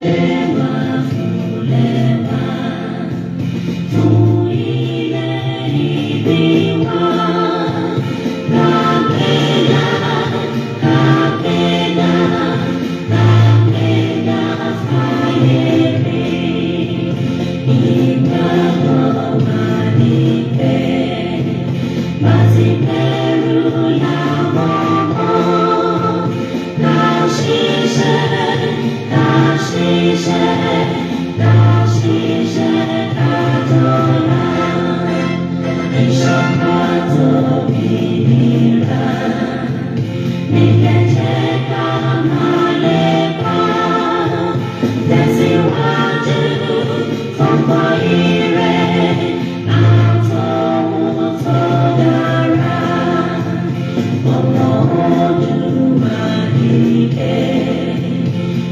Ẹwà fúnlẹ̀ wa, fún ilẹ̀ ìbí wa. Kàgbéga, kàgbéga, kàgbéga fáyé rí. Ìgbàgbọ́ wa ní pé bá ti bẹ̀rù làwọn ọmọ. Ká ṣiṣẹ́, ká ṣiṣẹ́, ká ṣiṣẹ́ ká tó là. Ìṣọ̀kan tòmìnira ní kẹ̀jẹ́ ká máa lépa. Tẹ̀síwájú fọ́pọ̀ ire àtọ̀hún tó dára. Ọmọ Oòduà dìde,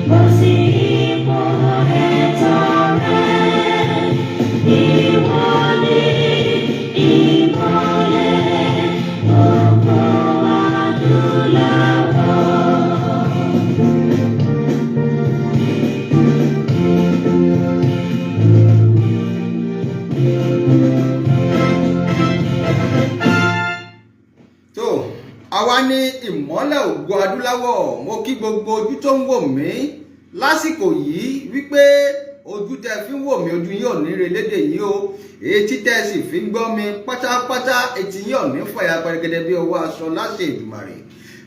bọ́ sí ipò ẹ̀tọ́ rẹ. Ìwọ ni ìmọ́lẹ̀ gbogbo adúláwọ̀. Tó àwa ní ìmọ́lẹ̀ ògo adúláwọ̀. Mo kí gbogbo ojú tó ń wò mí lásìkò yìí wípé ojú tẹ fi ń wò mí, ojú yín ò ní relédè yìí o. Etí tẹ sì fi ń gbọ́ mi pátápátá, etí yín ò ní fàya pẹrẹgẹdẹ bí ọwọ́ aṣọ láṣẹ Èdùmàrè.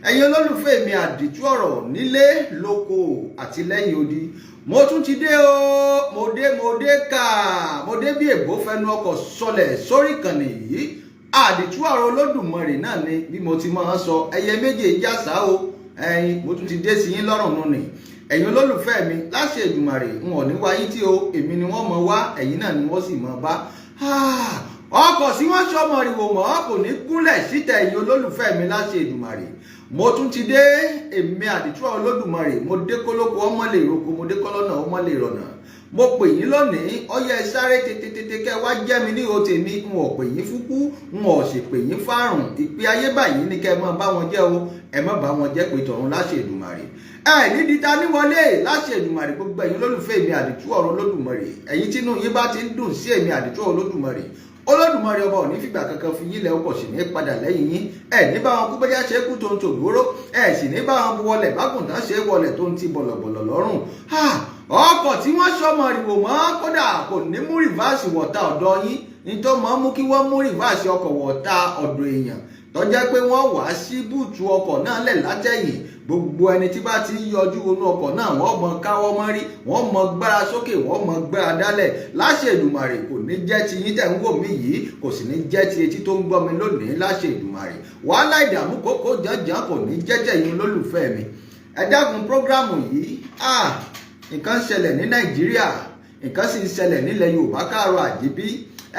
Ẹ̀yin olólùfẹ́ mi, àdìtú ọ̀rọ̀ nílé lóko àti lẹ́yìn odi, mo tún ti dé o. Mo dé, mo dé ká, mo dé bí èbó fẹnu ọkọ̀ sọlẹ̀ sórí ìkànnì yìí. Àdìtú ọ̀rọ̀ Olódùmarè náà ni bí mo ti máa ń sọ, ẹyẹ méjì jàsá o. Ẹ̀yin, mo tún ti dé sí yín lọ́rùn nù ni. Ẹ̀yin olólùfẹ́ mi, láṣẹ Èdùmàrè, n ò ní wá yín tí o. Èmi ni wọ́n mọ̀ wá, ẹ̀yin náà ni wọ́n sì mọ̀ bá. Ọkọ̀ tí wọ́n sọmọ rìwò mọ́ kò ní gúnlẹ̀ síta. Ẹ̀yin olólùfẹ́ mi, láṣẹ Èdùmàrè, mo tún ti dé. Èmi àdìtú ọ̀rọ̀ Olódùmarè, mo dé kólókó ọmọ lè roko, mo dé kọ́lọ́nà ọmọ lè rọ̀nà. Mo pè yín lónìí, ọyẹ sáré tètè kẹ wá jẹ́ mi ní o tèmi. N ò pè yín fúkú, n ò sì pè yín fárùn. Ìpè ayé báyìí ní kẹ́ ẹ máa bá wọn jẹ́ o. Ẹ má bá wọn jẹ́ pé tọ̀run láṣẹ Èdùmàrè. Ẹ nídìí ta níwọlé láṣẹ Èdùmàrè. Gbogbo ẹ̀yin olólùfẹ́ mi, àdìtú ọ̀rọ̀ Olódùmarè, ẹ̀yin tínú yín bá ti ń dùn sí èmi àdìtú ọ̀rọ̀ Olódùmarè, Olódùmarè ọba ò ní fìgbà kankan fi yín lẹ, ọkọ̀ sì ní padà lẹ́yìn yín. Ẹ ní bá wọn kú bẹ́jà ṣe kú tó ń tògbóró, ẹ sì ní bá wọn wọlé bákùntàn ṣe wọlé tó ń ti bọ̀lọ̀bọ̀lọ̀ lọ́rùn. Ọkọ̀ tí wọ́n sọmọ rìwò mọ́, kódà kò ní mú reverse wọ̀ta ọ̀dọ̀ yín. Ní tó mọ́ mú kí wọ́n mú reverse ọkọ̀ wọ̀ta ọ̀dọ̀ èèyàn, tó jẹ́ pé wọ́n wá sí boot ọkọ̀ náà lẹ̀ látẹ̀yìn. Gbogbo ẹni tí bá ti ń yọjú wọnú ọkọ̀ náà, wọ́n mọ káwọ́ mọ́rí, wọ́n mọ gbára sókè, wọ́n mọ gbára dálẹ̀. Láṣẹ Èdùmàrè, kò ní jẹ́ ti yín tẹ̀ ń wò mí yìí, kò sì ní jẹ́ ti etí tó ń gbọ́ mi lónìí. Láṣẹ Èdùmàrè, wàhálà, ìdààmú, kókó jàǹjàǹ kò ní jẹ́jẹ́ yín olólùfẹ́ mi. Ẹ dákun, program yìí, nǹkan ń ṣẹlẹ̀ ní Nàìjíríà, nǹkan sì ń ṣẹlẹ̀ nílẹ̀ Yorùbá káàrọ̀ àjíbí.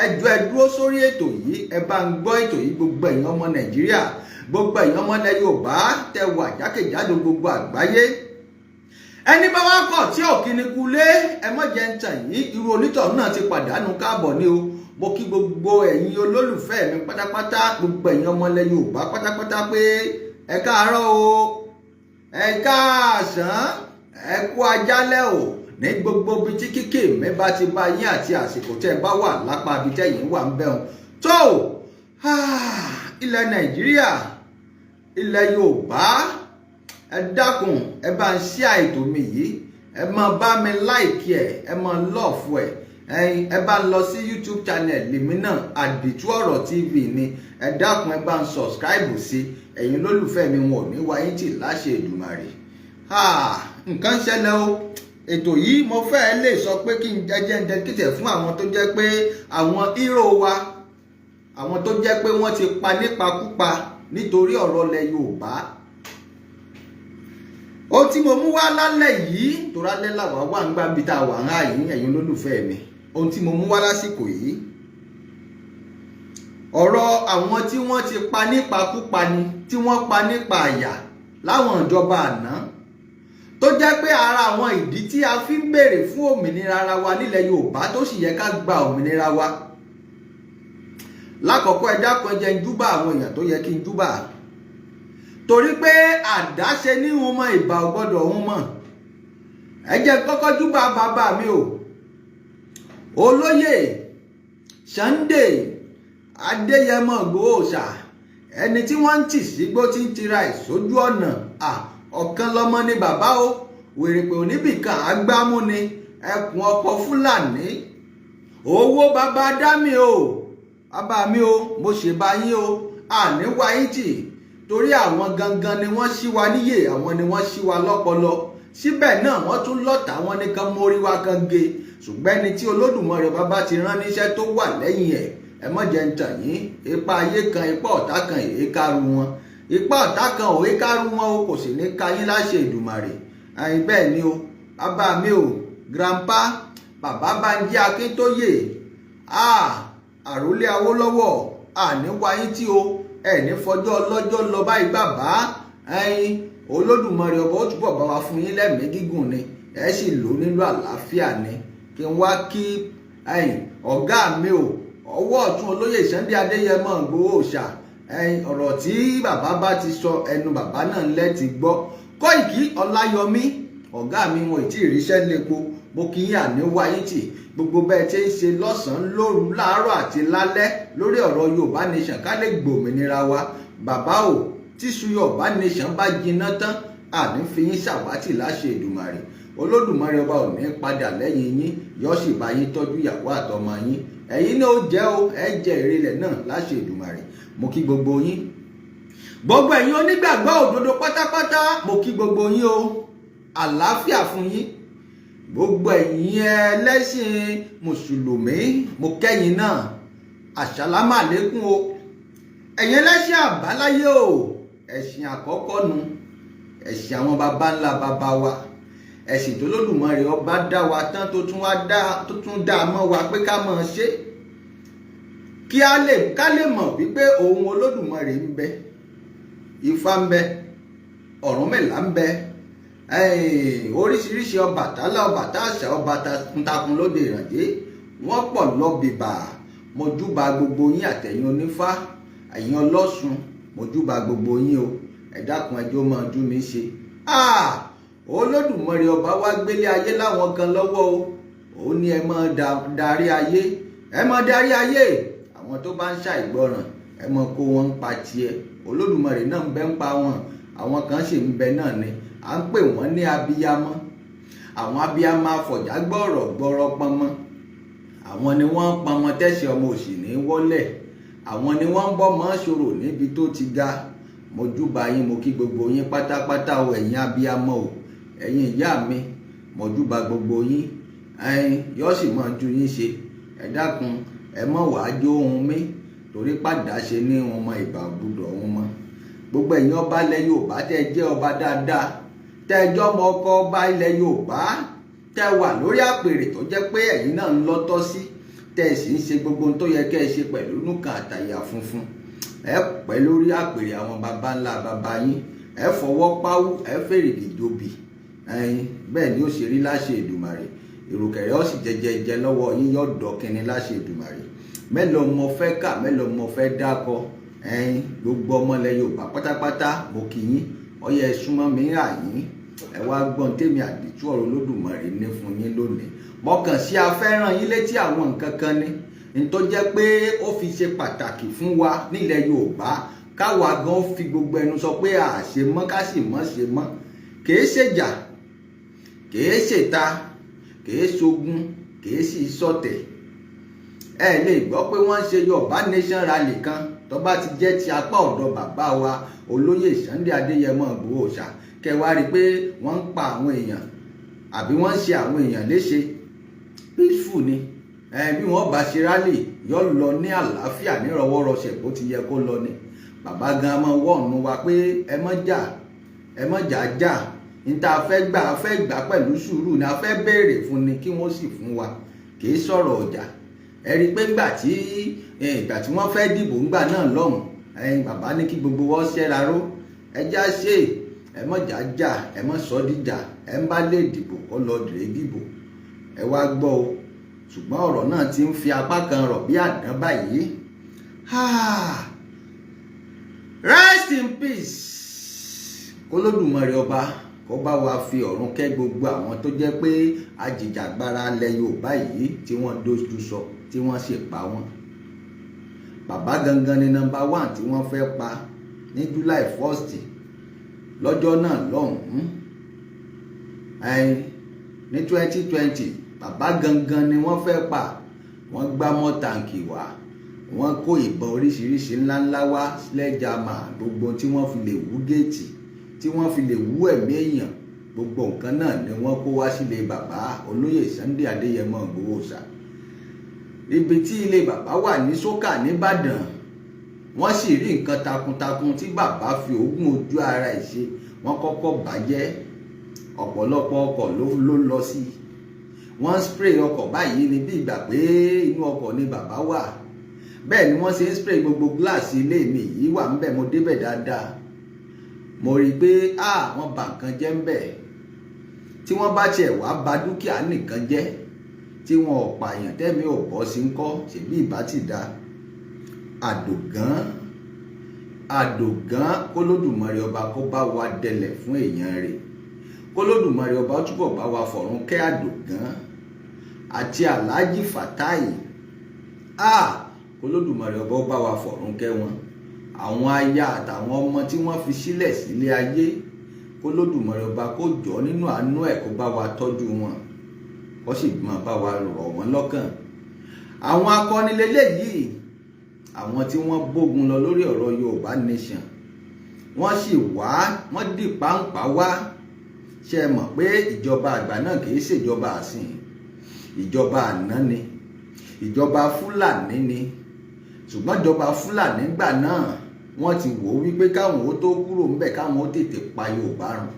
Ẹ jọ̀ọ́, ẹ dúró sórí ètò yìí, ẹ bá ń gbọ́ ètò yìí. Gbogbo ẹ̀yin ọmọ Nàìjíríà, gbogbo ẹ̀yin ọmọ ilẹ̀ Yorùbá tẹ wà jákèjádò gbogbo àgbáyé, ẹni bá wá kọ̀ tí òkìní kulé, ẹ mọ̀ jẹ́ ń tàn yín, irú onítọ̀hún náà ti pàdánù káàbọ̀ ní o. Mo kí gbogbo ẹ̀yin olólùfẹ́ mi pátápátá, gbogbo ẹ̀yin ọmọ ilẹ̀ Yorùbá pátápátá pé ẹ káàárọ̀ o, ẹ káàsán, ẹ kú ajálẹ̀ o, ní gbogbo ibi tí kíkì mi bá ti bá yín àti àsìkò tẹ́ ẹ bá wà lápá ibi tẹ́yìn wà ń bẹ̀rùn tó. Ilẹ̀ Nàìjíríà, ilẹ̀ Yorùbá, ẹ dákun, ẹ bá ń ṣí àìtò mi yìí, ẹ máa bá mi like ẹ, ẹ máa love ẹ. Ẹyin ẹ bá ń lọ sí YouTube channel lèmi náà, Àdìtú Ọ̀rọ̀ TV ni. Ẹ dákun, ẹ bá ń subscribe sí. Ẹ̀yin olólùfẹ́ mi, wọn ò ní wáyé tì láṣẹ Èdùmàrè. Nǹkan ṣẹlẹ̀ o. Ètò yìí, mo fẹ́ lè sọ pé kí n jẹ́jẹ́ ń dẹ́kìtẹ̀ fún àwọn tó jẹ́ pé àwọn hero wa, àwọn tó jẹ́ pé wọ́n ti pa nípakúpa nítorí ọ̀rọ̀ ilẹ̀ Yorùbá. Ohun tí mo mú wá lálẹ́ yìí, torálẹ́ làwa wà ń gbà bí tá a wà ń hà yìí. Ẹ̀yin olólùfẹ́ mi, ohun tí mo mú wá lásìkò yìí, ọ̀rọ̀ àwọn tí wọ́n ti pa nípakúpa ni, tí wọ́n pa nípa àyà láwọn ìjọba àná, tó jẹ́ pé ara àwọn ìdí tí a fi ń béèrè fún òmìnira ara wa nílẹ̀ Yorùbá, tó sì yẹ ká gba òmìnira wa. Lákọ̀ọ́kọ́, ẹ dákun, ẹ jẹ́ ń júbà àwọn èèyàn tó yẹ kí n júbà, torí pé àdáṣe ní wọn mọ ìbà ò gbọ́dọ̀ wọn mọ̀. Ẹ jẹ́ kọ́kọ́ júbà bàbá mi o, Olóyè Sunday Adéyẹmọ Ìgbòho Òòṣà, ẹni tí wọ́n ń tì sígbó tí ń tira ẹ̀ sójú ọ̀nà. Ọ̀kan lọ́mọ ni bàbá o, wèrèpè oníbìkan àgbámú ni ẹkùn ọkọ̀ Fúlàní. Owó bàbá dámì o, bàbá mi o, mo ṣèbá yín o. Àní wáyé tì torí àwọn gangan ni wọ́n ṣí wa níyè, àwọn ni wọ́n ṣí wa lọ́pọlọ. Síbẹ̀ náà, wọ́n tún lọ́tà wọn nìkan mórí wa kan ge. Ṣùgbọ́n ẹni tí Olódùmarè bàbá ti rán níṣẹ́ tó wà lẹ́yìn ẹ̀, ẹ mọ̀ jẹ́ ń tàn yín, ipa ayé kan, ipa ọ̀tá kan èékàrú wọn, ipa ọ̀tá kan ò ékàrú wọn o, kò sì ní ka yín láṣẹ Èdùmàrè. Àyìn bẹ́ẹ̀ ni o, bàbá mi o, grandpa, bàbá Bánjí Akíntóyè, àròlé Awólọ́wọ̀, àní wáyé tí o ẹ̀ ní fọjọ́ ọlọ́jọ́ lọ báyìí. Bàbá ẹ̀yin, Olódùmarè ọba ó túbọ̀ bá wa fún yín lẹ́mìí gígùn ni, ẹ sì lò nílò àlàáfíà ni. Kí n wá kí ẹ̀yin ọ̀gá mi o, ọwọ́ ọ̀tún Olóyè Sunday Adéyẹmọ Ìgbòho Òòṣà. Ẹ̀yin, ọ̀rọ̀ tí bàbá bá ti sọ, ẹnu bàbá náà ńlẹ́ ti gbọ́. Kóìkí Ọláyọmí, ọ̀gá mi, wọn ì tí ì ríṣẹ́ lépo. Mo kí yín, àní wáyé tì. Gbogbo bẹ́ẹ̀ tí ń ṣe lọ́sàn-án, lóru, láàárọ̀ àti lálẹ́ lórí ọ̀rọ̀ Yorùbá Nation, ká lè gbòmìnira wa, bàbá o, tíṣu Yorùbá Nation bá jiná tán, àní fi yín ṣàwátì láṣẹ Èdùmàrè. Olódùmarè ọba ò ní padà lẹ́yìn yín, yóò sì bá yín tọ́jú ìyàwó àtọmọ yín. Ẹ̀yin náà ó jẹ́ o, ẹ jẹ́ ìrẹ̀lẹ̀ náà láṣẹ Èdùmàrè. Mo kí gbogbo yín, gbogbo ẹ̀yin onígbàgbọ́ òdodo pátápátá, mo kí gbogbo yín o, àlàáfíà fún yín. Gbogbo ẹ̀yin ẹlẹ́sìn mùsùlùmí, mo kẹ́yìn náà, àṣàlámà lékún o. Ẹ̀yin ẹlẹ́sìn àbáláyé o, ẹ̀sìn àkọ́kọ́ nu, ẹ̀sìn àwọn baba ńlá baba wa, ẹ̀sìn tó lódùmarè ọba dá wa tán, tó tún wá dá, tó tún dá a mọ́ wa pé ká máa ṣe kí a lè ká lè mọ̀ wípé òun Olódùmarè ń bẹ, Ifá ń bẹ, Ọ̀rúnmìlà ń bẹ, oríṣiríṣi Ọbàtálá, Ọbàtàṣà, ọba takuntakun lóde ìrànjẹ́, wọ́n pọ̀ lọ bìbà. Mojúbà gbogbo yín, àtẹ̀yìn onífá, ẹ̀yin ọlọ́sùn, mojúbà gbogbo yín o. Ẹ dákun, ẹjọ́ máa jú mi ṣe. Olódùmarè ọba wá gbélé ayé láwọn kan lọ́wọ́ o. Òun ní ẹ máa darí ayé, ẹ máa darí ayé. Àwọn tó bá ń ṣàìgbọràn, ẹ máa kó wọn ń pa tiẹ̀. Olódùmarè náà ń bẹ ń pa wọn. Àwọn kan sì ń bẹ náà ni à ń pè wọ́n ní abiyamọ. Àwọn abiyamọ afọ̀já gbọ́rọ̀ gbọ́rọ̀ pọnmọ, àwọn ni wọ́n ń pọnmọ tẹ̀sí ọmọ òsì ní wọ́lẹ̀, àwọn ni wọ́n ń bọ́mọ ṣòro níbi tó ti ga. Mo júbà yín, mo kí gbogbo yín pátápátá o, ẹ̀yin abiyamọ o, ẹ̀yin ìyá mi, mo júbà gbogbo yín. Ẹ̀yin yóò sì máa ju yín ṣe. Ẹ dákun, ẹ mọ̀ wàá jó ohun mi torí pàdá ṣe ní wọn mọ ìbà gbúdọ̀ wọn mọ. Gbogbo ẹ̀yin ọba ilẹ̀ Yorùbá, tẹ́ ẹ jẹ́ ọba dáadáa, tẹ́ ẹ jọ́ ọmọ ọkọ ọba ilẹ̀ Yorùbá, tẹ́ ẹ wà lórí àpèrè tó jẹ́ pé ẹ̀yin náà ń lọ́tọ́ sí, tẹ́ ẹ sì ń ṣe gbogbo ohun tó yẹ kẹ́ ẹ ṣe pẹ̀lú nùkàn àtàyà funfun, ẹ pẹ́ lórí àpèrè àwọn baba ńlá baba yín, ẹ fọwọ́ páwú, ẹ fèrègì jòbì. Ẹ̀yin bẹ́ẹ̀ ni ó ṣe rí láṣẹ Èdùmàrè. Ìrùkẹ̀rẹ̀ ó sì jẹjẹjẹ lọ́wọ́ yín, yóò dọ̀kínni láṣẹ Èdùmàrè. Mélòó mo fẹ́ kà? Mélòó mo fẹ́ dákọ? Ẹ̀yin gbogbo ọmọlẹ̀ Yorùbá pátápátá, mo kí yín. Ọyẹ ẹ súnmọ́ mi rà yín, ẹ wá gbọ́n tèmi àdìtú ọ̀rọ̀ Olódùmarè ní fún yín lónìí. Mo kàn sí afẹ́ràn yín létí àwọn nǹkan kan ni ní tó jẹ́ pé ó fi ṣe pàtàkì fún wa nílẹ̀ Yorùbá, káwa gan fi gbogbo ẹnu sọ pé àṣe mọ́, ká sì mọ́ ṣe mọ́. Kìí ṣèjà, kìí ṣèta, kìí ṣogun, kìí sì ṣọ̀tẹ̀. Ẹ lè gbọ́ pé wọ́n ń ṣe Yorùbá Nation rally kan tó bá ti jẹ́ ti apá ọ̀dọ̀ bàbá wa Olóyè Sunday Adéyẹmọ Ìgbòho Òòṣà, kẹ́ wá rí i pé wọ́n ń pa àwọn èèyàn àbí wọ́n ń ṣe àwọn èèyàn léṣe. Peaceful ni. Bí wọ́n bá ṣe rally, yóò lọ ní àlàáfíà, nírọ̀wọ́rọsẹ̀, bó ti yẹ kó lọ ni. Bàbá gan máa wọ̀nù wa pé ẹ má jà, ẹ má jà jà. Ní tá a fẹ́ gbà, a fẹ́ gbà pẹ̀lú sùúrù ni. A fẹ́ béèrè fún ni kí wọ́n sì fún wa, kì í sọ̀rọ̀ ọjà. Ẹ rí i pé ńgbà tí ìgbà tí wọ́n fẹ́ dìbò ńgbà náà lọ́hùn, ẹ̀yin bàbá ní kí gbogbo wọn ṣẹ́ra ró, ẹ já ṣe, ẹ mọ̀ jà jà, ẹ mọ̀ sọ́ dìjà. Ẹ ń bá lè dìbò, kó lọ dìrè dìbò. Ẹ wá gbọ́ o, ṣùgbọ́n ọ̀rọ̀ náà ti ń fi apá kan rọ̀ bí àdán báyìí. Rest in peace. Kólódùmarè ọba kó Kó bá wa fi ọ̀run kẹ́ gbogbo àwọn tó jẹ́ pé ajìjàgbara ilẹ̀ Yorùbá yìí tí wọ́n dojú sọ, tí wọ́n sì pa wọ́n. Bàbá gangan ni number one tí wọ́n fẹ́ pa ní July 1st lọ́jọ́ náà lọ́hùn-ún, ẹ̀yìn ní 2020. Bàbá gangan ni wọ́n fẹ́ pa. Wọ́n gbá mọ́ tank wá, wọ́n kó ìbọn oríṣiríṣi ńláńlá wá, sledgehammer, gbogbo tí wọ́n fi lè wú géètì, tí wọ́n fi lè wú ẹ̀mí èèyàn, gbogbo nǹkan náà ni wọ́n kó wá sílé bàbá olóyè Sunday Adéyẹmọ Ìgbòho ṣá. Ibi tí ilé bàbá wà ní Sókà nìbàdàn, wọ́n sì rí nǹkan takuntakun tí bàbá fi òógùn ojú ara ẹ̀ ṣe. Wọ́n kọ́kọ́ bàjẹ́. Ọ̀pọ̀lọpọ̀ ọkọ̀ ló lọ sí. Wọ́n spray ọkọ̀ báyìí ní bí ìgbà pé inú ọkọ̀ ni bàbá wà. Bẹ́ẹ̀ ni wọ́n ṣe ń spray gbogbo gíláàsì ilé mi yìí wà ńbẹ̀. Mo débẹ̀ dáadáa, mo rí i pé wọ́n bà nǹkan jẹ́ ńbẹ̀. Tí wọ́n bá tiẹ̀ wá bà dúkìá nìkan jẹ́, tí wọn ò pààyàn, tẹ́mi ò bọ́ sí ńkọ́? Ṣèbí ìbá ti da àdògán àdògán. Kólódùmarè ọba kó bá wa dẹlẹ̀ fún èèyàn rẹ̀. Kólódùmarè ọba túbọ̀ bá wa fọ̀run kẹ́ Àdògán àti Alhaji Fatai. Kólódùmarè ọba ó bá wa fọ̀run kẹ́ wọn, àwọn aya àtàwọn ọmọ tí wọ́n fi sílẹ̀ sílé ayé. Kólódùmarè ọba kó jọ nínú àánú ẹ̀, kó bá wa tọ́jú wọn, kó sì máa bá wa rọ̀ wọ́n lọ́kàn. Àwọn akọni lélẹ́yìí, àwọn tí wọ́n bógun lọ lórí ọ̀rọ̀ Yorùbá Nation. Wọ́n sì wá, wọ́n dì páńpá wá. Ṣe é mọ̀ pé ìjọba àgbà náà kì í ṣèjọba àsìn, ìjọba àná ni, ìjọba Fúlàní ni. Ṣùgbọ́n ìjọba Fúlàní gbà náà, wọ́n ti wò ó wípé káwọn ó tó kúrò ńbẹ̀, káwọn ó tètè pa Yorùbá run.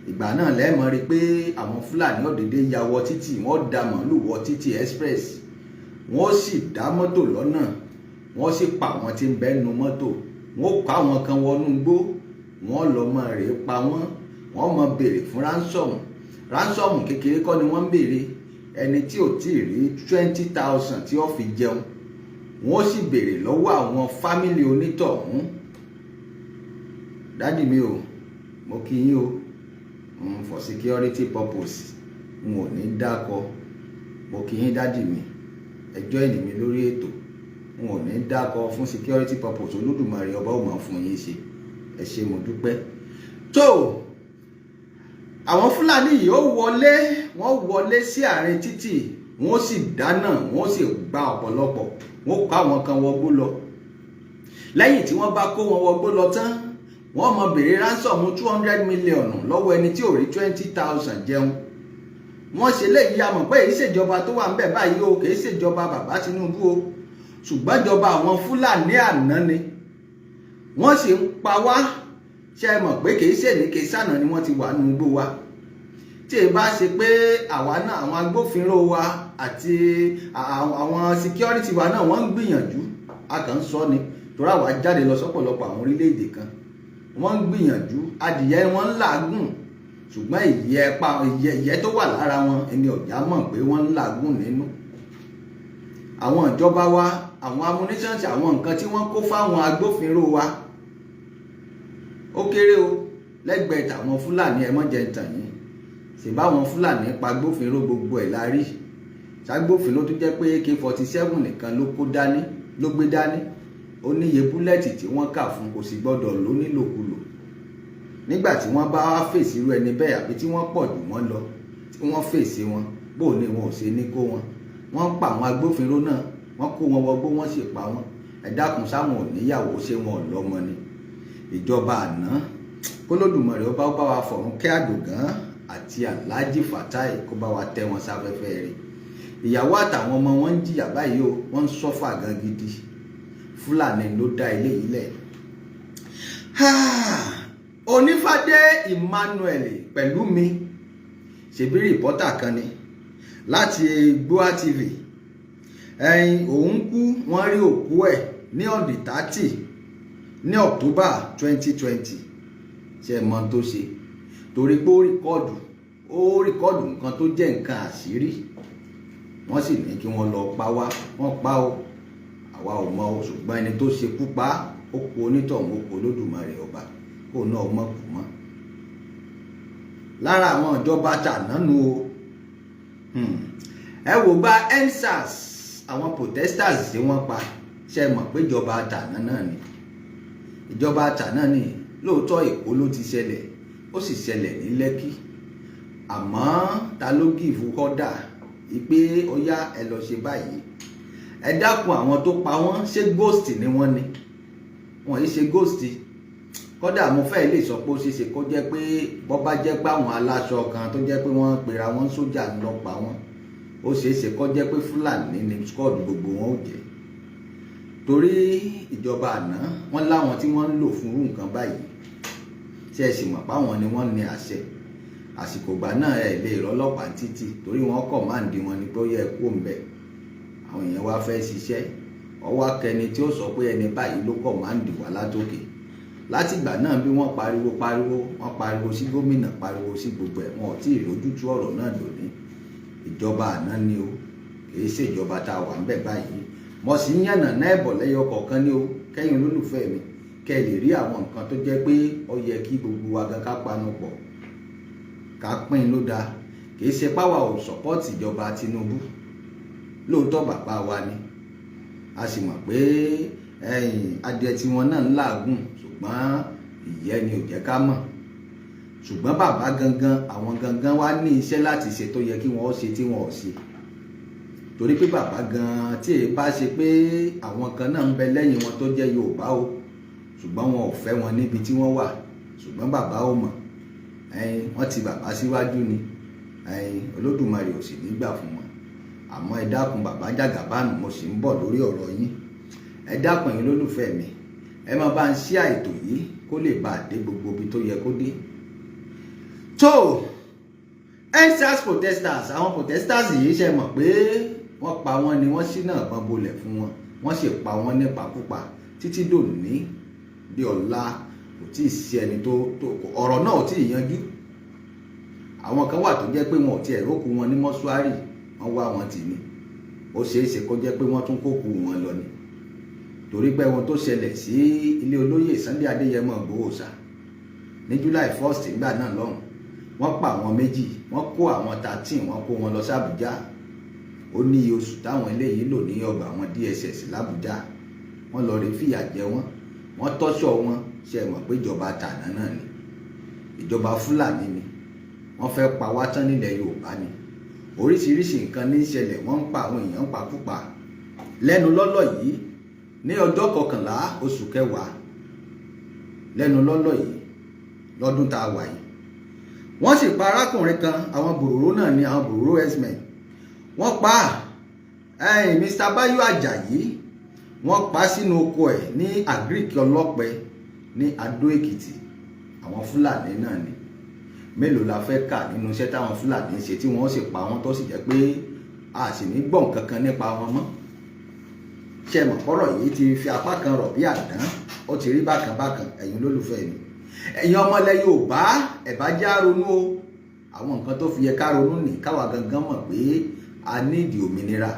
Ìgbà náà lẹ́ẹ̀mọ́ rí i pé àwọn Fúlàní ọ̀dẹ̀dẹ̀ ya wọ títì, wọ́n da màálù wọ títì express, wọ́n sì dá mọ́tò lọ́nà, wọ́n sì pa àwọn tí ń bẹ nínú mọ́tò, wọ́n kó àwọn kan wọnú igbó, wọ́n lọ mọ rèé pa wọ́n. Wọ́n mọ béèrè fún ransom. Ransom kékeré kọ́ ni wọ́n ń béèrè. Ẹni tí ò tí ì rí 20,000 tí ó fi jẹun, wọ́n sì béèrè lọ́wọ́ àwọn family onítọ̀hún. Daddy mi o, mo kí yín o. For security purpose, n ò ní dákọ. Mo kí yín, daddy mi. Ẹ join mi lórí ètò. N ò ní dákọ fún security purpose. Olódùmarè ọba ò máa fún yín ṣe. Ẹ ṣé, mo dúpẹ́. Tó àwọn Fúlàní yìí ó wọlé, wọ́n wọlé sí àárín títì, wọ́n sì dáná, wọ́n sì gba ọ̀pọ̀lọpọ̀, wọ́n kó àwọn kan wọgbó lọ. Lẹ́yìn tí wọ́n bá kó wọn wọgbó lọ tán, wọ́n mọ béèrè ransom 200 million lọ́wọ́ ẹni tí ò rí 20,000 jẹun. Wọ́n ṣe léyìí. A mọ̀ pé èyí ṣèjọba tó wà ń bẹ̀ báyìí o, kì í ṣèjọba bàbá Tinubu o, ṣùgbọ́n ìjọba àwọn Fúlàní àná ni. Wọ́n sì ń pa wá. Ṣe é mọ̀ pé kì í ṣèní, kì í ṣàná ni wọ́n ti wà nínú igbó wa? Tí ì bá ṣe pé àwa náà, àwọn agbófinró wa àti àwọn security wa náà, wọ́n ń gbìyànjú. A kàn ń sọ ni, torí àwa jáde lọ sọ́pọ̀lọpọ̀ àwọn orílẹ̀-èdè kan. Wọ́n ń gbìyànjú. Adìyẹ wọn ń làágùn, ṣùgbọ́n ìyẹ́ pa ìyẹ́ tó wà lára wọn, ẹni ọ̀já mọ̀ pé wọ́n ń làágùn nínú. Àwọn ìjọba wa, àwọn ammunitions, àwọn nǹkan tí wọ́n kó fáwọn agbófinró wa, ó kéré o lẹ́gbẹ̀ẹ́ tàwọn Fúlàní. Ẹ mọ́ jẹ́ ń tàn yín. Ṣèbáwọn Fúlàní pa agbófinró, gbogbo ẹ̀ la rí. Ṣàgbófinró tó jẹ́ pé AK-47 nìkan ló kó dání, ló gbé dání, ó níye bullet tí wọ́n kà fún, kò sì gbọ́dọ̀ lò nílòkulò. Nígbà tí wọ́n bá wá fèsì irú ẹni bẹ́ẹ̀, àbí tí wọ́n pọ̀ jù wọ́n lọ, tí wọ́n fèsì wọn, bó ni wọn ò ṣe ní kó wọn? Wọ́n pa àwọn agbófinró náà, wọ́n kó wọn wọgbó, wọ́n sì pa wọ́n. Ẹ dákun, sáwọn ò níyàwó? Ṣé wọn ò lọ́mọ ni? Ìjọba àná, kólódùmarè ó bá wa fọ̀run kẹ́ Àdògán àti Alhaji Fatai, kó bá wa tẹ́ wọn sáfẹ́fẹ́ rẹ̀. Ìyàwó àtàwọn ọmọ wọn ń jìyà báyìí o, wọ́n ń suffer gan gidi. Fúlàní ló dá ilé yìí lẹ̀. Onífádé Emmanuel pẹ̀lú mi, ṣèbí reporter kan ni láti Gboah TV. Ẹyin òun kú, wọ́n rí òkú ẹ̀ ní on the 30 ní October 2020. Ṣe mọ tó ṣe? Torí pé ó record nǹkan tó jẹ́ nǹkan àṣírí, wọ́n sì ní kí wọ́n lọ pa wá. Wọ́n pa ó, àwa ò mọ o, ṣùgbọ́n ẹni tó ṣekú pa, ó kú onítọ̀hún, ó kú Olódùmarè ọba, kó náà mọ̀ kú mọ́. Lára àwọn ìjọba tànánu o. Ẹ wò gba EndSARS, àwọn protesters tí wọ́n pa, ṣe mọ̀ pé ìjọba tàná náà ni? Ìjọba tàná ni. Lóòótọ́, Èkó ló ti ṣẹlẹ̀, ó sì ṣẹlẹ̀ ní Lẹ́kì, àmọ́ ta ló give order pé ó yá, ẹ lọ ṣe báyìí? Ẹ dákun, àwọn tó pa wọ́n, ṣé ghost ni wọ́n ni? Wọ́n yìí ṣe ghost. Kódà mo fẹ́ lè sọ pé ó ṣeéṣe kó jẹ́ pé bọ́ bá jẹ́ pé àwọn aláṣọ kan tó jẹ́ pé wọ́n ń pera wọn sójà ń lọ pa wọ́n, ó ṣeéṣe kó jẹ́ pé Fúlàní ni squad gbogbo wọn ò jẹ́, torí ìjọba àná, wọ́n láwọn tí wọ́n ń lò fún irú nǹkan báyìí. Ṣe é sì mọ̀ páwọn ni wọ́n ní àṣẹ àsìkò ìgbà náà? Ẹ̀ lè rọ́lọ́pàá títì, torí wọ́n command wọn ni pé ó yẹ kó ń bẹ̀. Àwọn èèyàn wá fẹ́ ṣiṣẹ́, ọwọ́ akẹni tí ó sọ pé ẹni báyìí ló command wá látòkè. Látìgbà náà, bí wọ́n pariwo pariwo, wọ́n pariwo sí gómìnà, pariwo sí gbogbo ẹ̀, wọn ò tí ì rójútu ọ̀rọ̀ náà lónìí. Ìjọba àná ni o, kì í ṣe ìjọba tá a wà ń bẹ̀ báyìí. Mo sì ń yànnà náà ẹ̀bọ̀ lẹ́yọ kọ̀ọ̀kan ní o, kẹ́yìn olólùfẹ́ mi, kẹ́ ẹ lè rí àwọn nǹkan tó jẹ́ pé ó yẹ kí gbogbo wa gan ká panu pọ̀, ká pín ló dáa. Kì í ṣe páwa ò support ìjọba Tinubu. Lóòótọ́, bàbá wa ni, a sì mọ̀ pé adìẹ tiwọn náà ń làágùn, ṣùgbọ́n ìyẹ́ ni ò jẹ́ ká mọ̀. Ṣùgbọ́n bàbá gangan, àwọn gangan wá ní iṣẹ́ láti ṣe tó yẹ kí wọ́n ṣe tí wọ́n ò ṣe, torí pé bàbá gan, tí èyí bá ṣe pé àwọn kan náà ń bẹ lẹ́yìn wọn tó jẹ́ Yorùbá o, ṣùgbọ́n wọn ò fẹ́ wọn níbi tí wọ́n wà. Ṣùgbọ́n bàbá ò mọ̀, wọ́n ti bàbá síwájú ni. Olódùmarè ò sì ní gbà fún wọn. Àmọ́ ẹ dákun, bàbá Jàgàbánù, mo sì ń bọ̀ lórí ọ̀rọ̀ yín. Ẹ dákun, ẹ̀yin olólùfẹ́ mi, ẹ máa bá ń ṣí àìtò yìí kó lè bá a dé gbogbo ibi tó yẹ kó dé. Tó EndSARS protesters, àwọn protesters yìí, ṣe mọ̀ pé wọ́n pa wọ́n ni? Wọ́n ṣínà ìbọn bolẹ̀ fún wọn, wọ́n sì pa wọ́n nípakúpa. Títí dòní di ọ̀la, kò tí ì sí ẹni tó ọ̀rọ̀ náà ò tí ì yanjú. Àwọn kan wà tó jẹ́ pé wọn ò tiẹ̀ rókù wọn ní mọ́ṣúárì, wọ́n wá wọn tì ní. Ó ṣeé ṣe kó jẹ́ pé wọ́n tún kókù wọn lọ ni, torí pé ohun tó ṣẹlẹ̀ sí ilé olóyè Sunday Adéyẹmọ Ìgbòho ṣá ní July 1st nígbà náà lọ́hùn, wọ́n pa àwọn méjì, wọ́n kó àwọn 13, wọ́n kó wọn lọ sí Àbújá. Ó ní iye oṣù táwọn eléyìí lò ní ọgbà àwọn DSS l'Àbújá. Wọ́n lọ rí fìyà jẹ wọ́n, wọ́n tọ́ṣọ̀ wọn. Ṣe mọ̀ pé ìjọba tàná náà ni, ìjọba Fúlàní ni, wọ́n fẹ́ pa wá tán nílẹ̀ Yorùbá ni. Oríṣiríṣi nǹkan ní í ṣẹlẹ̀, wọ́n ń pa àwọn èèyàn pakúpa. Lẹ́nu lọ́lọ́ yìí, ní ọjọ́ 11 oṣù kẹwàá, lẹ́nu lọ́lọ́ yìí lọ́dún tá a wà yìí, wọ́n sì pa arákùnrin kan. Àwọn bòròró náà ni, àwọn bòròró herdsmen, wọ́n pa ẹ̀yìn Mr. Bayo Ajayi. Wọ́n pa sínú oko ẹ̀ ní Agric Ọlọ́pẹ ní Adó Èkìtì. Àwọn Fúlàní náà ni. Mélòó la fẹ́ kà nínú iṣẹ́ táwọn Fúlàní ṣe tí wọ́n sì pa wọ́n, tó sì jẹ́ pé a sì ní gbọ̀n kankan nípa wọn mọ́? Ṣe mọ̀ kọ́rọ̀ yìí ti fi apá kan rọ̀ bí àdán, ó ti rí bákan bákan. Ẹ̀yin olólùfẹ́ mi, ẹ̀yin ọmọlẹ̀ Yorùbá, ẹ̀ bá já ronú o. Àwọn nǹkan tó fi yẹ ká ronú ní, káwa gangan mọ̀ pé a nídìí òmìnira.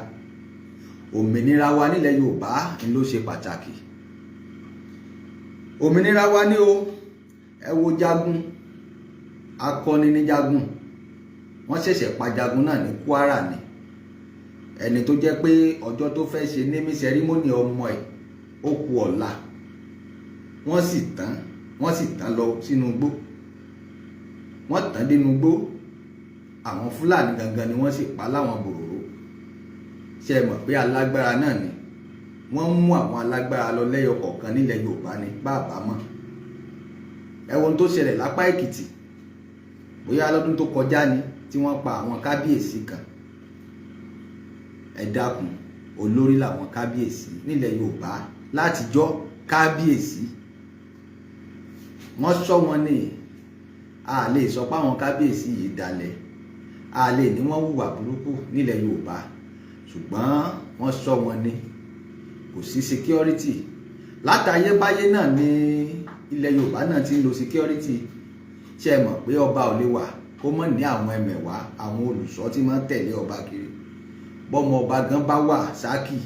Òmìnira wa nílẹ̀ Yorùbá ni ló ṣe pàtàkì. Òmìnira wa ní o. Ẹ wo Jagun, akọni ní Jagun. Wọ́n ṣẹ̀ṣẹ̀ pa Jagun náà ní Kwara ni. Ẹni tó jẹ́ pé ọjọ́ tó fẹ́ ṣe naming ceremony ọmọ ẹ̀ ó kù ọ̀la, wọ́n sì tán, wọ́n sì tán lọ sínú igbó, wọ́n tán dénú igbó. Àwọn Fúlàní gangan ni wọ́n sì pa láwọn bòròró. Ṣe é mọ̀ pé alágbára náà ni wọ́n mú àwọn alágbára lọ lẹ́yọ kọ̀ọ̀kan nílẹ̀ Yorùbá ni bàbá mọ̀? Ẹ wo ohun tó ṣẹlẹ̀ lápá Èkìtì, bóyá lọ́dún tó kọjá ni, tí wọ́n pa àwọn kábíyèsí kan. Ẹ dákun, olórí làwọn kábíyèsí nílẹ̀ Yorùbá látijọ́. Kábíyèsí, wọ́n sọ wọn ní, a lè sọ pé àwọn kábíyèsí yìí dalẹ̀, a lè ní wọ́n hùwà burúkú nílẹ̀ Yorùbá, ṣùgbọ́n wọ́n sọ wọn ní. Kò sí security. Látayébáyé náà ní ilẹ̀ Yorùbá náà ti ń lo security. Ṣe é mọ̀ pé ọba ò lè wà kó mọ̀ ní àwọn ẹmẹ̀wá, àwọn olùṣọ́ tí máa ń tẹ̀lé ọba kiri? Bọ́mọ ọba gan bá wà sákì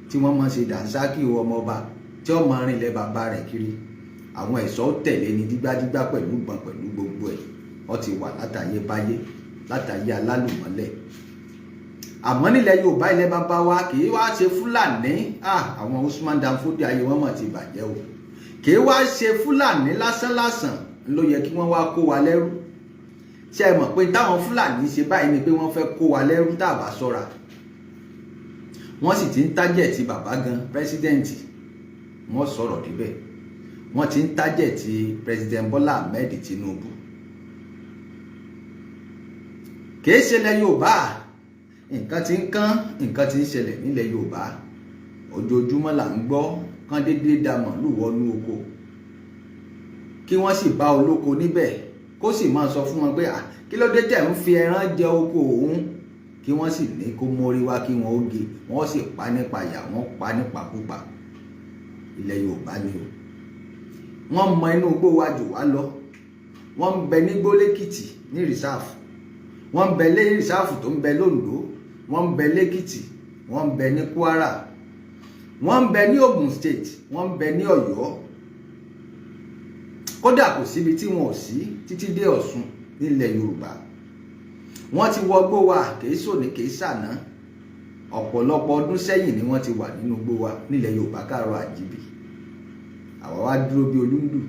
tí wọ́n máa ń ṣe dànsákì ọmọ ọba tí ó máa rìn lẹ́ bàbá rẹ̀ kiri, àwọn ẹ̀ṣọ́ tẹ̀lé ní dígbádígbá pẹ̀lú ìbọn, pẹ̀lú gbogbo ẹ̀. Wọ́n Ó ti wà látàyébáyé, látàyé alálùmọ́lẹ̀. Àmọ́ nílẹ̀ Yorùbá, ilẹ̀ bàbá wa, kì í wá ṣe Fúlàní. Àwọn Usman Dan Fodio, ayé wọn mọ̀ ti bàjẹ́ o. Kì í wá ṣe Fúlàní lásánlásán ló yẹ kí wọ́n wá kó wa lẹ́rú. Ṣé ẹ mọ̀ pé táwọn Fúlàní ṣe báyìí ni pé wọ́n fẹ́ kó wa lẹ́rú tá a bá ṣọ́ra? Wọ́n sì ti ń target bàbá gan, president. Wọ́n sọ̀rọ̀ débẹ̀, wọ́n ti ń target President Bọ́lá Ahmed Tinubu. Kìí ṣẹlẹ̀ Yorùbá, nǹkan ti ń kán, nǹkan ti ń ṣẹlẹ̀ nílẹ̀ Yorùbá. Ojoojúmọ́ là ń gbọ́ kán déédéé da màálù wọnú oko, kí wọ́n sì bá olóko níbẹ̀, kó sì máa sọ fún wọn pé, "Kí ló dé tẹ̀ ń fi ẹran jẹ oko òun?" Kí wọ́n sì ní kó mórí wá kí wọ́n ó ge, wọ́n sì pa nípa ìyà, wọ́n pa nípakúpa. Ilẹ̀ Yorùbá ni o. Wọ́n mọ inú igbó wa jù wá lọ. Wọ́n ń bẹ nígbó lẹ́kìtì ní reserve, wọ́n ń bẹ lé reserve tó ń bẹ lóńdó, wọ́n ń bẹ lẹ́kìtì, wọ́n ń bẹ ní Kwara, wọ́n ń bẹ ní Ogun State, wọ́n ń bẹ ní Ọ̀yọ́. Kódà kò síbi tí wọn ò sí, títí dé Ọ̀ṣun nílẹ̀ Yorùbá. Wọ́n ti wọgbó wa, kìí sòní, kìí sàná. Ọ̀pọ̀lọpọ̀ ọdún sẹ́yìn ni wọ́n ti wà nínú igbó wa nílẹ̀ Yorùbá káàárọ̀ àjíbí. Àwa wá dúró bí olúndù,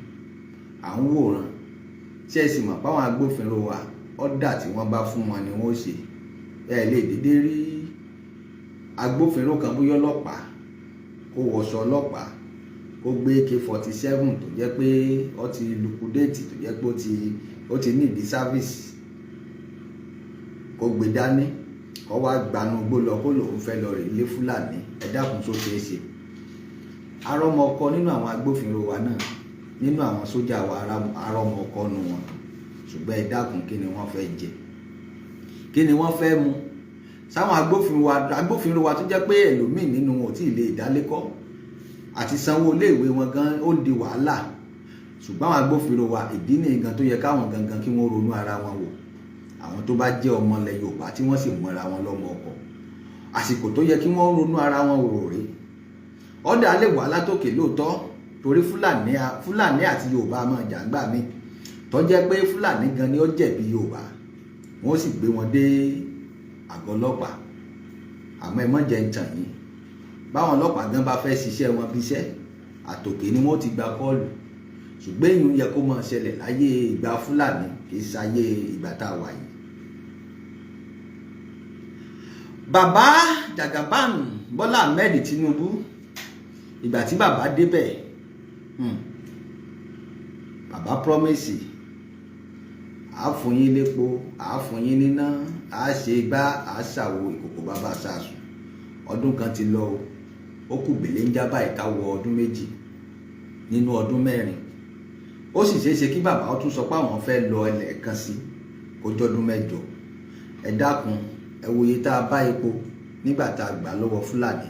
à ń wòran. Ṣé ẹ sì mọ̀ páwọn agbófinró wa, ọ̀dà tí wọ́n bá fún wọn ni wọ́n ṣe. Ẹ lè dédé rí agbófinró kan, bóyá ọlọ́pàá, kó wọṣọ ọlọ́pàá, kó gbé AK-47 tó jẹ́ pé ó ti liquidate, tó jẹ́ pé ó ti ní ìdí service, kó gbé dání, kó wá gbanú gbó lọ, kó lòun fẹ́ lọ rè ilé Fúlàní. Ẹ dákun, tó ṣeé ṣe? Arọ́mọ ọkọ nínú àwọn agbófinró wa náà, nínú àwọn sójà wa, arọ́mọ ọkọ nu wọn. Ṣùgbọ́n ẹ dákun, kí ni wọ́n fẹ́ jẹ? Kí ni wọ́n fẹ́ mu? Sáwọn agbófinró wa tó jẹ́ pé ẹlòmíì nínú wọn ò tí ì lè dálékọ́ àti sanwó iléèwé wọn gan, ó di wàhálà. Ṣùgbọ́n àwọn agbófinró wa, ìdí nìyí gan tó yẹ káwọn gangan kí wọ́n ronú ara wọn wò. Àwọn tó bá jẹ́ ọmọ ilẹ̀ Yorùbá tí wọ́n sì mọ́ra wọn lọ́mọ ọkọ, àsìkò tó yẹ kí wọ́n ronú ara wọn wò rèé. Ọ̀dà lè wà látòkè lóòótọ́, torí Fúlàní àti Yorùbá máa jà ńgbà míì, tó jẹ́ pé Fúlàní gan ni ó jẹ̀bi Yorùbá, wọ́n sì gbé wọn dé àgọ́ ọlọ́pàá. Àmọ́ ẹ mọ́ jẹ́ ń tàn yín, báwọn ọlọ́pàá gan bá fẹ́ ṣiṣẹ́ wọn bí iṣẹ́, àtòkè ni wọ́n ti gba call. Ṣùgbọ́n èyí yẹ kó máa ṣẹlẹ̀ láyé ìgbà Fúlàní, kì í ṣayé ìgbà tá a wà yìí. Bàbá Jagaban Bọ́lá Ahmed Tinubu, ìgbà tí bàbá débẹ̀, bàbá promise, àá fún yín lépo, àá fún yín níná, àá ṣe igbá, àá ṣàwo, ìkòkò bàbá ṣàṣùn. Ọdún kan ti lọ o, ó kù gbèlé ń já báyìí ká wọ ọdún 2 nínú ọdún 4. Ó sì ṣeé ṣe kí bàbá ó tún sọ pé àwọn fẹ́ lọ ẹlẹ́ẹ̀kan sí, kó jọ́dún 8. Ẹ dákun, ẹ wòye tá a bá epo nígbà tá a gbà lọ́wọ́ Fúlàní,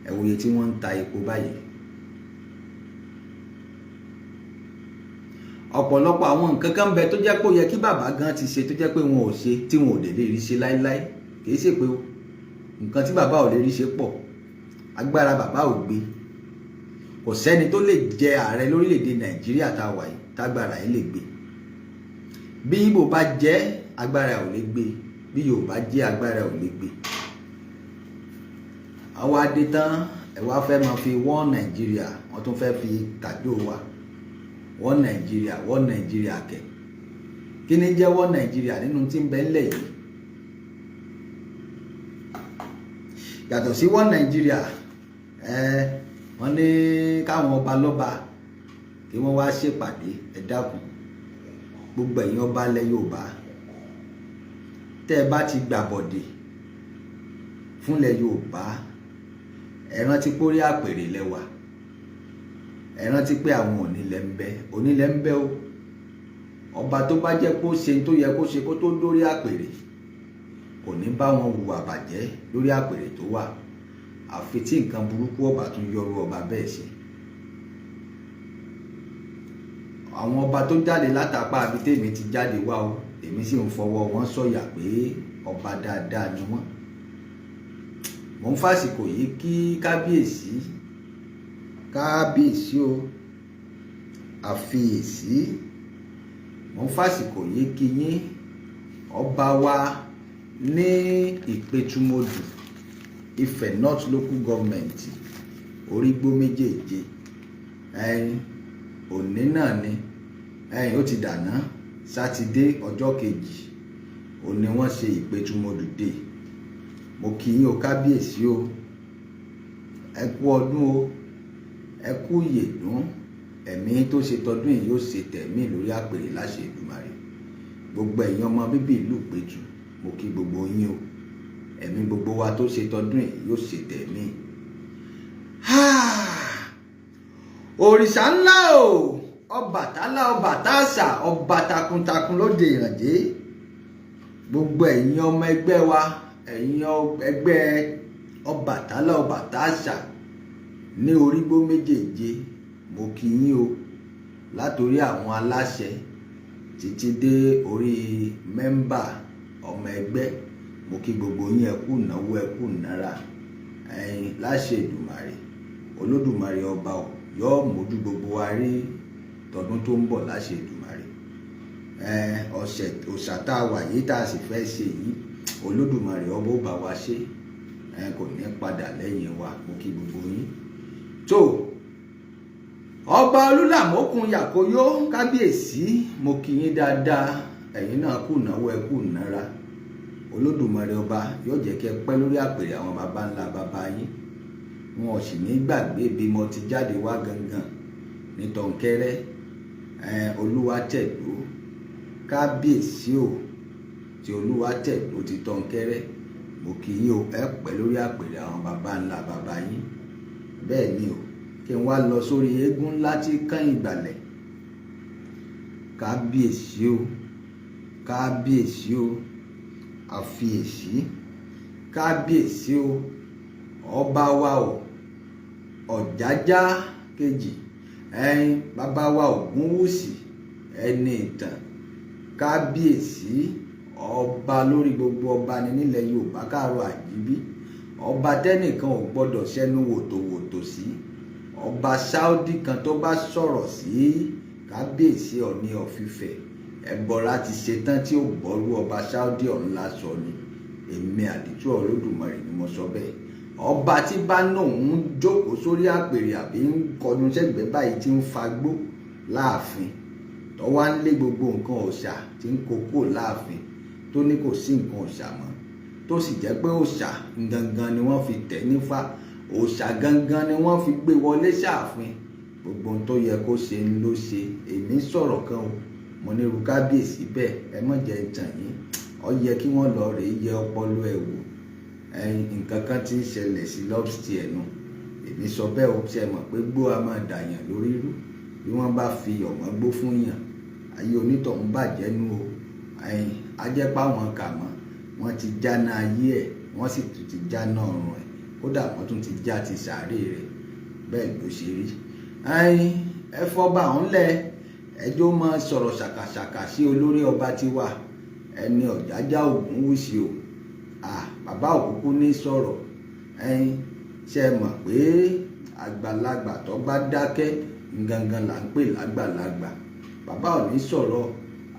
ẹ wòye tí wọ́n ń ta epo báyìí. Ọ̀pọ̀lọpọ̀ àwọn nǹkan kan bẹ tó jẹ́ pé ó yẹ kí bàbá gan ti ṣe, tó jẹ́ pé wọn ò ṣe, tí wọn ò dẹ̀ lè rí ṣe láéláé. Kì í ṣe pé o nǹkan tí bàbá ò lè rí ṣe pọ̀, agbára bàbá ò gbé. Kò sẹ́ni tó lè jẹ ààrẹ lórílẹ̀‐èdè Nàìjíríà tá a wà yìí tágbára ẹ̀ lè gbé. Bí Ìgbò bá jẹ́, agbára ẹ̀ ò lè gbé. Bí Yorùbá jẹ́, agbára ẹ̀ ò lè gbé. Àwa dé tán, ẹ wá fẹ́ máa fi wọ́n Nàìjíríà, wọ́n tún fẹ́ fi kàdó wa. Wọ́n Nàìjíríà, wọ́n Nàìjíríà kẹ̀. Kí ni jẹ́ wọ́n Nàìjíríà nínú tí ń bẹ ńlẹ̀ yìí? Yàtọ̀ sí wọ́n Nàìjíríà, ẹ wọ́n ní káwọn ọba lọ́ba kí wọ́n wá ṣèpàdé. Ẹ dákun, gbogbo ẹ̀yin ọba ilẹ̀ Yorùbá tẹ́ ẹ bá ti gbàbọ̀dè fúnlẹ̀ Yorùbá, ẹ rántí pé orí àpèrè lẹ́wà. Ẹ rántí pé àwọn onílẹ̀ ń bẹ, onílẹ̀ ń bẹ o. Ọba tó bá jẹ́ pé ó ṣe tó yẹ kó ṣe kó tó dórí àpèrè, kò ní bá wọn hùwà bàjẹ́ lórí àpèrè tó wà, àfi tí nǹkan burúkú ọba tún yọrù ọba bẹ́ẹ̀ ṣe. Àwọn ọba tó jáde látàpá àbí tèmi ti jáde wá o, èmi sì ń fọwọ́ wọn sọ̀yà pé ọba dáadáa ni wọ́n. Mò ń fàsìkò yìí kí kábíyèsí, kábíyèsí o, àfiyèsí. Mo ń fàsìkò yìí kí yín, ọba wa ní Ìpẹ̀tùmọdù, Ifẹ̀ North Local Government, Orígbó méjèèje. Ẹyin òní náà ni ẹyin ó ti dàná, Sátidé ọjọ́ kejì òní wọ́n ṣe Ìpẹ̀tùmọdù Day. Mo kí yín o, kábíyèsí o, ẹ kú ọdún o, ẹ kú ìyèdún. Ẹ̀mí tó ṣe tọdún yìí yóò ṣe tẹ̀mí lórí àpèrè láṣẹ Èdùmàrè. Gbogbo ẹ̀yin ọmọ bíbí ìlú Ìpẹ̀tù, mo kí gbogbo yín o. Ẹ̀mí gbogbo wa tó ṣe tọdún yìí yóò ṣe tẹ̀mí. Òrìṣà ńlá o, Ọbàtálá, Ọbàtásà, ọba takuntakun lóde Ìrànjẹ. Gbogbo ẹ̀yin ọmọ ẹgbẹ́ wa, ẹ̀yin ẹgbẹ́ Ọbàtálá, Ọbàtásà ní Orígbó méjèèje, mo kí yín o, látòrí àwọn aláṣẹ títí dé orí member ọmọ ẹgbẹ́. Mo kí gbogbo yín, ẹ kú ìnáwó, ẹ kú ìnára. Ẹ̀yin láṣẹ Èdùmàrè, Olódùmarè ọba ò yóò mójú gbogbo wa rí tọdún tó ń bọ̀ láṣẹ Èdùmàrè. Ọ̀sẹ̀ òòṣà tá a wà yìí, tá a sì fẹ́ ṣe yìí, Olódùmarè ọba ó bá wa ṣe, kò ní padà lẹ́yìn wa. Mo kí gbogbo yín. Tó ọba Olúlàmókun Yàkóyó, kábíyèsí, mo kí yín dáadáa. Ẹ̀yin náà kú ìnáwó, ẹ kú ìnára. Olódùmarè ọba yóò jẹ́ kẹ́ pẹ́ lórí àpèrè àwọn baba ńlá baba yín. Wọn ò sì ní gbàgbé bí mo ti jáde wá gangan ní Tọ̀nkẹ́rẹ́ Olúwatẹ̀dó. Kábíyèsí o, tí Olúwatẹ̀dó ti Tọ̀nkẹ́rẹ́, mo kí yín o, ẹ pẹ́ lórí àpèrè àwọn baba ńlá baba yín. Bẹ́ẹ̀ ni o. Kí n wá lọ sórí eégún ńlá tí kán ìgbàlẹ̀. Kábíyèsí o, kábíyèsí o, àfiyèsí, kábíyèsí o, ọba wa o, Ọ̀jájá kejì, ẹyin bàbá wa Ògúnwùsì ẹni ìtàn, kábíyèsí, ọba lórí gbogbo ọba ní nílẹ̀ Yorùbá káàárọ̀ àjíbí, ọba tẹ́nìkan ò gbọ́dọ̀ sẹ́nu wòtòwòtò sí. Ọba Saudi kan tó bá sọ̀rọ̀ sí kábíyèsí Ọ̀ọ̀ni of Ifẹ̀, ẹ̀bọra ti ṣetán tí ó bọ́rú ọba Saudi ọ̀hún lásọ ni. Èmi Àdìtú Olódùmarè ni mo sọ bẹ́ẹ̀. Ọba tí bá náà ń jókòó sórí àpèrè àbí ń kọnu sẹ́gbẹ̀ẹ́ báyìí tí ń fagbó láàfin, tó wá ń lé gbogbo nǹkan òòṣà, tí ń kókó láàfin, tó ní kò sí nǹkan òòṣà mọ́, tó sì jẹ́ pé òòṣà gangan ni wọ́n fi tẹ̀ nífá, òòṣà gangan ni wọ́n fi gbé wọlé sáàfin, gbogbo ohun tó yẹ kó ṣe ń ló ṣe. Èmi sọ̀rọ̀ kan o, mo ní irú kábíyèsí bẹ́ẹ̀, ẹ má jẹ́ ń tàn yín, ó yẹ kí wọ́n lọ rèé yẹ ọpọlọ ẹ̀ wò. Nǹkan kan tí ń ṣẹlẹ̀ sí lobster ẹnu. Èmi sọ bẹ́ẹ̀ o. Ṣe mọ̀ pé gbó a máa dàyàn lórí rú? Bí wọ́n bá fi ọ̀mọ́ gbó fún yàn, ayé onítọ̀hún bàjẹ́ nú o. Ajẹ́pá wọn kà mọ́, wọ́n ti jáná ayé ẹ̀, wọ́n sì tún ti jáná ọ̀run ẹ̀, kódà wọ́n tún ti já ti sàárè rẹ̀. Bẹ́ẹ̀ ló ṣe rí. Ẹ fọba ọ̀hún lẹ̀, ẹjọ́ máa sọ̀rọ̀ ṣàkàṣàkà sí olórí ọba tiwa, ẹni Ọ̀jájá Ògúnwùsì o. Bàbá òkúkú ní sọ̀rọ̀. Ẹyin ṣe mọ̀ pé àgbàlagbà tó bá dákẹ́ gangan là ń pè lágbàlagbà. Bàbá ò ní sọ̀rọ̀.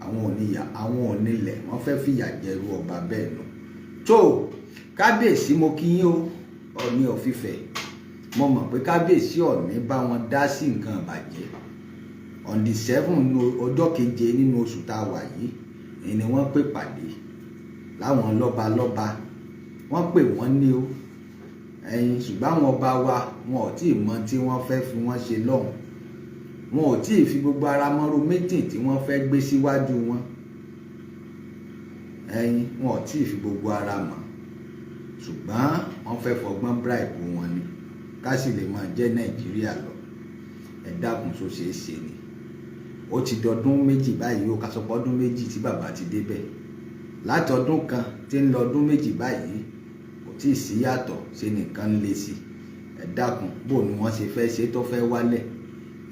Àwọn oníyà, àwọn onílẹ̀, wọ́n fẹ́ fìyà jẹrú ọba bẹ́ẹ̀ nù. Tó kábíyèsí, mo kí yín o, Ọọ̀ni of Ifẹ̀. Mo mọ̀ pé kábíyèsí Ọọ̀ni bá wọn dá sí nǹkan ìbàjẹ́. On the 7, ọjọ́ keje nínú oṣù tá a wà yìí ni wọ́n pè pàdé láwọn lọ́balọ́ba. Wọ́n pè wọ́n ní o ẹ̀yin, ṣùgbọ́n àwọn ọba wa, wọn ò tí ì mọ tí wọ́n fẹ́ fi wọ́n ṣe lọ́hùn. Wọn ò tí ì fi gbogbo ara mọ́rú meeting tí wọ́n fẹ́ gbé síwájú wọn. Ẹ̀yin wọn ò tí ì fi gbogbo ara mọ̀, ṣùgbọ́n wọ́n fẹ́ fọgbọ́n bribe wọn ni, ká sì lè máa jẹ́ Nàìjíríà lọ. Ẹ dákun, tó ṣeé ṣe ni? Ó ti dọdún 2 báyìí ó, ká sọ pé ọdún 2 tí bàbá ti débẹ̀. Láti ọdún kan tí ń lọ ọdún 2 báyìí, kò tí ì sí yàtọ̀, ṣe nìkan ń le sí. Ẹ dákun, bó ni wọ́n ṣe fẹ́ ṣe tó fẹ́ wálẹ̀?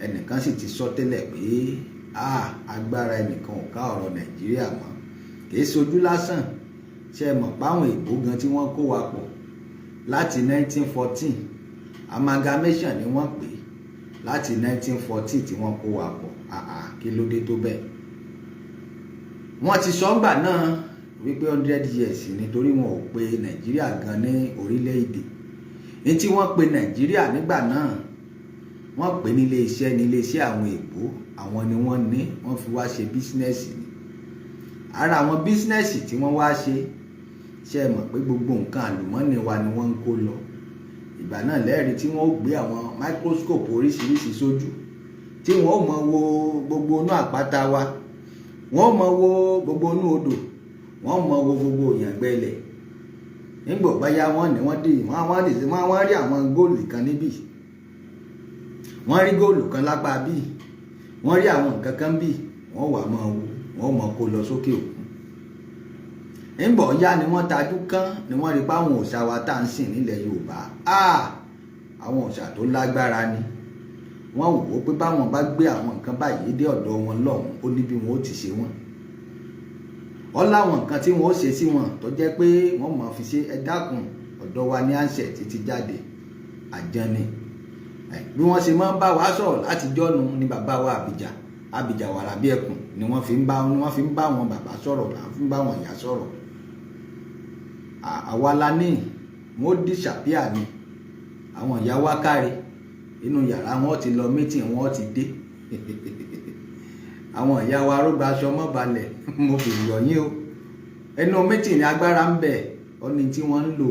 Ẹnìkan sì ti sọ tẹ́lẹ̀ pé agbára ẹnìkan ò ká ọ̀rọ̀ Nàìjíríà mọ́. Kì í ṣojú lásán. Ṣe mọ̀ páwọn ìbò gan tí wọ́n kó wa pọ̀ láti 1914, amalgamation ni wọ́n pè láti 1914 tí wọ́n kó wa pọ̀. Àà, kí ló dé tó bẹ́ẹ̀? Wọ́n ti sọ ńgbà náà wípé 100 years, nítorí wọn ò pe Nàìjíríà gan ní orílẹ̀-èdè. Ní tí wọ́n pe Nàìjíríà nígbà náà, wọ́n pè nílé iṣẹ́, nílé iṣẹ́ àwọn èèbó. Àwọn ni wọ́n ní wọ́n fi wá ṣe business ni. Ara àwọn business tí wọ́n wá ṣe, ṣe é mọ̀ pé gbogbo nǹkan àlùmọ́ọ́nì wa ni wọ́n ń kó lọ. Ìgbà náà lẹ́rìí tí wọ́n ó gbé àwọn microscope oríṣiríṣi sójú, tí wọ́n ó mọ wo gbogbo inú àpáta wa, wọ́n ó mọ wo gbogbo inú odò, wọ́n mọ wo gbogbo ìyàngbẹ́ ilẹ̀. Nígbà báyá wọ́n ní wọ́n dì wọ́n rí àwọn góòlù kan níbí, wọ́n rí góòlù kan lápá bíi, wọ́n rí àwọn nǹkan kan bíi, wọ́n wà máa wo, wọ́n mọ kó lọ sókè òkun. Nígbà yá ni wọ́n tajú kán, ni wọ́n rí pé àwọn òòṣà wa tá à ń sìn nílẹ̀ Yorùbá, àwọn òòṣà tó lágbára ni. Wọ́n wò ó pé báwọn bá gbé àwọn nǹkan báyìí dé ọ̀dọ̀ wọn lọ́hùn, ó ní bí wọn ó ti ṣe wọ́n. Ọ láwọn nǹkan tí wọn ó ṣe sí wọn tó jẹ́ pé wọ́n mọ̀ fi ṣe. Ẹ dákun, ọ̀dọ̀ wa ní àǹṣẹ̀ títí jáde àjẹni. Bí wọ́n ṣe máa ń bá wa sọ̀rọ̀ láti jọ́nu ní bàbá wa Àbíjà, Àbíjà wàrà bí ẹkùn ni wọ́n fi ń bá wọn bàbá sọ̀rọ̀, là ń fi ń bá wọn ìyá sọ̀rọ̀. Àwa la ní wọn ó disappear ni. Àwọn ìyá wa káre inú yàrá, wọn ti lọ meeting, wọn ti dé. Àwọn ìyá wa arúgbó aṣọ mọ́ balẹ̀, mo fi yọ̀ yín o. Ẹnu meeting ní agbára ń bẹ ọ ní tí wọ́n ń lò.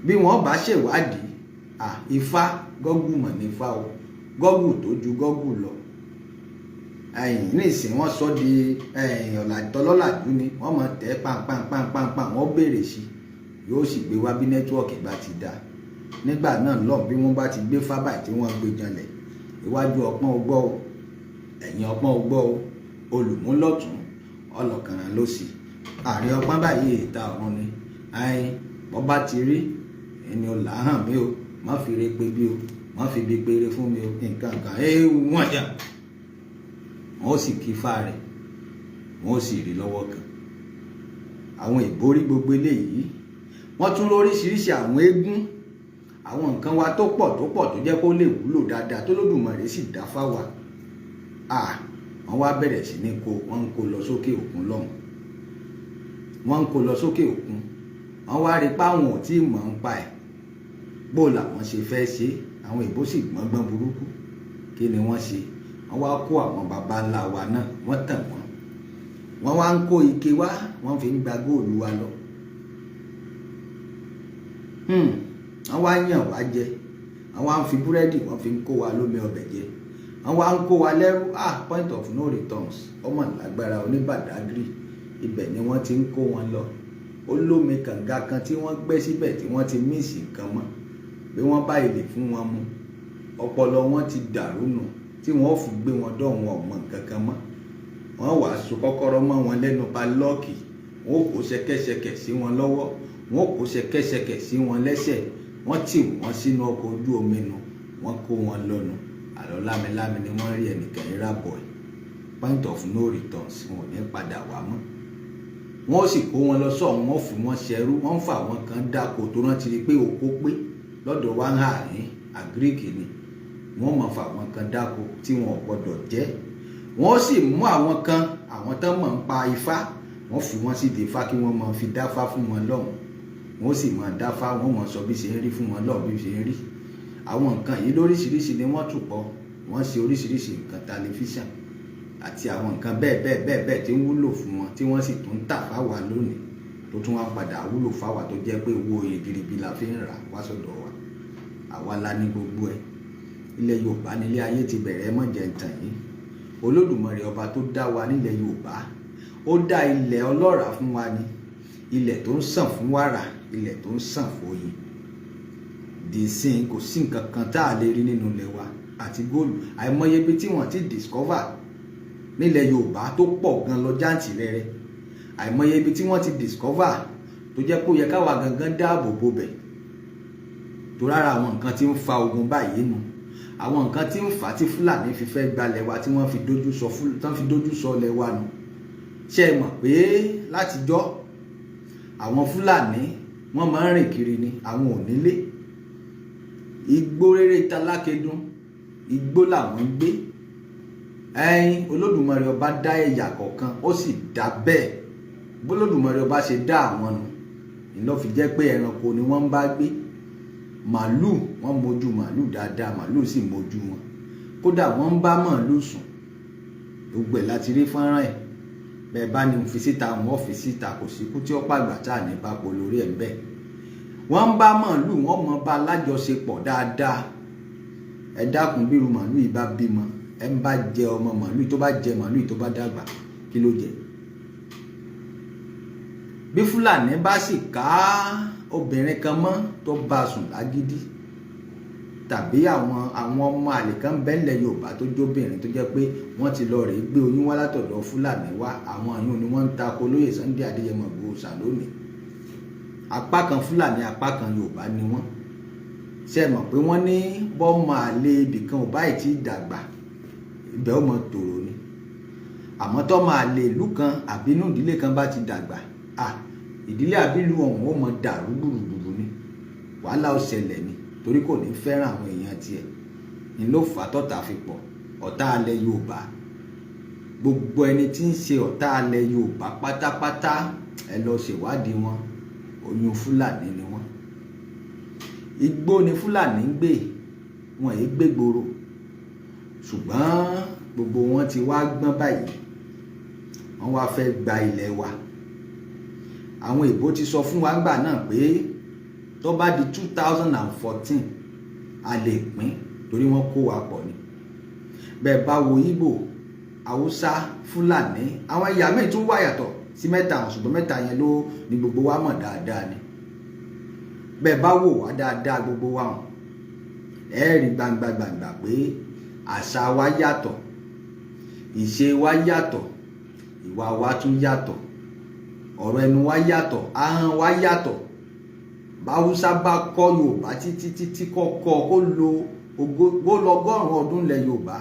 Bí wọ́n bá ṣèwádìí Ifá, Google mọ̀ ní Ifá o, Google tó ju Google lọ. Ẹ̀yìn nísìn wọ́n sọ di ọ̀làtọ́lọ́làjú ni wọ́n mọ̀ tẹ́ pàǹpàǹpàǹpàǹ, wọ́n béèrè sí, yóò sì gbé wá bí network bá ti dá. Nígbà náà lọ, bí wọ́n bá ti gbé fábà tí wọ́n gbé janlẹ̀, iwájú ọpọ́n ogbọ́ o, ẹ̀yìn ọpọ́n ogbọ́ o, olùmúlọ̀tún ọlọ́kànràn ló sì àárín ọpọ́n báyìí, ìta ọ̀run ni. Ẹ̀yìn bọ́ bá ti rí ẹni ò là hàn mí o, má fi re pé bí o, má fi bí péré fún mi o, nǹkan kan ẹ wọ́n jà, wọ́n sì kí fá rẹ̀, wọ́n sì rí lọ́wọ́ kan. Àwọn ìborí gbogbo eléyìí, wọ́n tún lóríṣiríṣi àwọn eégún, àwọn nǹkan wa tó pọ̀ tó pọ̀ tó jẹ́ kó lè wúlò dáadáa tó Lódùmarè sì dá fáwa. Wọ́n wá bẹ̀rẹ̀ sí ní kó, wọ́n ń kó lọ sókè òkun lọ́hùn, wọ́n ń kó lọ sókè òkun. Wọ́n wá rí páwọn ò tí ì mọ̀ ń pa ẹ̀, bó làwọn ṣe fẹ́ ṣe. Àwọn ìbò sì gbọ́ngbọ́n burúkú. Kí ni wọ́n ṣe? Wọ́n wá kó àwọn baba ńlá wa náà, wọ́n tàn wọ́n. Wọ́n wá ń kó ike wá, wọ́n fi ń gba góòlù wa lọ. Wọ́n wá yàn wá jẹ, wọ́n wá ń fi búrẹ́dì, wọ́n fi ń kó wa lómi ọbẹ̀ jẹ, wọ́n wá ń kó wa lẹ́rú. Point of no returns, ọmọ lágbára oníbàdágìrì, ibẹ̀ ni wọ́n ti ń kó wọn lọ. Ó lómi kànga kan tí wọ́n gbẹ́ síbẹ̀ tí wọ́n ti mix nǹkan mọ́. Bí wọ́n bá ilé fún wọn mu, ọpọlọ wọn ti dàrú nù tí wọ́n fi gbé wọn dọ̀hún, ọmọ nǹkan kan mọ́. Wọ́n wàá so kọ́kọ́rọ́ mọ́ wọn lẹ́nu padlock, wọ́n kó ṣẹ̀kẹ̀ṣẹ̀kẹ̀ sí wọn lọ́wọ́, wọ́n kó ṣẹ̀kẹ̀ṣẹ̀kẹ̀ sí wọn lẹ́sẹ̀, wọ́n tì wọ́n sínú ọkọ̀ ojú omi nu, wọ́n kó wọn lọ́nu. Àlọ́ lámilámi ni wọ́n rí ẹnìkan rà bọ̀ ẹ̀. Point of no returns, wọn ò ní padà wá mọ́. Wọ́n sì kó wọn lọ sọ́hún, wọ́n fi wọ́n ṣẹrú, wọ́n ń fà wọ́n kan dáko tó rántí rí pé oko pé lọ́dọ̀ wa ń hà ní agric ni. Wọ́n mọ̀ fà wọ́n kan dáko tí wọn ò gbọ́dọ̀ jẹ́. Wọ́n sì mú àwọn kan, àwọn tán mọ̀ ń pa ifá, wọ́n fi wọ́n sí di ifá kí wọ́n máa fi dáfá fún wọn lọ́hùn. Wọ́n sì máa dáfá, wọ́n máa sọ bí ṣe ń rí fún wọn lọ́hùn, bí ṣe ń rí. Àwọn nǹkan yìí lóríṣiríṣi ni wọ́n tù pọ̀, wọ́n ṣe oríṣiríṣi nǹkan, tẹlifíṣàn àti àwọn nǹkan bẹ́ẹ̀ bẹ́ẹ̀ bẹ́ẹ̀ bẹ́ẹ̀ tí ń wúlò fún wọn, tí wọ́n sì tún ń tà fáwa lónìí, tó tún wá padà wúlò fáwa, tó jẹ́ pé owó ribiribi la fi ń rà wá sọ́dọ̀ wa. Àwa la ní gbogbo ẹ̀. Ilẹ̀ Yorùbá nílé ayé ti bẹ̀rẹ̀. Mọ̀jẹ̀ ń tàn yín. Olódùmarè ọba tó dá wa nílẹ̀ Yorùbá, ó dá ilẹ̀ ọlọ́ràá fún wa ní ilẹ̀ tó ń sàn fún wàrà, ilẹ̀ tó ń sàn fóyin. Dìísìn kò sí nǹkan kan tá a lè rí nínú ilẹ̀ wa àti góòlù. Àìmọye ibi tí wọ́n ti discover nílẹ̀ Yorùbá tó pọ̀ gan lọ jáǹtì rẹ̀rẹ̀. Àìmọye ibi tí wọ́n ti discover tó jẹ́ pé ó yẹ káwa gangan dáàbò bo bẹ̀ tó rárá. Àwọn nǹkan tí ń fa ogun báyìí nu, àwọn nǹkan tí ń fà á tí Fúlàní fi fẹ́ gbalẹ̀ wa, tí wọ́n fi dójú sọ, tán fi dójú sọ lẹ̀ wa nu. Ṣé ẹ mọ̀ pé látijọ́ àwọn Fúlàní, wọ́n máa ń rìn kiri ni, àwọn ò nílé. Igbó rere talákedún, igbó làwọn ń gbé. Ẹyin Olódùmarè ọba dá ẹ̀yà kọ̀ọ̀kan, ó sì dá bẹ́ẹ̀. Bólódùmarè ọba ṣe dá àwọn nu ìlọ fi jẹ́ pé ẹranko ni wọ́n ń bá gbé. Màálù, wọ́n mójú màálù dáadáa, màálù sì mójú wọn. Kódà wọ́n ń bá màálù sùn. Gbogbo ẹ̀ láti rí fọ́nrán ẹ̀. Bẹ́ẹ̀ bá ní fi síta, wọ́n fi síta. Kò sí kú tí ó pàgbà tá à ní bá po lórí ẹ̀ ń bẹ́ẹ̀. Wọ́n ń bá màálù, wọ́n mọ bá lájọṣepọ̀ dáadáa. Ẹ dákun, bírú màálù yìí bá bímọ, ẹ ń bá jẹ ọmọ màálù, tó bá jẹ màálù tó bá dàgbà, kí ló jẹ? Bí Fúlàní bá sì ká obìnrin kan mọ́ tó bá a sùn lágídí, tàbí àwọn ọmọ àlè kan bẹ́ńlẹ̀ Yorùbá tó jóbìnrin, tó jẹ́ pé wọ́n ti lọ rèé gbé oyún wá látọ̀dọ̀ Fúlàní wá, àwọn àyùn ni wọ́n ń tako olóyè Sunday Adéyẹmọ Ìgbòho ṣà lónìí. Apá kan Fúlàní, apá kan Yorùbá ni wọ́n. Ṣe mọ̀ pé wọ́n ní bọ́mọ àlè ibìkan ò báyìí tí dàgbà, ibẹ̀ ó mọ tòrò ni. Àmọ́ tọ́mọ àlè ìlú kan àbí inú ìdílé kan bá ti dàgbà, à ìdílé àbílù ọ̀hún ó mọ dàrú gbùrùgbùrù ni, wàhálà ó ṣẹlẹ̀ ni, torí kò ní fẹ́ràn àwọn èèyàn tiẹ̀ ni. Ló fà á tọ́ta fi pọ̀. Ọ̀tá alẹ́ Yorùbá, gbogbo ẹni tí ń ṣe ọ̀tá alẹ́ Yorùbá pátápátá, ẹ lọ ṣèwádìí wọn, oyún Fúlàní ni wọ́n. Igbó ni Fúlàní ń gbé, wọn èé gbé gbòòrò. Ṣùgbọ́n gbogbo wọn ti wá gbọ́n báyìí, wọ́n wá fẹ́ gba ilẹ̀ wa. Àwọn ìbò ti sọ fún wa ńgbà náà pé tó bá di 2014, a lè pín, torí wọ́n kó wa pọ̀ ni. Bẹ́ẹ̀ bá wo Ìgbò, Haúsá, Fúlàní, àwọn ẹ̀yà míì tún wà yàtọ̀ sí mẹ́ta, ṣùgbọ́n mẹ́ta yẹn ló ní gbogbo wa mọ̀ dáadáa ni. Bẹ́ẹ̀ bá wò wá dáadáa, gbogbo wa hàn, ẹ rí gbangba gbangba pé àṣà wa yàtọ̀, ìṣe wa yàtọ̀, ìwà wa tún yàtọ̀, ọ̀rọ̀ ẹnu wa yàtọ̀, ahọ́n wa yàtọ̀. Báwúsá bá kọ́ Yorùbá títí títí, kọ́kọ́ kó lo kó lọ 100 ọdún lẹ̀ Yorùbá,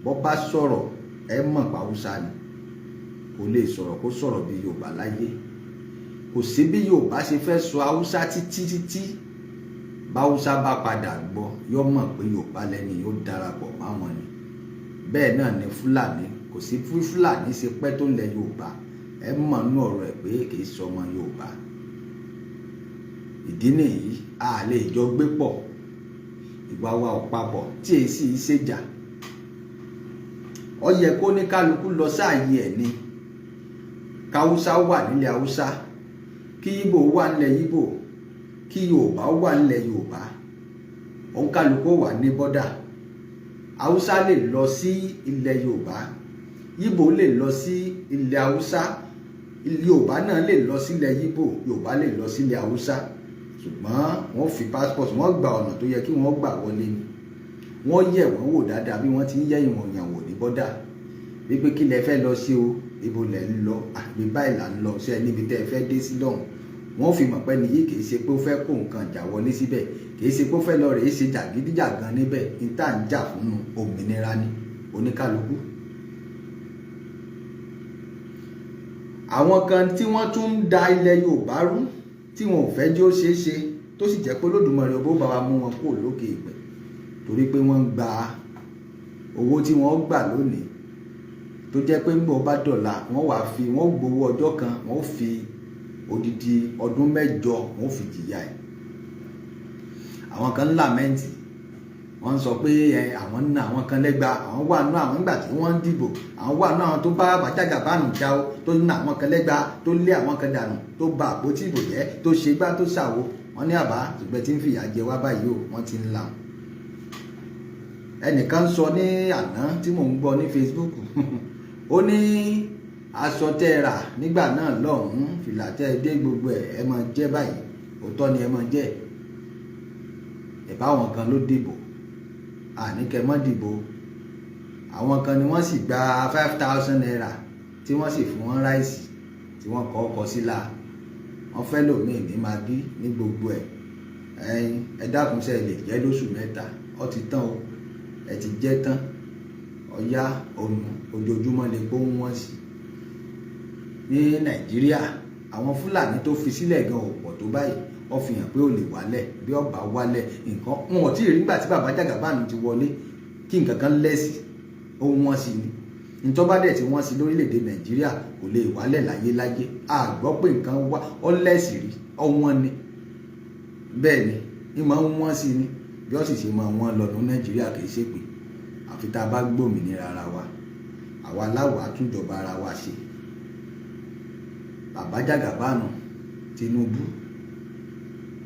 bọ́ bá sọ̀rọ̀, ẹ mọ̀ pàwúsá ni. Kò lè sọ̀rọ̀ kó sọ̀rọ̀ bí Yorùbá láyé. Kò sí bí Yorùbá ṣe fẹ́ sọ Haúsá títí títí, báwúsá bá padà gbọ́, yọ mọ̀ pé Yorùbá lẹ́ni, yóò darapọ̀ máwọn ni. Bẹ́ẹ̀ náà ni Fúlàní. Kò sí fún Fúlàní ṣe pẹ́ tó lẹ̀ Yorùbá, ẹ mọ̀ nínú ọ̀rọ̀ ẹ̀ pé kì í sọmọ Yorùbá. Ìdí nìyí, a lè jọ gbé pọ̀, ìwà wa ò papọ̀, tí èyí sì ṣèjà. Ó yẹ kó ní kálukú lọ sáàyè ẹ̀ ni. Káwúsá wà nílẹ̀ Haúsá, kí Ìgbò wà nílẹ̀ Ìgbò, kí Yorùbá wà nílẹ̀ Yorùbá. Òǹkálukú wà ní bọ́dà. Haúsá lè lọ sí ilẹ̀ Yorùbá, Ìgbò lè lọ sí ilẹ̀ Haúsá, Yorùbá náà lè lọ sílẹ̀ Ìgbò, Yorùbá lè lọ sílẹ̀ Haúsá. Ṣùgbọ́n wọ́n fi passport, wọ́n gba ọ̀nà tó yẹ kí wọ́n gbà wọlé ni. Wọ́n yẹ̀ wọ́n wò dáadáa bí wọ́n ti ń yẹ̀ ìwọ̀n yàn wò ní bọ́dà, wípé kí lẹ fẹ́ lọ sí o, ibo lẹ ń lọ, àbí báyìí là ń lọ ṣe níbi tẹ́ ẹ fẹ́ dé sí lọ́hùn. Wọ́n fi mọ̀ pé nìyí kì í ṣe pé ó fẹ́ kó nǹkan jà wọlé síbẹ̀, kì í ṣe pé ó fẹ́ lọ rèé ṣe jàgídíjàgan níbẹ̀. Ní tá à ń jà fún òmìnira ni oníkálukú. Àwọn kan tí wọ́n tún ń da ilẹ̀ Yorùbá rú, tí wọn ò fẹ́ jẹ́ ó ṣeé ṣe, tó sì jẹ́ pé Olódùmarè ọbọ̀ bá wa mú wọn kúrò lókè ìpẹ́, torí pé wọ́n ń gba owó tí wọ́n gbà lónìí, tó jẹ́ pé ńgbọ́ bá dọ̀la, wọ́n wàá fi wọ́n gbowó ọjọ́ kan, wọ́n fi odidi ọdún 8 wọ́n fi jìyà ẹ̀. Àwọn kan ń lament, wọ́n ń sọ pé ẹ àwọn ń ná àwọn kan lẹ́gba, àwọn wà nú àwọn nígbà tí wọ́n ń dìbò, àwọn wà nú àwọn tó bá bàjágà bánu já o, tó ná àwọn kan lẹ́gba, tó lé àwọn kan dànù, tó ba àpótí ìbò jẹ́, tó ṣe gbá, tó ṣàwo. Wọ́n ní àbá ṣùgbọ́n tí ń fìyà jẹ wá báyìí o, wọ́n ti ń là. Ẹnìkan sọ ní àná tí mò ń gbọ́ ní Facebook, ó ní aṣọ tẹ́ ẹ rà nígbà náà lọ́hùn-ún, fìlà tẹ́ ẹ dé, gbogbo ẹ̀ ẹ máa jẹ́ báyìí. Òótọ́ ni ẹ máa jẹ́ ẹ̀. Báwọn kan ló dìbò, àníkẹ́ mọ́ dìbò. Àwọn kan ni wọ́n sì gba ₦5,000, tí wọ́n sì fún wọn rice, tí wọ́n kọ́ ọkọ̀ sí la, wọ́n fẹ́ lòmíì ní Maggi ní gbogbo ẹ̀. Ẹ̀yin ẹ dákun, ṣe lè jẹ́ lóṣù 3? Ó ti tán o, ẹ ti jẹ́ tán. Ọ̀yá òun ojoojúmọ́ lè kó wọ́n sí ní Nàìjíríà. Àwọn Fúlàní tó fi sílẹ̀ gan ò pọ̀ tó báyìí. Ó fi hàn pé ó lè wálẹ̀. Bí ọba wálẹ̀, nǹkan wọn ò tí ì rí nígbà tí bàbá Jagaban ti wọlé kí nǹkan kan lẹ́sì, ó wọ́n sí ni. Ntọ́ bá dẹ̀ tí wọ́n sí lórílẹ̀‐èdè Nàìjíríà, kò lè wálẹ̀ láyé láyé. A gbọ́ pé nǹkan wá ọ́lẹ́sì rí, ọ̀wọ́n ni. Bẹ́ẹ̀ ni, ní máa ń wọ́n sí ni, bí ó sì ṣe máa wọ́n lọ ní Nàìjíríà. Kì í ṣe pé àfi tá a bá gbòmìnira ara wa, àwa láwàá túnjọba ara wa ṣe. Bàbá Jàgàbánu Tinubu,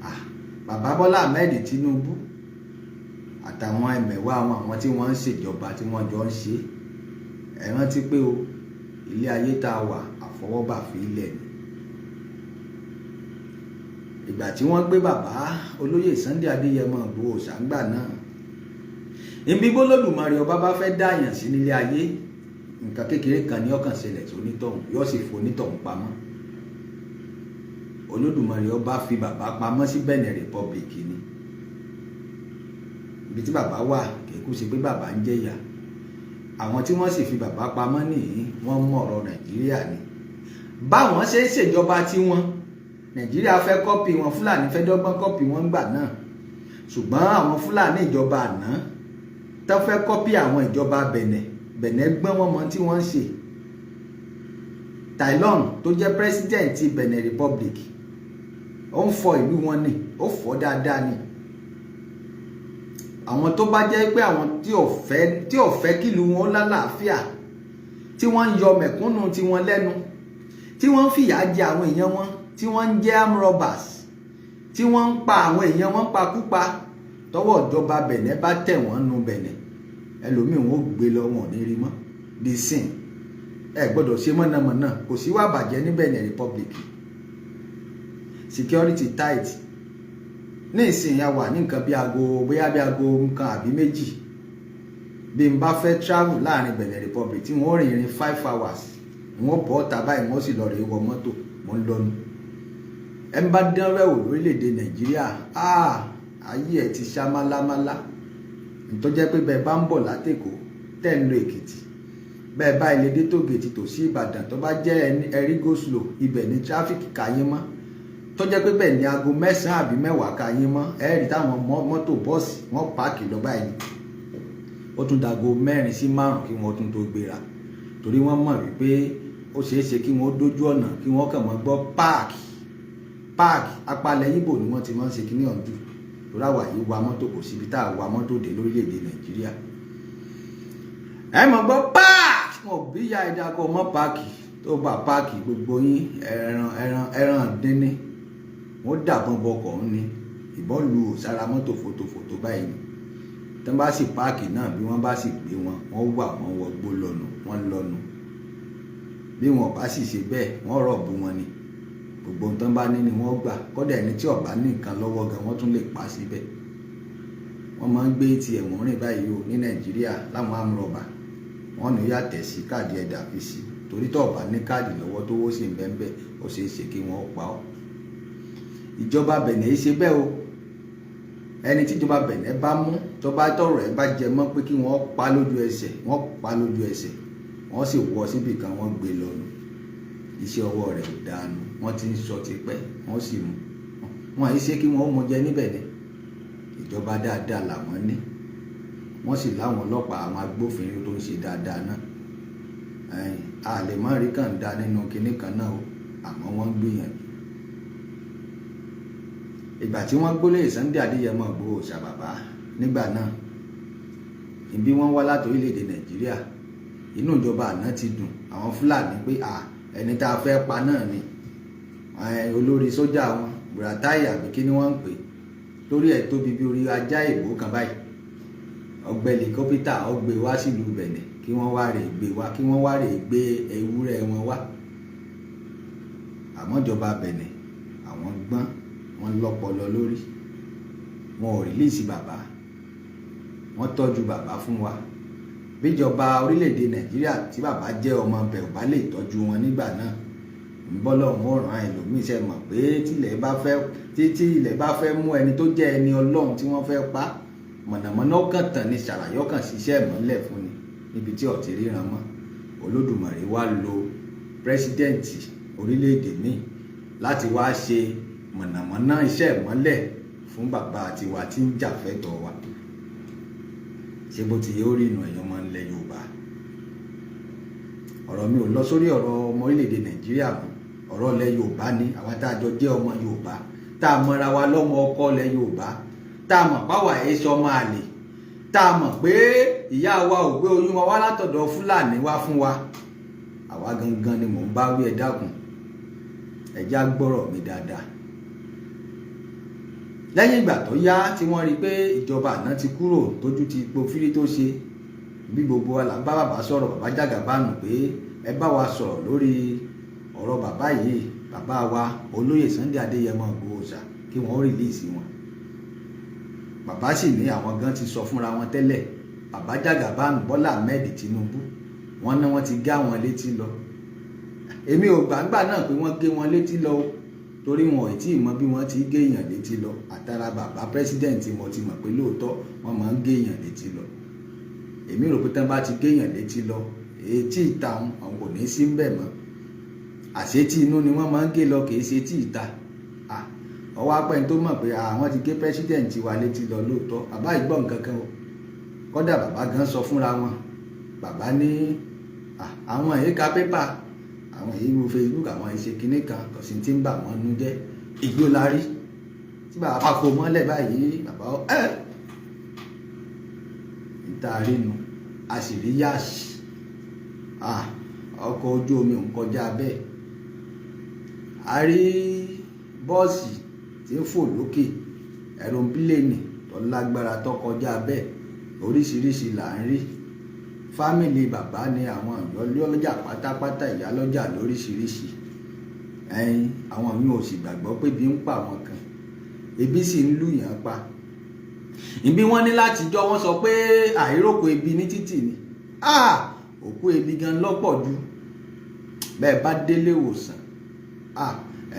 ah, bàbá Bọ́lá Ahmed Tinubu àtàwọn ẹmẹ̀wá àwọn tí wọ́n ń ṣèjọba, tí wọ́n jọ ń ṣe, ẹ rántí pé o, ilé ayé tá a wà, àfọwọ́bà fi ilẹ̀ ni. Ìgbà tí wọ́n gbé bàbá olóyè Sunday Adéyẹmọ Ìgbòho ṣàǹgbà náà, ibi gbólódùmarè ọba bá fẹ́ dáyàn sí nílé ayé, nǹkan kékeré kan ní ọkàn ṣẹlẹ̀ tó nítọ̀hún, yóò sì fonítọ̀hún pamọ́. Olódùmarè ọba fi bàbá pamọ́ sí Benin Republic ni. Ibi tí bàbá wà, kì í kú sí pé bàbá ń jẹ̀yà. Àwọn tí wọ́n sì fi bàbá pamọ́ nìyí, wọ́n mọ̀ ọ̀rọ̀ Nàìjíríà ni, báwọn ṣe ń ṣèjọba tiwọn. Nàìjíríà fẹ́ copy wọn, Fúlàní fẹ́ dọ́gbọ́n copy wọn gbà náà. Ṣùgbọ́n àwọn Fúlàní ìjọba àná tó fẹ́ copy àwọn ìjọba Bẹ̀nẹ̀, Bẹ̀nẹ̀ gbọ́n, wọn mọ tí wọ́n ń ṣe. Talon tó jẹ́ president ti Benin Republic, ó ń fọ ìlú wọn ni, ó fọ dáadáa ni. Àwọn tó bá jẹ́ pé àwọn tí ò fẹ́ kílùú wọn lálàáfíà, tí wọ́n ń yọ mẹ̀kúnnù tiwọn lẹ́nu, tí wọ́n ń fìyà jẹ àwọn èèyàn wọn, tí wọ́n ń jẹ́ armed robbers, tí wọ́n ń pa àwọn èèyàn wọn pakúpa, tọwọ́ ìjọba Bẹ̀nẹ̀ bá tẹ̀ wọ́n nu Bẹ̀nẹ̀, ẹlòmíì wọn ò gbé lọ, wọn ò ní rí mọ́. The sin ẹ gbọ́dọ̀ ṣe mọ̀nàmọ́ná, kò sí wà bàjẹ́ ní Benin Republic. Security tight. Ní ìsìn ya wà ní nǹkan bí aago, bóyá bí aago nǹkan àbí méjì. Bí n bá fẹ́ travel láàrin Benin Republic, tí wọ́n rìn ìrìn 5 hours, wọ́n bọ́ ọ̀tá báyìí, wọ́n sì lọ rèé wọ mọ́tò, mọ́ ń lọ́nu. Ẹ ń bá dánwò wò lórílẹ̀‐èdè Nàìjíríà, ayé ẹ̀ ti ṣá málámálá. Tó jẹ́ pé bẹ́ẹ̀ bá ń bọ̀ látẹ̀kọ́, tẹ̀ ń lo Èkìtì, bẹ́ẹ̀ bá ilé dé tógèètì tòsí Ìbàdàn, tó bá jẹ́ ẹrí go slow, ibẹ̀ ní traffic kàyín mọ́. Tó jẹ́ pé bẹ́ẹ̀ ní aago 9 àbí 10 kàyín mọ́, ẹ̀ẹ́rì táwọn mọ́tò bọ́ọ̀sì wọ́n park lọ báyìí. Ó tún dago 4 sí 5 kí wọ́n tún tó gbéra, torí wọ́n mọ̀ wípé ó ṣeé ṣe kí wọ́n dójú ọ̀nà, kí wọ́n kàn mọ́ gbọ́ park, park. Apalẹ̀ Ìbò ni wọ́n ti máa ń ṣe kíní ọ̀hún jù, torí àwa yìí wa mọ́tò, kò síbi tá a wa mọ́tò dé lórílẹ̀‐èdè Nàìjíríà. Ẹ mọ̀ gbọ́ park, wọn ò bí ya ẹja kó mọ́ park. Tó bá park, gbogbo yín, ẹran ẹran ẹran dínní, wọ́n dàbọn bọkọ̀ ń ní ìbọn lu sára mọ́tò fòtòfòtò báyìí ni. Tí wọ́n bá sì park náà, bí wọ́n bá sì gbé wọn, wọ́n wà wọ́n wọgbó lọ́nu, wọ́n lọ́nu. Bí wọn bá sì ṣe bẹ́ẹ̀, wọ́n rọ̀bù wọn ni. Gbogbo nǹkan bá ní ni wọ́n gbà. Kọ́dà ẹni tí ó bá ní nǹkan lọ́wọ́ gan, wọ́n tún lè pa síbẹ̀. Wọ́n máa ń gbé ATM rìn báyìí o ní Nàìjíríà láwọn amúrọ̀bà. Wọ́n ní yàtẹ̀ sí káàdì ẹ̀dà fi sí, torí tó bá ní káàdì lọ́wọ́, tó wó sì ń bẹ́ẹ̀, ó ṣeé ṣe kí wọ́n pa ọ́. Ìjọba Bẹ̀nẹ̀ yìí ṣe bẹ́ẹ̀ o. Ẹni tíjọba Bẹ̀nẹ̀ bá mú, tó bá tọrọ ẹ̀ bá jẹ mọ́ pé kí wọ́n pa lójú ẹsẹ̀, wọ́n pa lójú ẹsẹ̀, wọ́n sì wọ́ síbì kan, wọ́n gbé lọ́nu. Iṣẹ́ ọwọ́ rẹ̀ ò dáanu, wọ́n ti ń sọ tipẹ́, wọ́n sì mú wọn. Àyè ṣe kí wọ́n mú jẹ níbẹ̀ ni. Ìjọba dáadáa làwọn ní, wọ́n sì láwọn ọlọ́pàá, àwọn agbófinró tó ń ṣe dáadáa náà. A lè má rí kàn dá nínú kinní kan náà o, àmọ́ wọ́n ń gbìyànjú. Ìgbà tí wọ́n gbólé Sunday Adéyẹmọ Ìgbòho ṣàbàbá nígbà náà, ìbí wọ́n wá láti orílẹ̀-èdè Nàìjíríà, inú ìjọba àná ti dùn àwọn Fúlàní pé à, ẹni tá a fẹ́ pa náà ni olórí sójà wọn, Buratai àbí kí ni wọ́n ń pè, lórí ẹ̀ tóbi bí orí ajá ìbò kan báyìí. Ọgbẹ́ helicopter ọgbẹ́ wá sílùú Bẹ̀nẹ̀ kí wọ́n wá rè gbé wá, kí wọ́n wá rè gbé ewúrẹ́ wọn wá. Àmọ́ ìjọba Bẹ̀nẹ̀, àwọn gbọ́n, wọ́n lọ́pọlọ lórí. Wọn ò release bàbá, wọ́n tọ́jú bàbá fún wa. Bíjọba orílẹ̀-èdè Nàìjíríà tí bàbá jẹ́ ọmọ bẹ̀ ò bá lè tọ́jú wọn nígbà náà, ń bọ́ lọ́hùn ó ràn ẹlòmíì. Ṣe mọ̀ pé tílẹ̀ bá fẹ́ tí ilẹ̀ bá fẹ́ mú ẹni tó jẹ́ ẹni Ọlọ́run tí wọ́n fẹ́ pa, mọ̀nàmọ́ná kàn tàn ní ṣàlàyé kàn ṣiṣẹ́ ìmọ́lẹ̀ fún ni níbi tí ọ̀tí ríran mọ́. Olódùmarè wá lo president orílẹ̀-èdè míì láti wá ṣe mọ̀nàmọ́ná iṣẹ́ ìmọ́lẹ̀ fún bàbá tiwa tí ń jà fẹ́tọ̀ wa. Ṣé bó ti yẹ ó rí inú ẹ̀yàn ọmọ ilẹ̀ Yorùbá? Ọ̀rọ̀ mi ò lọ sórí ọ̀rọ̀ ọmọ orílẹ̀-èdè Nàìjíríà mọ́, ọ̀rọ̀ ilẹ̀ Yorùbá ni. Àwa tá a jọ jẹ́ ọmọ Yorùbá, tá a mọra wa lọ́mọ ọkọ ilẹ̀ Yorùbá, tá a mọ̀ páwà èso ọmọ àlè, tá a mọ̀ pé ìyá wa ò gbé oyún wa wá látọ̀dọ̀ Fúlàní wá fún wa, àwa gangan ni mò ń bá wí. Ẹ dákun, ẹ já gbọ́rọ̀ mi dáadáa. Lẹ́yìn ìgbà tó yá tí wọ́n rí i pé ìjọba àná ti kúrò, tójú ti po fírí, tó ṣe bí gbogbo wa là ń bá bàbá sọ̀rọ̀, bàbá Jàgàbánù, pé ẹ bá wa sọ̀rọ̀ lórí ọ̀rọ̀ bàbá yìí, bàbá wa olóyè Sunday Adéyẹmọ Ìgbòho ṣá, kí wọ́n release wọn. Bàbá sì ní àwọn gan ti sọ fúnra wọn tẹ́lẹ̀. Bàbá Jàgàbánù Bọ́lá Ahmed Tinubu, wọ́n ní wọ́n ti gé àwọn létí lọ. Èmi ò gbàǹgbà náà pé wọ́n gé wọn létí lọ o, torí wọn ò tí ì mọ bí wọ́n ti gé èèyàn létí lọ. Àtàrà bàbá president mo ti mọ̀ pé lóòótọ́ wọ́n máa ń gé èèyàn létí lọ. Èmi rò pé tán bá ti gé èèyàn létí lọ, etí ìta àwọn kò ní í sí ń bẹ̀ mọ́. Àṣetí inú ni wọ́n máa ń gé lọ, kì í ṣe tí ìta. Ọwọ́ apẹ́ tó mọ̀ pé àwọn ti gé president wa létí lọ lóòótọ́. Bàbá ìgbọ́ nǹkan kan o. Kódà bàbá gan sọ fúnra wọn, bàbá ní àwọn èyí ka pépà, àwọn èyí wo Facebook, àwọn èyí ṣe kinní kan, kò sí ti ń bà wọ́n nú jẹ́. Ìgbó la rí tí bàbá bá kó mọ́lẹ̀ báyìí. Bàbá ẹ̀ níta rínu, a sì rí yáàsì, ọkọ̀ ojú omi ń kọjá bẹ́ẹ̀, a rí bọ́ọ̀sì tí ń fò lókè, aeroplane tó lágbára tó kọjá bẹ́ẹ̀. Oríṣiríṣi là ń rí. Family bàbá ni àwọn ìyálọ́jà pátápátá, ìyálọ́jà lóríṣiríṣi. Ẹyin àwọn mi ò sì gbàgbọ́ pé ebi ń pa àwọn kan, ebi sì ń lùyàn pa. Ìbí wọ́n ní látijọ́ wọ́n sọ pé àìrókò ebi ní títì ni òkú ebi gan lọ́pọ̀ jù. Bẹ́ẹ̀ bá délé ìwòsàn,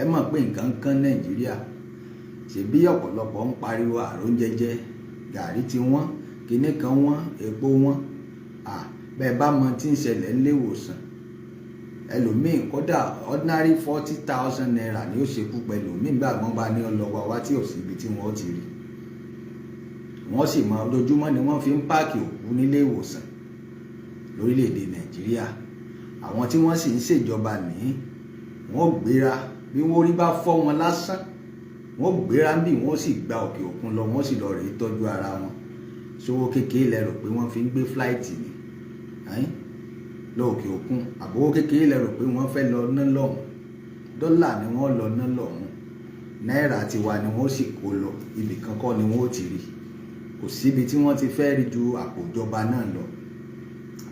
ẹ mọ̀ pé nǹkan kan Nàìjíríà. Ṣebí ọ̀pọ̀lọpọ̀ ń pariwo àrùn jẹjẹ, gàrí ti wọ́n, kinní kan wọ́n, epo wọ́n. Bẹ́ẹ̀ bá mọ tí ń ṣẹlẹ̀ nílé ìwòsàn, ẹlòmíín kódà ordinary ₦40,000 ni ó ṣekú pẹ̀lú míì gbà wọ́n bá ní ọlọ́wọ́ wá tí ò sí ibi tí wọ́n ti rí. Wọ́n sì mọ ojoojúmọ́ ni wọ́n fi ń pack òkú nílé ìwòsàn lórílẹ̀‐èdè Nàìjíríà. Àwọn tí wọ́n sì ń ṣèjọba ní wọ́n gbéra, bí wọ́n rí bá fọ́ wọn lásán, wọ́n gbéra bí wọ́n sì gba òkè òkun lọ, wọ́n sì lọ rèé tọ́jú ara wọn. Sówó kékeré lẹ rò pé wọ́n fi ń gbé flight ni lọ òkè òkun? Àbówó kékeré lẹ rò pé wọ́n fẹ́ lọ ná lọ́hùn? Dọ́là ni wọ́n lọ ná lọ́hùn, náírà tiwa ni wọ́n sì kó lọ. Ibì kan kọ́ ni wọ́n ó ti rí, kò síbi tí wọ́n ti fẹ́ rí ju àpò ìjọba náà lọ.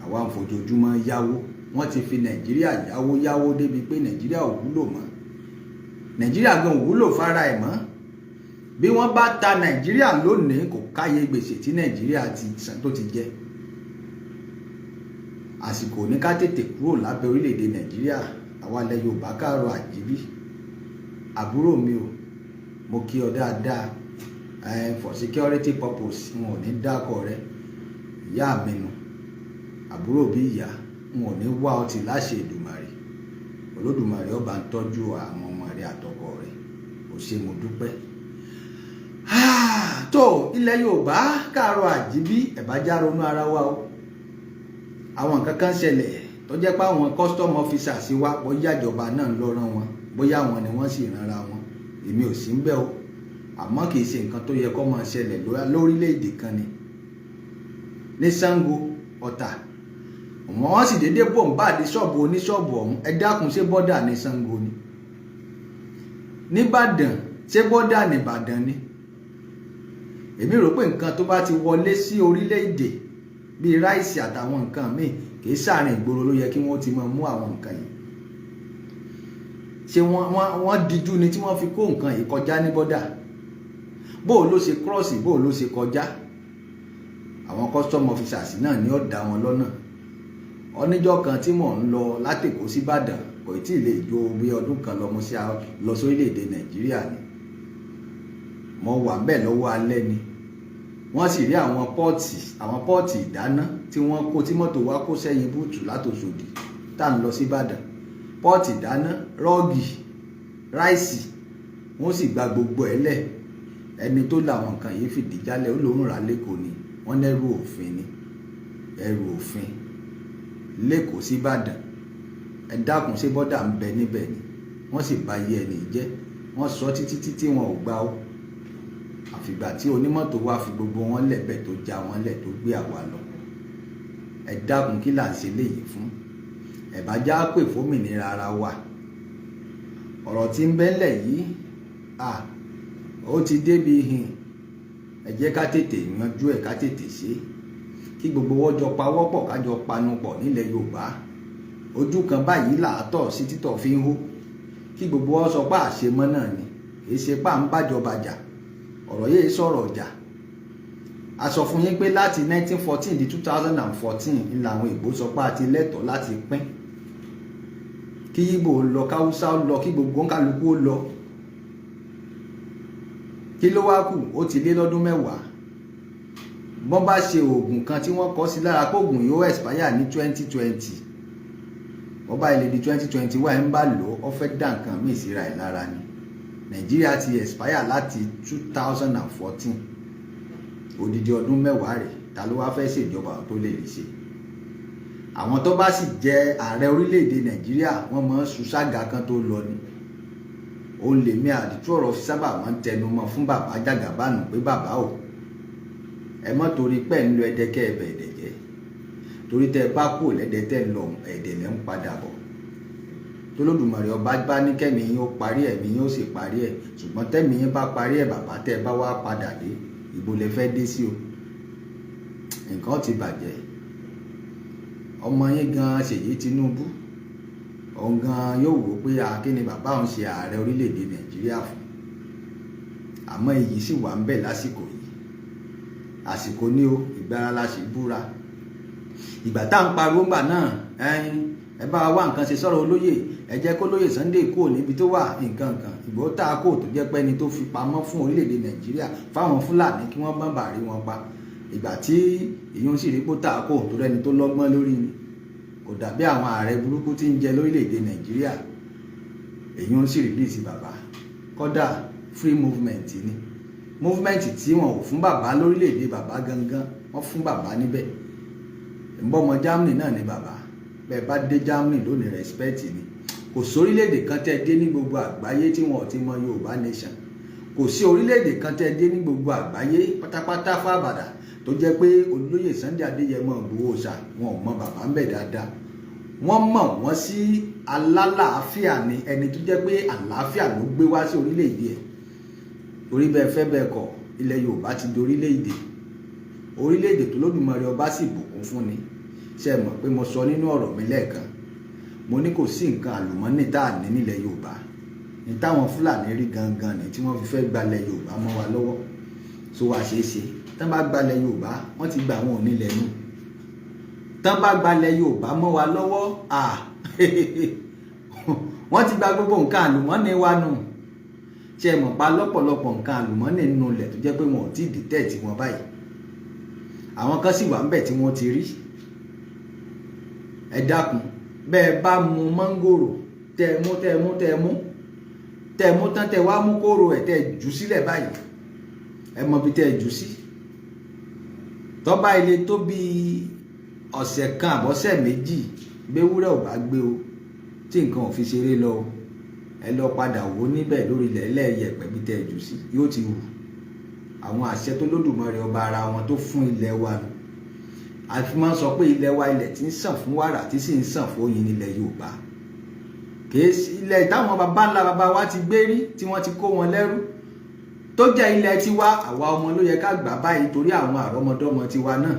Àwa ń fojoojúmọ́ yáwó. Wọ́n ti fi Nàìjíríà yáwó yáwó débi pé Nàìjíríà ò wúlò mọ́. Nàìjíríà gan ò wúlò fara ẹ̀ mọ́. Bí wọ́n bá ta Nàìjíríà lónìí, kò káyé gbèsè tí Nàìjíríà ti san tó ti jẹ. Àsìkò ní ká tètè kúrò lábẹ́ orílẹ̀-èdè Nàìjíríà. Àwa ilẹ̀ Yorùbá káàárọ̀ àjíbí, àbúrò mi ò, mo kí ọ dáadáa. For security purpose, n ò ní dákọ̀ rẹ. Ìyá mi nu, àbúrò bí ìyá, n ò ní wá ọtí láṣẹ Èdùmàrè. Olódùmarè ọba ń tọ́jú àwọn ọmọ rẹ àtọkọ rẹ. Ò ṣe, mo dúpẹ́. Tó ilẹ̀ Yorùbá káàárọ̀ àjíbí, ẹ̀bá já ronú ara wa o. Àwọn nǹkan kan ṣẹlẹ̀ tó jẹ́ pé àwọn custom officers wa, bóyá ìjọba náà ń lọ rán wọn, bóyá àwọn ni wọ́n sì ránra wọn, èmi ò sí ń bẹ̀ o, àmọ́ kì í ṣe nǹkan tó yẹ kó máa ṣẹlẹ̀ lórílẹ̀‐èdè kan ni. Ní Ṣàngó Ọ̀tà, wọ́n sì déédéé bombard ṣọ́ọ̀bù oníṣọ́ọ̀bù ọ̀hún. Ẹ dákun, ṣé border ní Ṣàngó ni? Nìbàdàn, ṣé border nìbàdàn ni? Èmi rò pé nǹkan tó bá ti wọlé sí orílẹ̀-èdè bíi rice àtàwọn nǹkan míì, kì í sàárín ìgboro ló yẹ kí wọ́n ti máa mú àwọn nǹkan yìí. Ṣé wọ́n díjú ni tí wọ́n fi kó nǹkan yìí kọjá ní border? Bó ló ṣe cross, bó ló ṣe kọjá? Àwọn custom officers náà ni ó dá wọn lọ́nà. Oníjọ́ kan tí mò ń lọ látÈkó sí Ìbàdàn, kò tí ì lè ju bí ọdún kan lọ, mo ṣe lọ sórílẹ̀-èdè Nàìjíríà ni. Mo wà bẹ́ẹ̀ lọ́wọ́ alẹ́ ni wọ́n sì rí àwọn pot, àwọn pot ìdáná tí wọ́n kó, tí mọ́tò wa kó sẹ́yìn boot látÒṣòdì tá à ń lọ sí Ìbàdàn. Pot ìdáná, rug, rice, wọ́n sì gba gbogbo ẹ̀ lẹ̀. Ẹni tó làwọn nǹkan yìí fìdí jálẹ̀, ó lóun rà lẹ́kọ̀ọ́ ni. Wọ́n lẹ́rù òfin ni, ẹrù òfin lẹ́kọ̀ọ́ sí Ìbàdàn. Ẹ dákun, ṣé border ń bẹ níbẹ̀ ni? Wọ́n sì bà yé ẹnì jẹ́. Wọ́n sọ títí títí, wọn ò gbà ó, àfìgbà tí onímọ́tò wá fi gbogbo wọn lẹ̀bẹ̀, tó já wọn lẹ̀, tó gbé àwa lọ. Ẹ dákun, kí là ń ṣe léyìí fún? Ẹ bá já pè fómìnira ara wa. Ọ̀rọ̀ tí ń bẹ́lẹ̀ yìí à ó ti débi hìn. Ẹ jẹ́ ká tètè yanjú ẹ̀, ká tètè ṣe, kí gbogbo wọn jọ pawọ́pọ̀, ká jọ panupọ̀ nílẹ̀ Yorùbá. Ojú kan báyìí làátọ̀ sí títọ̀ fi ń hó. Kí gbogbo wọn sọ pé àṣemọ́ náà ni, kì í ṣe pà ń bájọba jà. Ọ̀rọ̀ yìí sọ̀rọ̀ ọjà. A sọ fún yín pé láti 1914 di 2014 ń làwọn ìbò sọ pé a ti lẹ́tọ̀ọ́ láti pín, kí Yíbò lọ, káwúsá lọ, kí gbogbo kálukú ó lọ. Kí ló wá kù? Ó ti lé lọ́dún 10. Bọ́n bá ṣe oògùn kan tí wọ́n kọ sí lára pé oògùn yóò expire ní 2020, wọ́n bá ilé di 2021, ń bá lò ó, fẹ́ dá nǹkan míì síra ẹ̀ lára ni. Nàìjíríà ti expire láti 2014, odidi ọdún 10 rẹ̀. Ta ló wá fẹ́ ṣèjọba tó lè rí ṣe? Àwọn tó bá sì jẹ ààrẹ orílẹ̀-èdè Nàìjíríà, wọ́n máa ń ṣùṣàgà kan tó lọ ni. Òun lèmi àdìtú ọ̀rọ̀ sábà máa ń tẹnu mọ́ fún bàbá Jàgàbánù pé, bàbá o, ẹ mọ́ torí pẹ́ ń lọ ẹdẹkẹ́ ẹbẹ̀ ẹ̀dẹ̀ jẹ́, torí tẹ́ ẹ bá kú lẹ́dẹ̀ tẹ́ ń lọ, ẹ̀dẹ̀ lẹ́ ń padà bọ̀. Tólódùmarè ọba bá ní kẹ́mi yín ó parí, ẹ̀mí yín ó sì parí ẹ̀. Ṣùgbọ́n tẹ́mi yín bá parí ẹ̀, bàbá, tẹ́ ẹ bá wá padà dé, ìbò lẹ fẹ́ dé sí o? Nǹkan ti bàjẹ́. Ọmọ yín gan, Ṣèyí Tinubu, òun gan yóò wò pé kí ni bàbá òun ṣe ààrẹ orílẹ̀-èdè Nàìjíríà fún? Àmọ́ èyí sì wà ń bẹ̀ lásìkò yìí. Àsìkò ní o, ìgbára la sì búra. Ìgbà tá à ń pariwo ńgbà náà, ẹyin ẹ bá wá nǹkan ṣe sọ̀rọ̀ olóyè, ẹ jẹ́ kó lóyè Sunday kúrò níbi tó wà, nǹkan kan ìgbò tá a kò tó jẹ́ pé ẹni tó fi pamọ́ fún orílẹ̀-èdè Nàìjíríà fáwọn Fúlàní kí wọ́n má bàa rí wọn pa. Ìgbà tí ìyún sì rí pó tá a kò tó rẹni tó lọ́gbọ́n lórí ni, kò dàbí àwọn ààrẹ burúkú tí ń jẹ lórílẹ̀-èdè Nàìjíríà. Èyí ń sì release bàbá. Kódà free movement ni, movement tí wọn ò fún bàbá lórílẹ̀-èdè bàbá gangan, wọ́n fún bàbá níbẹ̀. Ńbọ́mọ Germany náà ni bàbá. Bẹ́ẹ̀ bá dé Germany lónìí, respect ni. Kò sórílẹ̀-èdè kan tẹ́ dé ní gbogbo àgbáyé tí wọn ò ti mọ Yorùbá nation. Kò sí orílẹ̀-èdè kan tẹ́ dé ní gbogbo àgbáyé pátápátá fábàdà tó jẹ́ pé olóyè Sunday Adéyẹmọ Ìgbòho ṣá, wọn ò mọ bàbá ń bẹ̀ dáadáa. Wọ́n mọ̀ wọ́n sí alálàáfíà ni, ẹni tó jẹ́ pé àlàáfíà ló gbé wá sí orílẹ̀-èdè ẹ̀. Torí bẹ́ẹ̀ fẹ́ bẹ́ẹ̀ kọ̀, ilẹ̀ Yorùbá ti di orílẹ̀-èdè, orílẹ̀-èdè tó Lódùmarè ọba sì bùkún fún ni. Ṣe mọ̀ pé mo sọ nínú ọ̀rọ̀ mi lẹ́ẹ̀kan, mo ní kò sí nǹkan àlùmọ́nì tá a ní nílẹ̀ Yorùbá ní táwọn Fúlàní rí gangan ní tí wọ́n fi fẹ́ gbalẹ̀ Yorùbá mọ́ wa lọ́wọ́. So wá ṣeé ṣe, tán bá gbalẹ̀ Yorùbá, wọ́n ti gba àwọn onílẹ̀ nù. Tán bá gbalẹ̀ Yorùbá mọ́ wa lọ́wọ́, wọ́n ti gba gbogbo nǹkan àlùmọ́nì wa nù. Ṣe mọ̀ pa lọ́pọ̀lọpọ̀ nǹkan àlùmọ́nì nínú ilẹ̀ tó jẹ́ pé wọn ò tí ì dìtẹ̀ tí wọ́n báyìí? Àwọn kan sì wà ń bẹ̀ tí wọ́n ti rí. Ẹ dákun, bẹ́ẹ̀ bá mu mọ́ngòrò, tẹ́ mú, tẹ́ mú, tẹ́ mú, tẹ́ mú tán, tẹ́ wá mú kóró ẹ̀, tẹ́ jù sílẹ̀ báyìí, ẹ mọ bí tẹ́ jù sí. Tọ́ba ilé tó bí ọ̀sẹ̀ kan àbọ̀sẹ̀ 2, gbéwúrẹ́ ò bá gbé o, tí nǹkan ò fi ṣeré lọ o, ẹ lọ padà wò níbẹ̀ lórí ilẹ̀ ẹlẹ́yẹ̀pẹ̀ bí tẹ́ jù sí, yóò ti hù. Àwọn àṣẹ tó Lódùmarè ọba ara wọn tó fún ilẹ̀ wa nù. Àfi máa ń sọ pé ilẹ̀ wa, ilẹ̀ tí ń sàn fún wàrà tí sì ń sàn fún oyin nílẹ̀ Yorùbá. Kìí ilẹ̀ táwọn baba ńlá baba wa ti gbé rí, tí wọ́n ti kó wọn lẹ́rú, tó jẹ́ ilẹ̀ tiwa. Àwa ọmọ ló yẹ ká gbà báyìí, torí àwọn àrọ́mọdọ́mọ tiwa náà.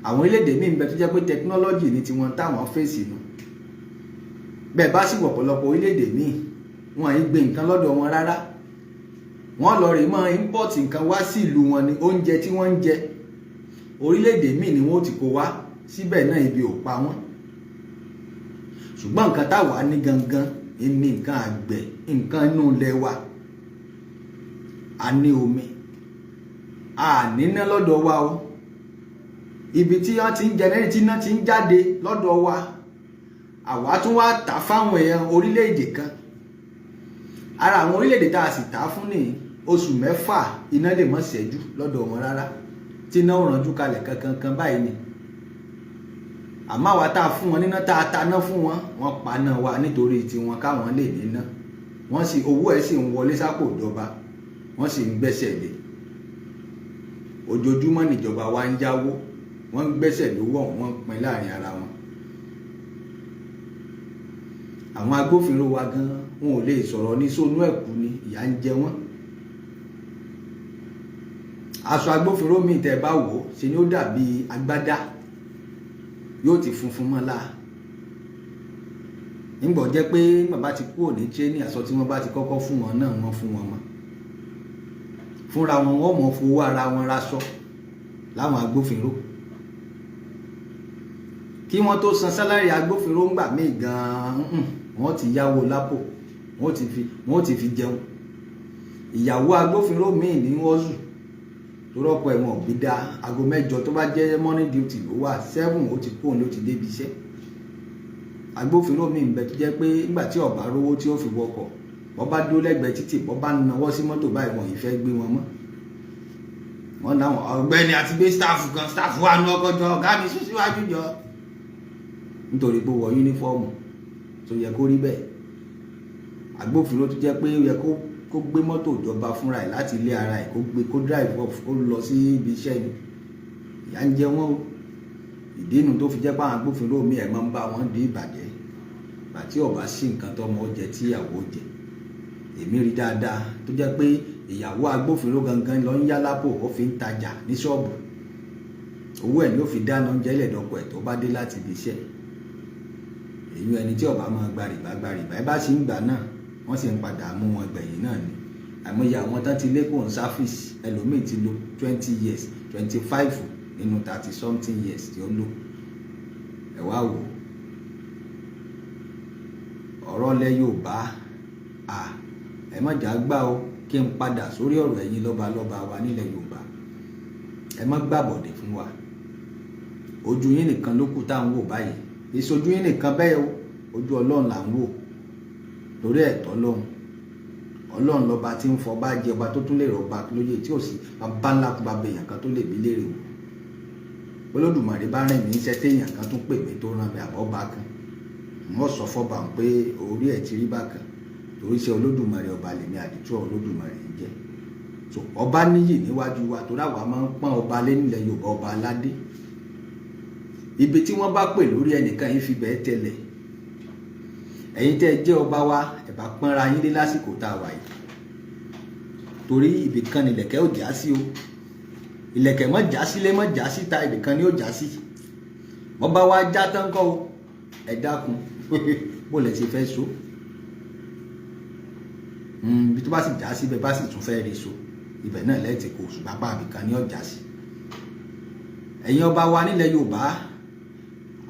Àwọn orílẹ̀-èdè míì ń bẹ tó jẹ́ pé technology ní tiwọn táwọn fèsì nù. Bẹ́ẹ̀ bá sì wọ̀pọ̀lọpọ̀ orílẹ̀-èdè míì, wọn àì gbé nǹkan lọ́dọ̀ wọn rárá. Wọ́n lọ rí mọ́ import nǹkan wá sí ìlú wọn ní oúnjẹ tí wọ́n ń jẹ. Orílẹ̀-èdè míì ni wọ́n ti kó wá síbẹ̀ náà, ibi ò pa wọ́n. Ṣùgbọ́n nǹkan táwa ní gangan ní nǹkan àgbẹ̀, nǹkan inú ilẹ̀ wa. A ní omi, a níná lọ́dọ̀ wa o. Ibi tí wọ́n ti ń generate, tí iná ti ń jáde lọ́dọ̀ wa, àwa tún wá tà fáwọn èèyàn orílẹ̀-èdè kan. Ara àwọn orílẹ̀-èdè tá a sì tà fún ní oṣù 6, iná lè mọ́ ṣẹ́jú lọ́dọ̀ wọn rárá, tí iná ò rànjú kalẹ̀ kankan kan báyìí ni. Àmọ́ àwa tá a fún wọn níná, tá a taná fún wọn, wọ́n paná wa nítorí tiwọn káwọn lè níná. Wọ́n sì owó ẹ̀ sì ń wọlé sápò ìjọba, wọ́n sì ń gbẹ́sẹ̀ lé. Ojoojúmọ́ níjọba wa ń yáwó, wọ́n ń gbẹ́sẹ̀ lówó ọ̀hún, wọ́n ń pín láàrin ara wọn. Àwọn agbófinró wa gan, wọn ò lè sọ̀rọ̀ ní sónú ẹ̀kú ni, ìyà ń jẹ wọ́n. Aṣọ agbófinró míì, tẹ́ bá wò ó, ṣe ni ó dàbí agbádá, yóò ti funfun mọ́ la. Nígbà jẹ́ pé bàbá ti kúrò ní tírénì, aṣọ tí wọ́n bá ti kọ́kọ́ fún wọn náà, wọ́n fún wọn mọ́ fúnra wọn, wọ́n mọ̀ fowó ara wọn raṣọ láwọn agbófinró. Kí wọ́n tó san salary agbófinró ń gbà míì gan-an, wọ́n ti yáwó lápò, wọ́n ti fi jẹun. Ìyàwó agbófinró míì ní wọ́n zù tó rọ́pò ẹ̀wọ̀n òbí dá aago 8, tó bá jẹ́ morning duty ló wà, 7 ó ti kúrò, ló ti débi iṣẹ́. Agbófinró míì ń bẹ tó jẹ́ pé nígbà tí ó bá rówó tí ó fi wọkọ̀, bọ́ bá dúró lẹ́gbẹ̀ẹ́ títì, bọ́ bá nawọ́ sí mọ́tò báyìí, wọ́n yìí fẹ́ gbé wọn mọ́. Wọ́n láwọn ọ̀gbẹ́ni àti gbé staff kan, staff wà nù ọkọ̀ jọ, ọ̀gá mi sún síwájú jọ, nítorí pé wọ uniform tó yẹ kó rí bẹ́ẹ̀. Agbófinró tó jẹ́ pé ó yẹ kó gbé mọ́tò ìjọba fúnra ẹ̀ láti ilé ara ẹ̀, kó gbé, kó drive off, kó lọ sí ibi iṣẹ́ ni. Ìyà ń jẹ wọ́n o. Ìdí inú tó fi jẹ́ pé àwọn agbófinró mi ẹ̀ máa ń bá wọn di ìbàjẹ́ bàtí ọba sí nǹkan tó ọmọ jẹ tí ìyàwó jẹ. Èmi rí dáadáa tó jẹ́ pé ìyàwó agbófinró gangan lọ ń yá lápò, ó fi ń tajà ní ṣọ́ọ̀bù. Owó ẹ̀ ni ó fi dáná oúnjẹ lẹ̀dọ́kọ̀ ẹ̀ tó bá dé láti ibi iṣẹ́. Èyí ẹni tí ọba máa gba rìbá, gba rìbá, ẹ bá sì ń gbà náà, wọ́n sì ń padà mú wọn gbẹ̀yìn náà ni. Àìmọye àwọn tán ti lé kó ń service, ẹlòmíì ti lò 20 years, 25 nínú 30 something years tí ó lò. Ẹ wá wò ọ̀rọ̀ lẹ Yorùbá à, ẹ má jà gbà o. Kí n padà sórí ọ̀rọ̀ ẹ̀yin lọ́balọ́ba wa nílẹ̀ Yorùbá, ẹ má gbàbọ̀dẹ̀ fún wa. Ojú yín nìkan ló kù tá à ń wò báyìí. Ìṣojú yín nìkan bẹ́ẹ̀ o, ojú Ọlọ́run là ń wò torí ẹ̀tọ́ lọ́hùn. Ọlọ́run lọ́ba tí ń fọba jẹ, ọba tó tún lè rọba lóye, tí ò sí bàbá ńlá kó bàbá èèyàn kan tó lè bí léèrè wò. Olódùmarè bá rìn mí iṣẹ́, téèyàn kan tún pè mí tó rán mi àbọ̀ bá kan, wọ́n sọ fọ́ba pé orí ẹ̀ ti rí bákan, torí iṣẹ́ Olódùmarè ọba lèmi àdìtú Olódùmarè ń jẹ́. So ọba níyì níwájú wa, torí àwa máa ń pọ́n ọba lé nílẹ̀ Yorùbá, ọba aládé. Ibi tí wọ́n bá pè lórí ẹnìkan yìí fi bẹ́ẹ̀ tẹ̀lẹ̀. Ẹ̀yin tẹ́ ẹ jẹ́ ọba wa, ẹ bá pọ́nra yín lé lásìkò tá a wà yìí, torí ibì kan ni ìlẹ̀kẹ̀ ò já sí o. Ìlẹ̀kẹ̀ mọ́ já sílé, mọ́ já síta, ibì kan ni ó já sí. Wọ́n bá wá já tán kọ́ o, ẹ dákun, bó lẹ ṣe fẹ́ so? Ibi tó bá sì já sí, ibẹ̀ bá sì tún fẹ́ rí so, ibẹ̀ náà lẹ́ẹ̀tì kò, ṣùgbọ́n apá ibì kan ni ó já sí. Ẹ̀yin ọba wa nílẹ̀ Yorùbá,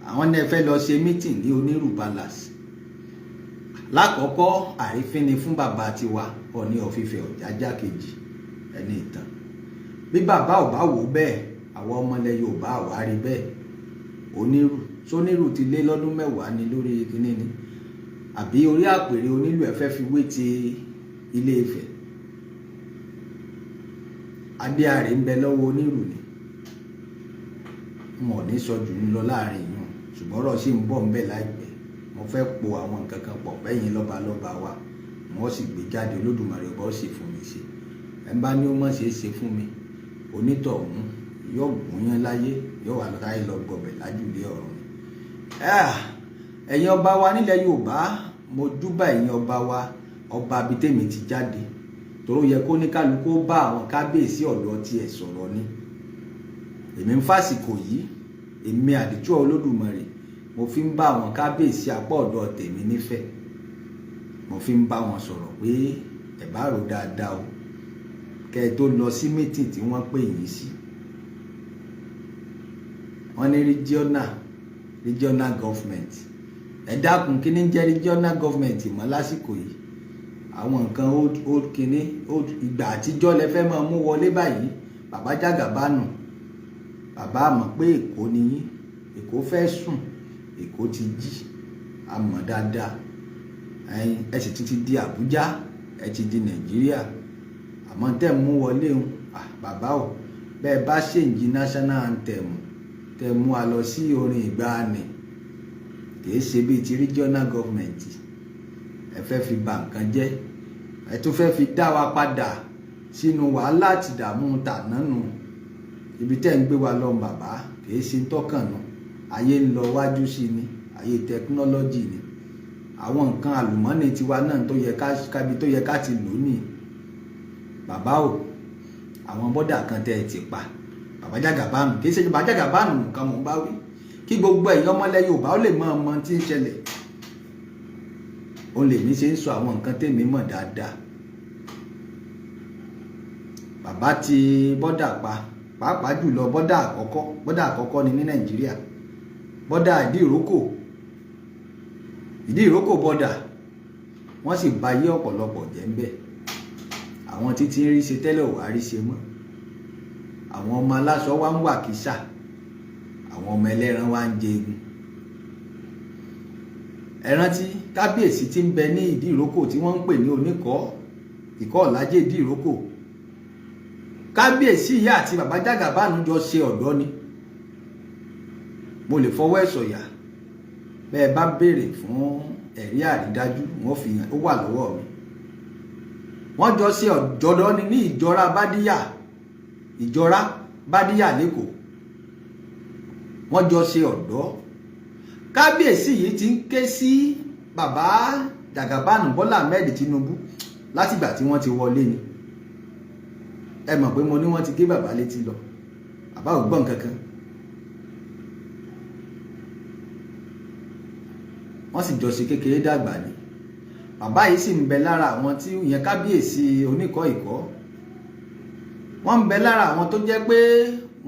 àwọn náà fẹ́ lọ ṣe meeting ní Onírù Palace. Lákọ̀ọ́kọ́, àrífín ni fún bàbá tiwa Ọọ̀ni of Ifẹ̀, Ọ̀jájá kejì, ẹni ìtàn. Bí bàbá ò bá wò bẹ́ẹ̀, àwọn ọmọ ilẹ̀ Yorùbá àwa rí bẹ́ẹ̀. Onírù sónírù ti lé lọ́dún 10 ní lórí kínní ni, àbí orí àpèrè onílù ẹ fẹ́ fi wé ti Ilé Ifẹ̀? Adé àrè ń bẹ lọ́wọ́ onírù ni. Wọn ò ní sọ jù ń lọ láàrin yìí, ṣùgbọ́n ọ̀rọ̀ sì ń bọ̀ ń bẹ láìpẹ́. Mo fẹ́ po àwọn nǹkan kan pọ̀ bẹ́yìn lọ́balọ́ba wa, wọ́n sì gbé jáde. Olódùmarè ọba ó sì fún mi ṣe. Ẹ̀ ń bá ní ó mọ̀ ṣe é ṣe fún mi, onítọ̀hún yóò gúnyán láyé, yóò wà láyé lọ gbọbẹ̀ lájúlé ọ̀run ni. Ẹ̀yin ọba wa nílẹ̀ Yorùbá, mo júbà ẹ̀yin ọba wa, ọba abitẹ́mi ti jáde, tòró yẹ kó ní kálukú bá àwọn kábíyèsí ọ̀dọ́ tiẹ̀ sọ̀rọ̀ ni. Èmi ń fàsìkò yìí, èmi àdìtú Olódùmarè, mo fi ń bá àwọn kábíyèsí apá ọ̀dọ̀ tèmi nífẹ̀ẹ́, mo fi ń bá wọn sọ̀rọ̀ pé ẹ bá rò dáadáa o, kẹ́ ẹ tó lọ sí meeting tí wọ́n pè yín sí. Wọ́n ní regional government. Ẹ dákun, kí ní jẹ́ regional government mọ́ lásìkò yìí? Àwọn nǹkan old old kínní, old ìgbà àtijọ́ lẹ fẹ́ máa mú wọlé báyìí. Bàbá Jàgàbánù, bàbá mọ̀ pé Èkó ni yín. Èkó fẹ́ sùn, Èkó ti jí, a mọ̀ dáadáa. Ẹ̀yin ẹ sì ti di Àbújá, ẹ ti di Nàìjíríà. Àmọ́ tẹ́ ń mú wọlé ń, bàbá o, bẹ́ẹ̀ bá ṣèǹjì national anthem. Tẹ́ mú a lọ sí orin ìgbàanì, kì í ṣe bíi ti regional government. Ẹ fẹ́ fi bà nǹkan jẹ́, ẹ tún fẹ́ fi dá wa padà sínú wàhálà àti ìdààmú tànánù. Ibi tẹ́ ń gbé wa lọ, bàbá, kì í ṣe tọ́kànnù. Ayé ń lọ wájú sí ni, ayé technology ni. Àwọn nǹkan àlùmọ́nì tiwa náà tó yẹ ká kábi tó yẹ ká ti lò ní, bàbá o. Àwọn border kan tẹ́ ẹ ti pa, bàbá Jàgàbánu, kì í ṣe bàbá Jàgàbánu nǹkan mò ń bá wí, kí gbogbo ẹ̀yin ọmọlẹ̀ Yorùbá ó lè mọ ọmọ tí ń ṣẹlẹ̀. Ó lè mí ṣe ń sọ àwọn nǹkan tèmi mọ̀ dáadáa. Bàbá ti border pa, pàápàá jùlọ border àkọ́kọ́. Border àkọ́kọ́ ni ní Nàìjíríà, border Ìdí Ìrókò, Ìdí Ìrókò border. Wọ́n sì bà yé ọ̀pọ̀lọpọ̀ jẹ́ ń bẹ̀. Àwọn títí ń rí ṣe tẹ́lẹ̀ ò wá rí ṣe mọ́. Àwọn ọmọ aláṣọ wa ń wà kísà, àwọn ọmọ ẹlẹ́ran wa ń jẹ egun. Ẹ rántí kábíyèsí tí ń bẹ ní Ìdí Ìrókò tí wọ́n ń pè ní Oníkọ́ Ìkọ́ Ọ̀làjẹ́ Ìdí Ìrókò. Kábíyèsí ìyá àti bàbá Jàgàbánu jọ ṣe ọ̀dọ́ ni. Mo lè fọwọ́ ẹ̀ sọ̀yà bẹ́ẹ̀. Bá béèrè fún ẹ̀rí àrídájú, wọ́n fi hàn, ó wà lọ́wọ́ mi. Wọ́n jọ ṣe ọ̀dọ́ ni ní Ìjọra Bádíyà, Ìjọra Bádíyà lẹ́kọ̀ọ́. Wọ́n jọ ṣe ọ̀dọ́. Kábíyèsí yìí ti ń ké sí bàbá Jàgàbánu Bọ́lá Ahmed Tinubu látìgbà tí wọ́n ti wọlé ni. Ẹ mọ̀ pé mo ní wọ́n ti gé bàbá létí lọ, bàbá ò gbọ́ nǹkan kan. Wọ́n sì jọ ṣe kékeré dàgbà ni. Bàbá yìí sì ń bẹ lára àwọn tí ìyẹn kábíyèsí Oníkọ́ Ìkọ́, wọ́n ń bẹ lára àwọn tó jẹ́ pé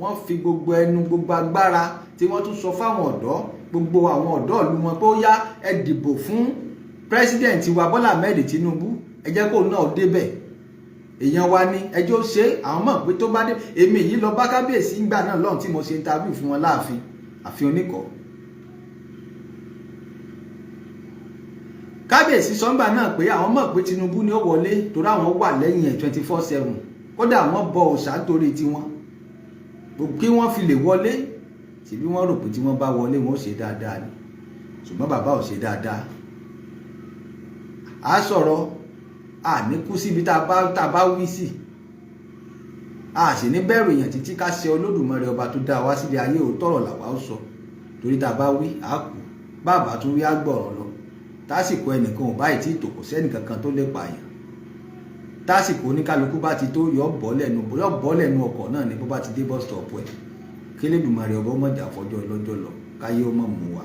wọ́n fi gbogbo ẹnu, gbogbo agbára tí wọ́n tún sọ fáwọn ọ̀dọ́, gbogbo àwọn ọ̀dọ́ ìlú wọn pé ó yá, ẹ dìbò fún president wa Bọ́lá Ahmed Tinubu, ẹ jẹ́ kó náà débẹ̀, èèyàn wa ní ẹjọ́ ṣe. Àwọn mọ̀ pé tó bá dé, èmi yìí lọ bá kábíyèsí ńgbà náà lọ́hùn tí mo ṣe interview fún wọn láàfin, ààfin Oníkọ̀ọ́. Kábíyèsí sọ́ngbà náà pé àwọn mọ̀ pé Tinubu ni ó wọlé, torí àwọn wà lẹ́yìn ẹ̀ 24/7. Kódà wọ́n bọ òòṣà nítorí tiwọn kí wọ́n fi lè wọlé. Síbí wọ́n rò pé tí wọ́n bá wọlé, wọ́n ó ṣe dáadáa ni. Ṣùgbọ́n bàbá ò ṣe dáadáa. A sọ̀rọ̀, a ní kú síbi tá a bá wí sí, a sì ní bẹ̀rù èèyàn títí ká ṣe Olódùmarè ọba tó dá wá sílé ayé. Òótọ́ ọ̀rọ̀ làwa ó sọ, torí tá a bá wí, a kú. Bàbá tún wí, á gbọ̀rọ̀ lọ. Tásìkò ẹnìkan ò báyìí tí tò, kò sẹ́nìkankan tó lè pààyàn. Tásìkò oníkálukú bá ti tó, yọ bọ́ lẹ́nu ọkọ̀ náà ni bó bá ti dé bus stop ẹ̀. Kí Elédùmarè ọba mọ̀jà fọjọ́ lọ́jọ́ lọ, káyé ó mọ̀ mú wa.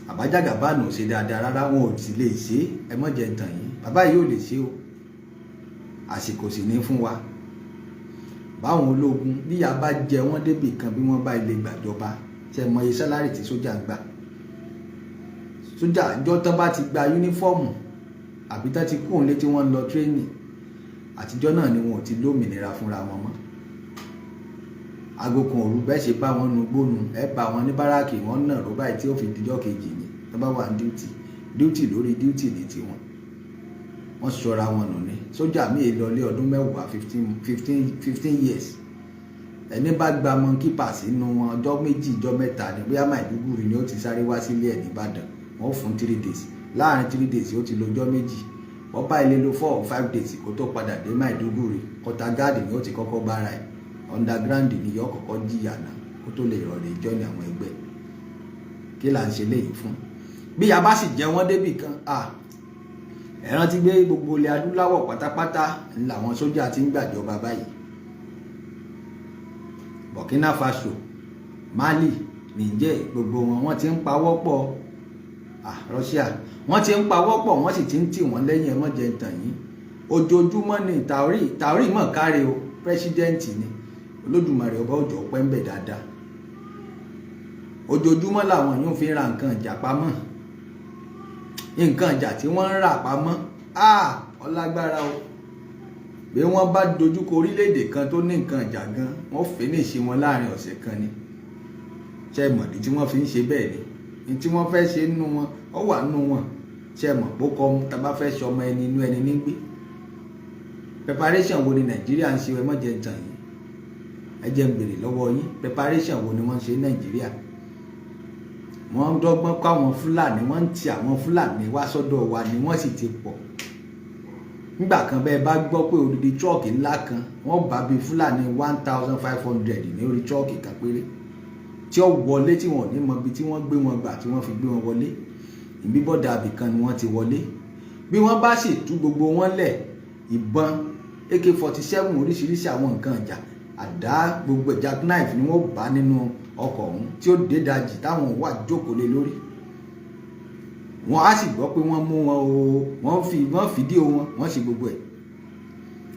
Bàbá Jàgàbánu ò ṣe dáadáa rárá, wọn ò sì lè ṣe é. Ẹ mọ̀ jẹ́ ntàn yín, bàbá yìí ò lè ṣe o. Àsìkò sì ní fún wa. Báwọn ológun bíyà bá jẹ wọ́n débì kan, bí wọ́n bá ilé gbàjọba, ṣe mọ iye salary tí sójà ń gbà? Sójà ìjọ tán bá ti gba uniform àbí tán ti kúrò létí, wọ́n ń lọ training, àtijọ́ náà ni wọn ò ti lómìnira fúnra wọn mọ́. Aago kan òru bẹ́ẹ̀ ṣe bá wọn nu gbónu, ẹ bá wọn ní báràkì, wọn náà ró báyìí tí ó fi dijọ́ kejì ni. Tó bá wà ní duty, duty lórí duty ní tiwọn. Wọ́n sọra wọn nù ní. Sójà míì lọ lé ọdún 10, 15 years. Ẹni bá gba monkey pass nínú wọn, ọjọ́ 2, ọjọ́ 3 ni. Bóyá Maiduguri ni ó ti sáré wá sílé ẹ̀ nìbàdàn, wọ́n fún 3 days. Láàrin 3 days, ó ti lo ọjọ́ 2. Wọ́n bá ilé lo 4 or 5 days kó tó padà dé Maiduguri. Kọta gáàdì ni ó ti kọ́kọ́ bára ẹ̀. Underground ni yọ kọ́kọ́ jìyà náà kó tó lè rọrẹ̀ ìjọ ní àwọn ẹgbẹ́. Kí là ń ṣe léyìí fún? Bí a bá sì jẹ wọ́n débì kan, ẹ rántí gbé gbogbo ilẹ̀ adúláwọ̀ pátápátá làwọn sójà ti ń gbàjọba báyìí. Burkina Faso, Mali, Niger, gbogbo wọn, wọ́n ti ń pawọ́pọ̀. Russia, wọ́n ti ń pawọ́pọ̀, wọ́n sì ti ń tì wọ́n lẹ́yìn. Ẹ mọ̀jẹ̀ tàn yín, ojoojúmọ́ ni Traoré. Traoré mọ̀ káre o, president ni. Olódùmarè ọba òjò pẹ́ ń bẹ̀ dáadáa. Ojoojúmọ́ làwọn yóò fi ra nǹkan ìjà pamọ́. Nǹkan ìjà tí wọ́n ń rà pamọ́, ọlágbára o. Bí wọ́n bá dojúkọ orílẹ̀-èdè kan tó ní nǹkan ìjà gan, wọ́n finish wọn láàrin ọ̀sẹ̀ kan ni. Ṣe mọ̀dí tí wọ́n fi ń ṣe bẹ́ẹ̀ ni? Ní tí wọ́n fẹ́ ṣe nínú wọn, ó wà nínú wọn. Ṣe mọ̀ pé kọ́ tá bá fẹ́ ṣọmọ ẹni, inú ẹni nígbé. Preparation wo ni Nàìjíríà ń ṣe? Ẹ mọ̀jẹ̀ tàn yín. Ẹ jẹ́ n béèrè lọ́wọ́ yín, preparation wo ni wọ́n ń ṣe ní Nàìjíríà? Wọ́n ń dọ́gbọ́n kọ́ àwọn Fúlàní, wọ́n ń ti àwọn Fúlàní wá sọ́dọ̀ wa ni, wọ́n sì ti pọ̀. Nígbà kan, bẹ́ẹ̀ bá gbọ́ pé odidi truck ńlá kan, wọ́n bá bíi Fúlàní 1,500 ní orí truck kan péré tí ó wọlé, tí wọ́n ò ní mọ ibi tí wọ́n gbé wọn gbà tí wọ́n fi gbé wọn wọlé. Ìbí bọ́dà àbìkan ni wọ́n ti wọlé. Bí wọ́n bá sì tú gbogbo wọn lẹ̀, ìbọn AK-47, oríṣiríṣi àwọn nǹkan ìjà, àdá, gbogbo jack knife ni wọ́n bá nínú ọkọ̀ ọ̀hún tí ó dé dajì táwọn wà jókòó lé lórí. Wọ́n á sì gbọ́ pé wọ́n mú wọn o, wọ́n fi wọ́n fídíò wọn, wọ́n sì gbogbo ẹ̀.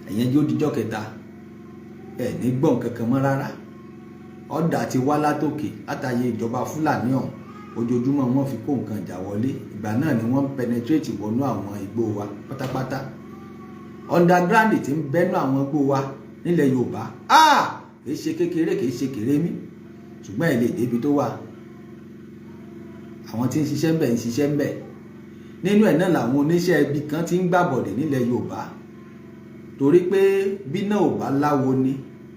Ẹ̀yẹn jó dijọ́ kẹta, ẹ̀ ní gbọ̀n kankan mọ́ rárá. Ọ̀dà ti wá látòkè látàyè ìjọba Fúlàní ọ̀hún. Ojoojúmọ́ wọ́n fi kó nǹkan ìjà wọlé. Ìgbà náà ni wọ́n penetrate wọnú àwọn igbó wa pátápátá. Underground ti ń bẹ́nu àwọn igbó wa nílẹ̀ Yorùbá, ah, kì í ṣe kékeré, kì í ṣe kérémí, ṣùgbọ́n ẹ̀ lè débi tó wà. Àwọn tí ń ṣiṣẹ́ ń bẹ̀ ń ṣiṣẹ́ ń bẹ̀. Nínú ẹ̀ náà làwọn oníṣẹ́ ibi kan ti ń gbàbọ̀dẹ̀ nílẹ̀ Yorùbá, torí pé bí náà ò bá láwo ni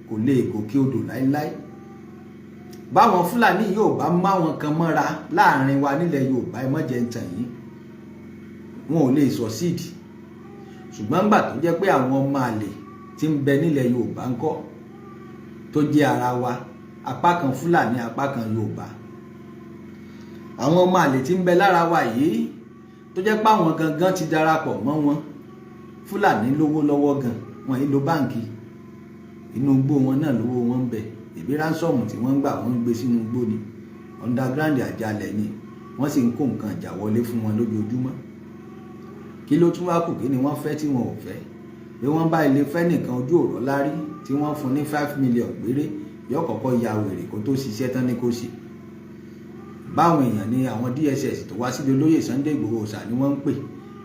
kò lè gòkè odò láéláé. Báwọn Fúlàní yóò bá máwọn kan mọ́ra láàrin wa nílẹ̀ Yorùbá, ẹ má jẹ́ ń tàn yín, wọn ò lè succeed. Ṣùgbọ́n gbà tó jẹ́ pé àwọn ọmọ àlè tí ń bẹ nílẹ̀ Yorùbá ń kọ́, tó jẹ́ ara wa, apá kan Fúlàní, apá kan Yorùbá, àwọn ọmọ àlè tí ń bẹ lára wa yìí, tó jẹ́ pé àwọn gangan ti darapọ̀ mọ́ wọn. Fúlàní lówó lọ́wọ́ gan, wọn yìí lo báǹkì. Inú igbó wọn náà lówó wọn ń bẹ. Ìbí ransom tí wọ́n ń gbà, wọ́n ń gbé sínú igbó ni, underground àjálẹ̀ ni. Wọ́n sì ń kó nǹkan ìjà wọlé fún wọn lójoojúmọ́. Kí ló tún wá kù? Kí ni wọ́n fẹ́ tí wọn ò fẹ́? Bí wọ́n bá ilé fẹ́ nìkan ojú ọ̀rọ̀ lárí tí wọ́n fún ní 5 million péré, yóò kọ́kọ́ ya wèrè kó tó ṣiṣẹ́ tán ní kó ṣe. Báwọn èèyàn ní àwọn DSS tó wá síbi olóyè Sunday Igboho ṣà ni wọ́n ń pè.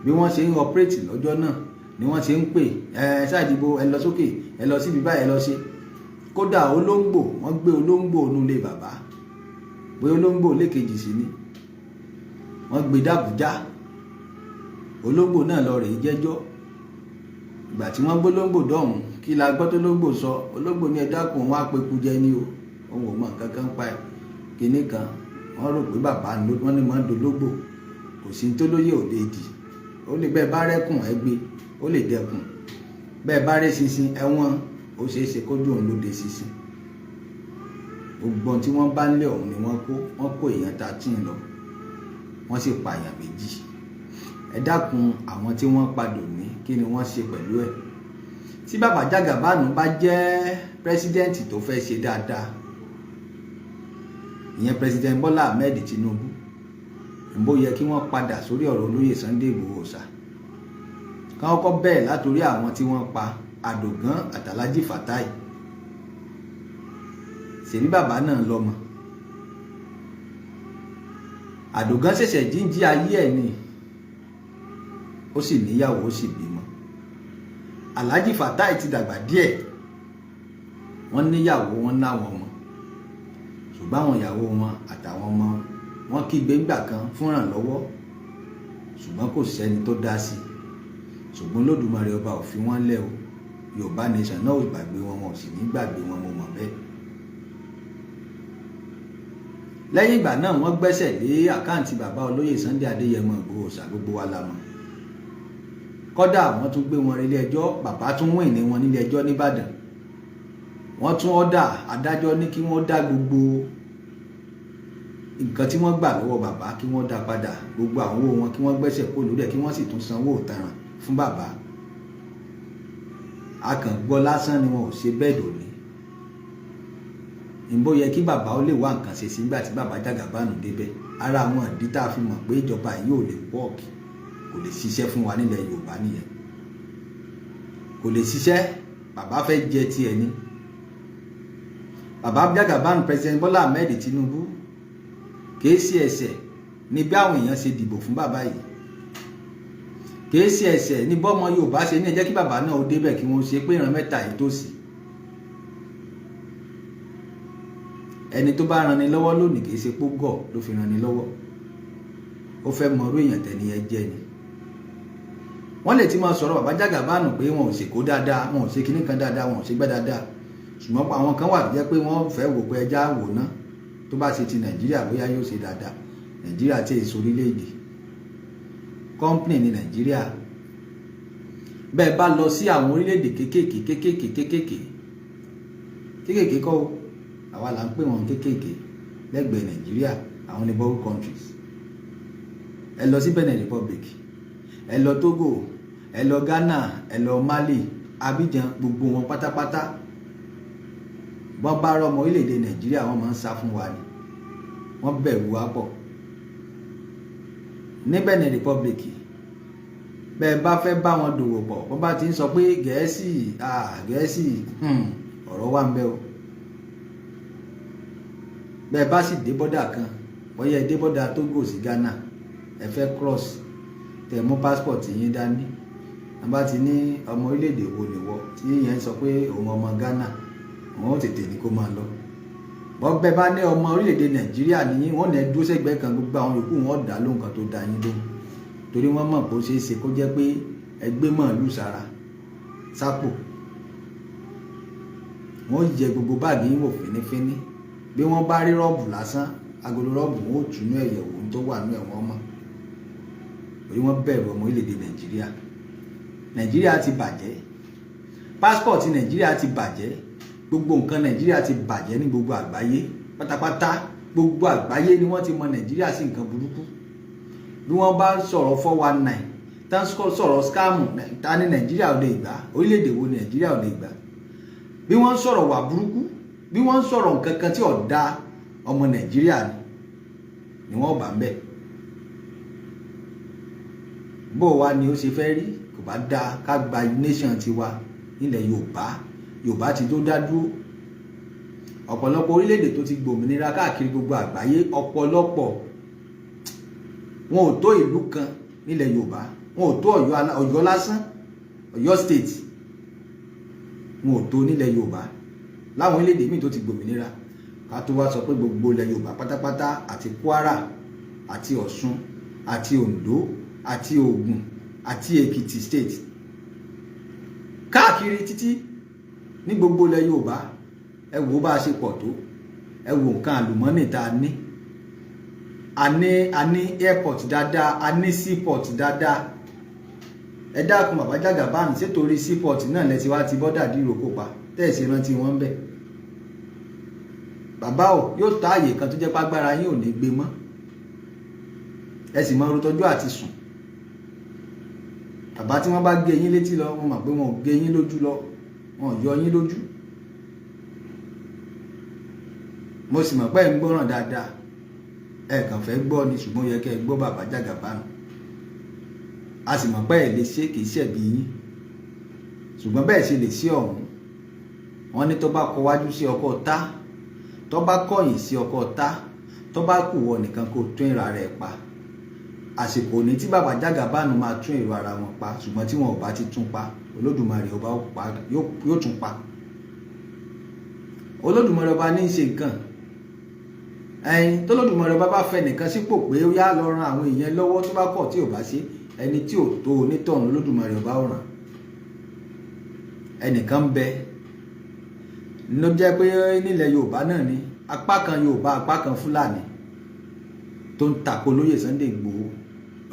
Bí wọ́n ṣe ń operate lọ́jọ́ náà ni wọ́n ṣe ń pè ẹ ṣáàdìbò, ẹ lọ sókè, ẹ lọ síbi báyìí, ẹ lọ ṣe. Kódà olóńgbò, wọ́n gbé olóńgbò onúlé bàbá, bóyá olóńgbò lẹ́kejì sí ni wọ́n gbé dàbújá. Olóńgbò náà lọ rèé jẹ́jọ́. Ìgbà tí wọ́n gbólóńgbò dọ̀hún, kí la gbọ́ tó lóńgbò sọ? Olóńgbò ní, "Ẹ dákun, òun á peku jẹ ní o, òun ò mọ nǹkan kan pa ẹ." Kinní kan wọ́n rò pé bàbá wọ́n ní máa ń dológbò. Kò sí tó lóye ò lè dì. Ó lè bẹ́ẹ̀ bá rẹ́kùn ẹ gbé, ó lè dẹkùn. Bẹ́ẹ̀ bá rẹ́ ṣinṣin ẹ̀wọ̀n, ó ṣeé ṣe kójú òun ló de ṣinṣin. Gbogbo tí wọ́n bá ń lé ọ̀hún ni wọ́n kó. Wọ́n kó èèyàn 13 lọ, wọ́n sì pààyàn 2. Ẹ dákun, àwọn tí wọ́n padò ní, kí ni wọ́n ṣe pẹ̀lú ẹ̀? Tí bàbá Jagaban bá jẹ́ president tó fẹ́ ṣe dáadáa, ìyẹn President Bọ́lá Ahmed Tinubu, ìbò yẹ kí wọ́n padà sórí ọ̀rọ̀ olóyè Sunday Igboho ṣá, káwọn kọ́ bẹ́ẹ̀ látòrí àwọn tí wọ́n pa, Àdògán àtàlájì Fatai. Ṣèbí bàbá náà lọ́mọ. Àdògán ṣẹ̀ṣẹ̀ jíjí ayé ẹ̀ ni, ó sì níyàwó, ó sì bímọ. Alhaji Fatai ti dàgbà díẹ̀, wọ́n níyàwó, wọ́n láwọn ọmọ, ṣùgbọ́n àwọn ìyàwó wọn àtàwọn ọmọ wọn kígbe ńgbà kan fún ìrànlọ́wọ́, ṣùgbọ́n kò sẹ́ni tó dá sí i. Ṣùgbọ́n Olódùmarè ọba ò fi wọ́n lẹ̀ o. Yorùbá Nation náà ò gbàgbé wọn, wọn ò sì ní gbàgbé wọn, mo mọ̀ bẹ́ẹ̀. Lẹ́yìn ìgbà náà, wọ́n gbẹ́sẹ̀ lé account bàbá olóyè Sunday Adéyẹmọ Ìgbòho ṣà, gbogbo wa la mọ̀. Kódà wọ́n tún gbé wọn relé ẹjọ́, bàbá tún wìn ní wọn nílé ẹjọ́ nìbàdàn. Wọ́n tún ọ́dà adájọ́ ní kí wọ́n dá gbogbo nǹkan tí wọ́n gbà lọ́wọ́ bàbá, kí wọ́n dá padà, gbogbo àwọn owó wọn, kí wọ́n gbẹ́sẹ̀ kó lórí ẹ̀, kí wọ́n sì tún sanwó ìtanràn fún bàbá. A kàn gbọ́ lásán ni, wọn ò ṣe bẹ́ẹ̀ dòní. Ìbò yẹ kí bàbá ó lè wá nǹkan ṣe sí nígbà tí bàbá Jagaban débẹ̀. Ara àwọn ìdí tá a fi mọ̀ pé ìjọba yìí ò lè work, kò lè ṣiṣẹ́ fún wa nílẹ̀ Yorùbá nìyẹn. Kò lè ṣiṣẹ́. Bàbá fẹ́ jẹ tiẹ̀ ni. Bàbá Jagaban, President Bọ́lá Ahmed Tinubu, kìí ṣe ẹ̀ṣẹ̀ ní bí àwọn èèyàn ṣe dìbò fún bàbá yìí. Kìí ṣe ẹ̀ṣẹ̀ ní bọ́mọ Yorùbá ṣe ní ẹ jẹ́ kí bàbá náà ó débẹ̀, kí wọ́n ṣe pé ìran mẹ́ta yìí tó sí. Ẹni tó bá ranni lọ́wọ́ lónìí, kìí ṣe pógọ̀ ló fi ranni lọ́wọ́, ó fẹ́ mọ irú èèyàn tẹ́ni ẹ jẹ́ ni. Wọ́n lè ti máa sọ̀rọ̀ bàbá Jagaban pé wọn ò ṣèkó dáadáa, wọn ò ṣe kinní kan dáadáa, wọn ò ṣe gbẹ́ dáadáa. Ṣùgbọ́n àwọn kan wà tó jẹ́ pé wọ́n fẹ́ wò pé ẹja wò ná, tó bá ṣe ti Nàìjíríà bóyá yóò ṣe dáadáa. Nàìjíríà tí èso orílẹ̀-èdè, company ní Nàìjíríà. Bẹ́ẹ̀ bá lọ sí àwọn orílẹ̀-èdè kéékèèké kéékèèké kéékèèké kéékèèké kọ́ o, àwa là ń pè wọ́n kéékèèké lẹ́gbẹ̀ẹ́ Nàìjíríà, àwọn neighborhood countries. Ẹ lọ sí Benin Republic, ẹ lọ Togo, ẹ lọ Ghana, ẹ lọ Mali, Abidjan, gbogbo wọn pátápátá, wọ́n bá rọmọ orílẹ̀-èdè Nàìjíríà, wọ́n máa ń sá fún wa ni, wọ́n bẹ̀rù wa pọ̀. Ní Benin Republic, bẹ́ẹ̀ bá fẹ́ bá wọn dòwò pọ̀, wọ́n bá ti ń sọ pé Gẹ̀ẹ́sì, Gẹ̀ẹ́sì, ọ̀rọ̀ wà ń bẹ o. Bẹ́ẹ̀ bá sì dé border kan, bóyá ẹ dé border Togo sí Ghana, ẹ fẹ́ cross, tẹ̀ mú passport yín dání, wọ́n bá ti ní ọmọ orílẹ̀-èdè wo nìwọ, tí yẹn sọ pé òun ọmọ Ghana, òun ó tètè ní kó máa lọ. Bọ́ bẹ́ẹ̀ bá ní ọmọ orílẹ̀-èdè Nàìjíríà ní, wọ́n ní ẹ dúró sẹ́gbẹ̀ẹ́ kan, gbogbo àwọn yòókù wọn dá lóhùn kan tó dá yín lóhùn, torí wọ́n mọ̀ pé ó ṣeé ṣe kó jẹ́ pé ẹgbẹ́ màálù sára sápò. Wọ́n yẹ gbogbo báàgì yín wò fínífíní. Bí wọ́n bá rí Robb lásán, agolo Robb, wọn ò túnú ẹ̀yẹ̀wò tó wà ní ẹ̀wọ̀n mọ́, torí wọ́n bẹ̀rù ọmọ orílẹ̀-èdè Nàìjíríà. Nàìjíríà ti bàjẹ́, passport Nàìjíríà ti bàjẹ́, gbogbo nǹkan Nàìjíríà ti bàjẹ́ ní gbogbo àgbáyé pátápátá. Gbogbo àgbáyé ni wọ́n ti mọ Nàìjíríà sí nǹkan burúkú. Bí wọ́n bá sọ̀rọ̀ 419, tán sọ̀rọ̀ scam, ta ní Nàìjíríà ò lè gbà? Orílẹ̀-èdè wo Nàìjíríà ò lè gbà? Bí wọ́n sọ̀rọ̀ wà burúkú, bí wọ́n sọ̀rọ̀ nǹkan kan tí ò da, ọmọ Nàìjíríà ni wọ́n bá ń bẹ̀. Bó wa ni ó ṣe fẹ́ rí? Kò bá dáa ká gba nation tiwa nílẹ̀ Yorùbá. Yorùbá ti tó dá dúró. Ọ̀pọ̀lọpọ̀ orílẹ̀-èdè tó ti gbòmìnira káàkiri gbogbo àgbáyé, ọ̀pọ̀lọpọ̀ wọn ò tó ìlú kan nílẹ̀ Yorùbá, wọn ò tó Ọ̀yọ́ lásán, Ọ̀yọ́ State, wọn ò tó nílẹ̀ Yorùbá láwọn orílẹ̀-èdè míì tó ti gbòmìnira. Ká tó wá sọ pé gbogbo ilẹ̀ Yorùbá pátápátá, àti Kwara àti Ọ̀ṣun àti Oǹdó àti Ògùn àti Èkìtì State, káàkiri títí ní gbogbo ilẹ̀ Yorùbá. Ẹ wo bá a ṣe pọ̀ tó, ẹ wo nǹkan àlùmọ́nì tá a ní. A ní airport dáadáa, a ní seaport dáadáa. Ẹ dákun, bàbá Jagaban, ṣètòrí seaport náà lẹ ti wá ti border dí ìrókò pa tẹ́ẹ̀sì rántí wọn bẹ́ẹ̀? Bàbá o, yóò tó àyè kan tó jẹ́ págbára yín ò ní gbé mọ́, ẹ sì máa rotọ́jú àti sùn. Bàbá, tí wọ́n bá gé yín létí lọ, wọ́n mọ̀ pé wọn ò gé yín lójú lọ, wọn ò yọ yín lójú. Mo sì mọ̀ pé ẹ̀ ń gbọ́ràn dáadáa, ẹ kàn fẹ́ gbọ́ ni, ṣùgbọ́n yẹ kẹ́ ẹ gbọ́ bàbá Jagaban. A sì mọ̀ pé ẹ lè ṣe, kì í ṣẹ̀bi yín, ṣùgbọ́n bẹ́ẹ̀ ṣe lè ṣe ọ̀hún. Wọ́n ní tó bá kọ wájú sí ọkọ̀ tá, tó bá kọ̀yìn sí ọkọ̀ tá, tó bá kù wọ nìkan kó tún ìra rẹ̀ pa. Àsìkò ní tí bàbá Jagaban máa tún èrò ara wọn pa, ṣùgbọ́n tí wọn ò bá ti tún pa, Olódùmarè ọba yóò tún pa. Olódùmarè ọba ní í ṣe nǹkan ẹyin. Tólódùmarè ọba bá fẹ́ nìkan sípò pé ó yá, lọ ran àwọn èèyàn lọ́wọ́, tó bá kọ̀ tí ò bá ṣe, ẹni tí ò tó onítọ̀hún, Olódùmarè ọba ò ràn. Ẹnìkan bẹ ló jẹ́ pé nílẹ̀ Yorùbá náà ni, apá kan Yorùbá, apá kan Fúlàní, tó ń tako olóyè Sunday Igboho.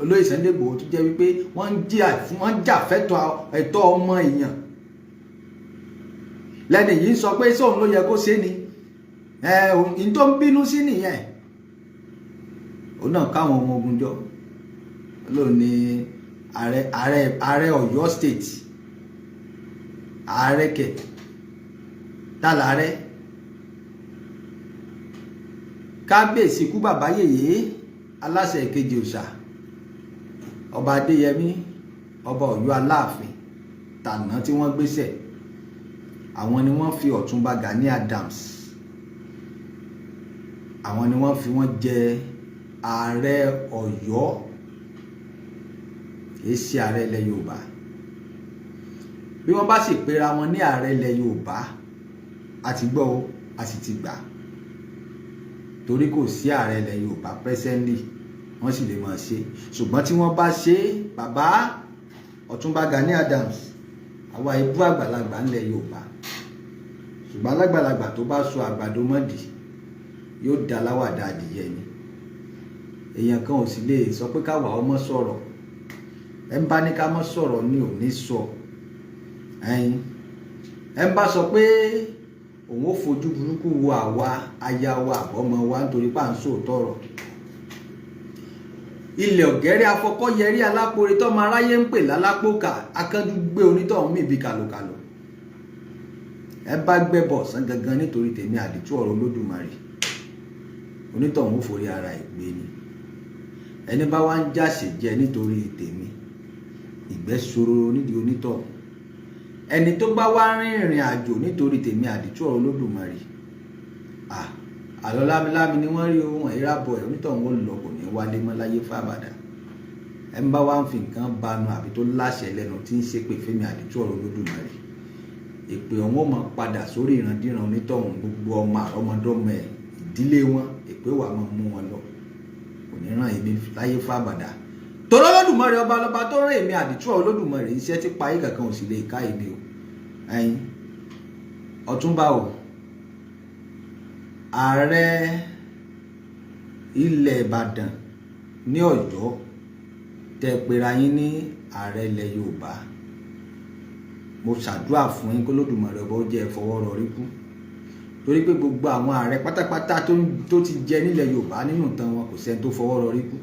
Olóyè Sunday Igboho tó jẹ́ wípé wọ́n ń jà fẹ́tọ̀ ẹ̀tọ́ ọmọ èèyàn, lẹ́nu yìí ń sọ pé sóun ló yẹ kó ṣe ni ẹ̀ tó ń bínú sí nìyẹn. Òun náà káwọn ọmọ ogun jọ lóun ní ààrẹ Ọ̀yọ́ State. Ààrẹ kẹ tá láàrẹ? Kábíyèsí kú bàbá yèyé, aláṣẹ ìkejì òòṣà, ọba Adéyẹmí, ọba Ọ̀yọ́ Aláàfin tàná tí wọ́n gbéṣẹ̀, àwọn ni wọ́n fi Ọ̀túnba Gani Adams, àwọn ni wọ́n fi wọ́n jẹ ààrẹ Ọ̀yọ́, kìí ṣe ààrẹ ilẹ̀ Yorùbá. Bí wọ́n bá sì pera wọn ní ààrẹ ilẹ̀ Yorùbá, a ti gbọ́ o, a sì ti gbà, torí kò sí ààrẹ ilẹ̀ Yorùbá presently. Wọ́n sì lè máa ṣe, ṣùgbọ́n tí wọ́n bá ṣe, bàbá Ọ̀túnba Gani Adams, àwa ibú àgbàlagbà ńlẹ̀ Yorùbá, ṣùgbọ́n Ṣùgbọ́n alágbàlagbà tó bá sọ àgbàdo mọ́dì yóò da láwàdà adìyẹ ni. Èèyàn kan ò sì lè sọ pé káwa ọmọ sọ̀rọ̀. Ẹ ń bá ní ká mọ́ sọ̀rọ̀ ni ò ní sọ. Ẹyin ẹ ń bá sọ pé òun ó fojú burúkú wo àwa, aya wa, àbọ̀mọ wa nítorí pà ń sòótọ́ ọ̀rọ̀. Ilẹ̀ ọ̀gẹ́rẹ́ afọkọ́yẹrí alápòore tọ́mọ aráyé ń pè lálápòkà, akánjú gbé onítọ̀hún mì bí kàlòkàlò. Ẹ bá gbẹ́bọ̀ ọ̀sán gangan nítorí tèmi àdìtú ọ̀rọ̀ Olódùmarè, onítọ̀hún ó forí ara ẹ̀ gbé ni. Ẹni bá wá ń jáṣe jẹ nítorí tèmi, ìgbẹ́ sọ̀rọ̀ nídìí onítọ̀hún. Ẹni tó bá wá rìnrìn àjò nítorí tèmi àdìtú ọ̀rọ̀ Olódùmarè, àlọ́ lámilámi ni wọ́n rí ohun ìrábọ̀ ẹ̀, onítọ̀hún ó lọ, kò ní wálé mọ́ láyé fábàdà. Ẹ ń bá wá ń fi nǹkan banu àbí tó láṣẹ lẹ́nu tí ń ṣépè fẹ́mi àdìtú ọ̀rọ̀ Olódùmarè, èpè ọ̀hún ó máa padà sórí ìrandíran onítọ̀hún, gbogbo ọmọ àrọ́mọdọ́mọ ẹ̀, ìdílé wọn, èpè wà máa mú wọn lọ, kò ní ràn èmi láyé fábàdà. Torí Olódùmarè ọba lọba tó rán èmi àdìtú ọ̀rọ̀ Olódùmarè iṣẹ́ tí payé kankan ò sì lè ká èmi o. Ẹ̀yin Ọ̀túnba o, ààrẹ ilẹ̀ Ìbàdàn ní Ọ̀yọ́, tẹ́ pera yín ní ààrẹ ilẹ̀ Yorùbá, mo ṣàdúrà fún yín k'Olódùmarè ọba ó jẹ́ ẹ fọwọ́ rọrí kú, torí pé gbogbo àwọn ààrẹ pátápátá tó ti jẹ nílẹ̀ Yorùbá nínú ìtàn wọn, kò sẹ́ni tó fọwọ́ rọrí kú.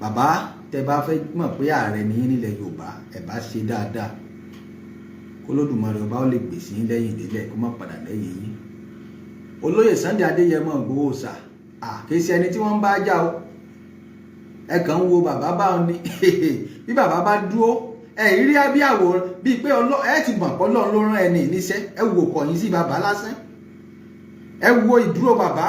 Bàbá, tẹ́ bá fẹ́ mọ̀ pé ààrẹ ní yín nílẹ̀ Yorùbá, ẹ bá ṣe dáadáa k'Olódùmarè ọba ó lè gbèsè yín lẹ́yìn ìdílé, kó má padà lẹ́yìn yín. Olóyè Sunday Adéyẹmọ Ìgbòho ṣà, kìí ṣe ẹni tí wọ́n ń bá jà o. Ẹ kàn ń wo bàbá báwọn ni. Bí bàbá bá dúró, ẹ rí bí àwòrán bíi pé ẹ ti mọ̀ pé Ọlọ́run ló rán ẹni níṣẹ́. Ẹ wò kọ̀yìn sí bàbá lásán, ẹ wo ìdúró bàbá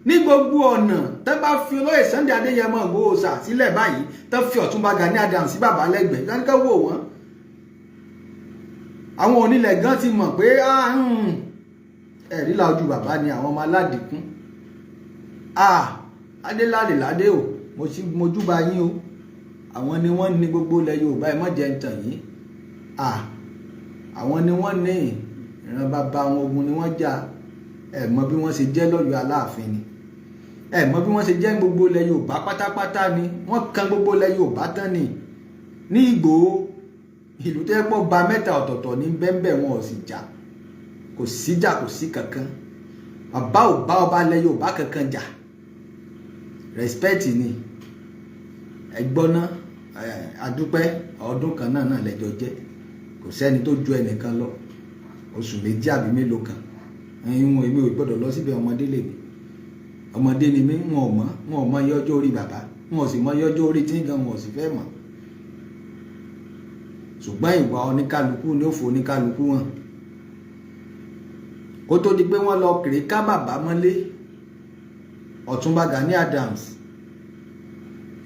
ní gbogbo ọ̀nà. Tẹ́ bá fi olóyè Sunday Adéyẹmọ Ìgbòho ṣà sílẹ̀ báyìí, tẹ́ fi Ọ̀túnba Gani Adams sí bàbá lẹ́gbẹ̀ẹ́ dáníkà, wò wọ́n, àwọn onílẹ̀ gan ti mọ̀ pé ẹ̀rí la ojú bàbá ni àwọn ọmọ aládìkún. Adéládè ládé o, mo júbà yín o. Àwọn ni wọ́n ní gbogbo ilẹ̀ Yorùbá, ẹ má jẹ́ ń tàn yín. Àwọn ni wọ́n ní ìran bàbá wọn, ogun ni wọ́n jà. Ẹ mọ̀ bí wọ́n ṣe jẹ́ lọ́yọ̀ọ́ Aláàfin ni, ẹ mọ̀ bí wọ́n ṣe jẹ́ gbogbo ilẹ̀ Yorùbá pátápátá ni. Wọ́n kan gbogbo ilẹ̀ Yorùbá tán ni. Ní Ìgbòho, ìlú tẹ́ pọ̀ ba mẹ́ta ọ̀tọ̀ọ̀tọ̀ ní bẹ́ńbẹ́, wọn ò sì jà, kò síjà, kò sí kankan. Bàbá ò bá ọba ilẹ̀ Yorùbá kankan jà, respect ni. Ẹgbọ́n náà, adúpẹ́, ọdún kan náà náà lẹ́jọ́ jẹ́, kò sẹ́ni tó ju ẹnìkan lọ, oṣù 2 àbí mélòó kan. Ẹ̀yin èmi ò gbọ́dọ̀ lọ síbẹ̀, ọmọdé lèmi, ọmọdé ni mí. Wọn ò mọ̀, wọn ò mọ iye ọjọ́ orí bàbá, wọn ò sì mọ iye ọjọ́ orí tí gan, wọn ò sì fẹ́ mọ̀. Ṣùgbọ́n ìwà oníkálukú ni ó fò oníkálukú hàn. Kó tó di pé wọ́n lọ kiri ká bàbá mọ́lé, Ọ̀túnba Gani Adams,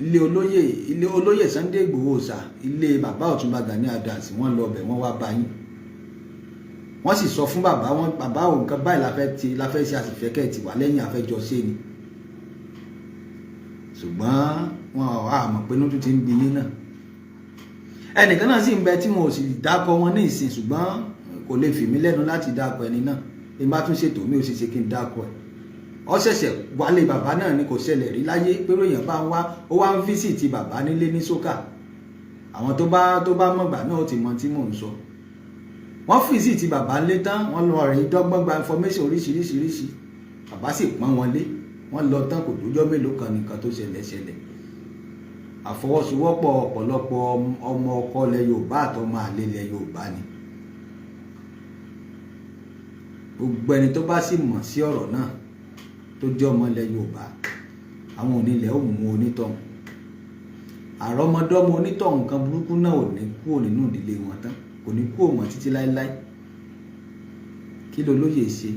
ilé olóyè Sunday Igboho ṣà, ilé bàbá Ọ̀túnba Gani Adams, wọ́n lọ bẹ̀, wọ́n wá bá yín, wọ́n sì sọ fún bàbá wọn, bàbá òun kan báyìí la fẹ́ ti la fẹ́ ṣe, àsìfẹ́ kẹ́ ti wà lẹ́yìn àfẹ́jọ ṣe ni. Ṣùgbọ́n wọn ò mọ̀ pé inú tún ti ń bi yín náà. Ẹnìkan náà sì ń bẹ tí wọn ò sì dákọ wọn ní ìsìn, ṣùgbọ́n kò lè fì mí lẹ́nu láti dákọ ẹni náà. Bí n bá tún ṣètò mi, ò sì ṣe kí n dákọ ẹ̀. Ọ ṣẹ̀ṣẹ̀ wálé bàbá náà ni, kò ṣẹlẹ̀ rí láyé pé èèyàn bá ń wá, ó wá ń visit bàbá nílé ní sókà. Àwọn tó bá mọ̀gbà náà ó ti mọ tí mò ń sọ. Wọ́n visit bàbá ńlé tán, wọ́n lọ rìn dọ́gbọ́n gba information oríṣiríṣiríṣi, bàbá sì pọ́n wọn lé. Wọ́n lọ tán, kò dójọ́ mélòó kan nìkan tó ṣẹlẹ̀ ṣẹlẹ̀. Àfọwọ́sowọ́pọ̀ ọ̀pọ̀lọpọ̀ ọmọ ọkọ ilẹ̀ Yorùbá àtọmọ àlè ilẹ̀ Yorùbá ni. Gbogbo ẹni tó bá sì mọ̀ sí ọ̀rọ̀ náà tó jẹ́ ọmọ ilẹ̀ Yorùbá, àwọn onílẹ̀ ó mú onítọ̀hún, àrọ́mọdọ́mọ onítọ̀hún kan burúkú náà ò ní kúrò nínú ìdílé wọn tán, kò ní kúrò mọ́ títí láéláé. Kí ló lóye ṣe?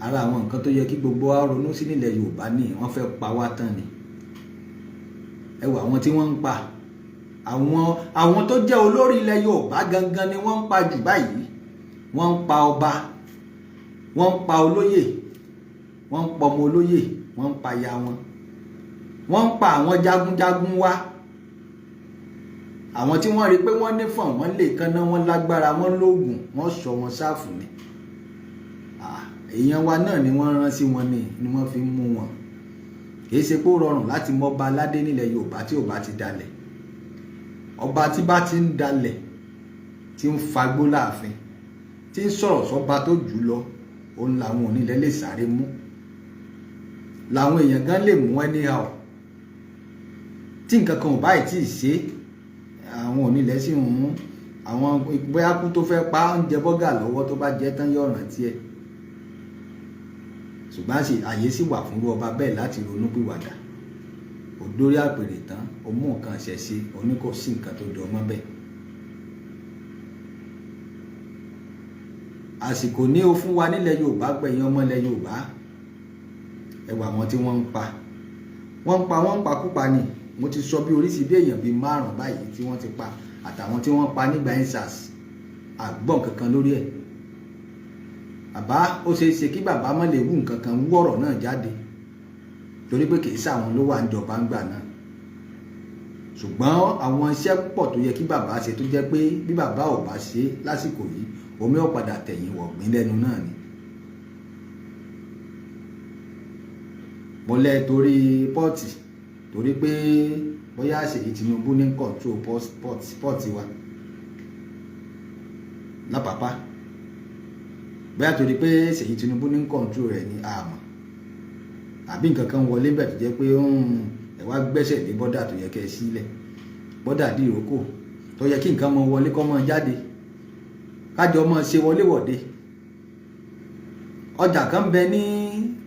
Ara àwọn nǹkan tó yẹ kí gbogbo wa ronú sí nílẹ̀ Yorùbá ní, wọ́n fẹ́ pa wá tán ni. Ẹ wò àwọn tí wọ́n ń pa, àwọn tó jẹ́ olórí ilẹ̀ Yorùbá gangan ni wọ́n ń pa jù báyìí. Wọ́n ń pa ọba, wọ́n ń pa olóyè, wọ́n ń pa ọmọ olóyè, wọ́n ń pa ya wọn, wọ́n ń pa àwọn jagunjagun wa. Àwọn tí wọ́n rí pé wọ́n nífọ̀n, wọ́n lè kánná, wọ́n lágbára, wọ́n lóògùn, wọ́n sọ wọn sáàfù ni. Èèyàn wa náà ni wọ́n rán sí wọn ni wọ́n fi ń mú wọn. Kì í ṣe pé ó rọrùn láti mọ́ba aládé nílẹ̀ Yorùbá tí ò bá ti dalẹ̀. Ọba tí bá ti ń dalẹ̀, tí ń fagbó láàfin, tí ń sọ̀rọ̀ sọ́ba tó jù lọ, òun làwọn onílẹ̀ lè sáré mú, làwọn èèyàn gan lè mú anyhow. Tí nǹkan kan ò báyìí tí ì ṣe, àwọn onílẹ̀ sì ń mú àwọn. Bóyá kú tó fẹ́ pa ń jẹ bọ́gà lọ́wọ́, tó bá jẹ́ tán yóò rántí ẹ̀. Ṣùgbọ́n àyè sì wà fún ọba bẹ́ẹ̀ láti ronú pìwàdà. Ò dórí àpèrè tán, ó mú nǹkan ṣẹ̀ sí oní, kò sí nǹkan tó jọ mọ́ bẹ́ẹ̀. Àsìkò ní o fún wa nílẹ̀ Yorùbá. Gbẹ̀yìn ọmọ ilẹ̀ Yorùbá, ẹwà àwọn tí wọ́n ń pa, wọ́n ń pa, wọ́n ń pakúpa ni. Mo ti sọ bí oríṣi bí èèyàn bíi márùn báyìí tí wọ́n ti pa, àtàwọn tí wọ́n pa nígbà EndSARS, àgbọ̀n kankan lórí ẹ̀. Bàbá, ó ṣeé ṣe kí bàbá má lè wú nǹkan kan, wú ọ̀rọ̀ náà jáde, torí pé kìí sáwọn ló wà níjọba ńgbà náà. Ṣùgbọ́n àwọn iṣẹ́ púpọ̀ tó yẹ kí bàbá ṣe, tó jẹ́ pé bí bàbá ò bá ṣe lásìkò yìí, omi ò padà tẹ̀yìn wọ̀gbìn lẹ́nu náà ni. Mo lẹ́ torí pọ́ọ̀tì, torí pé bóyá Ṣèyí Tinubu ní control pọ́ọ̀tì wa lápapá, bóyá torí pé Ṣèyí Tinubu ní control rẹ̀ ní àmọ́, àbí nǹkan kan wọlé bẹ̀ tó jẹ́ pé ẹ wá gbẹ́sẹ̀ lé bọ́dà tó yẹ kẹ́ ẹ sílẹ̀, bọ́dà dì ìrókò tó yẹ kí nǹkan mọ wọlé, kọ́ mọ jáde, kájọ mọ ṣe wọléwọ̀de. Ọjà kan bẹ ní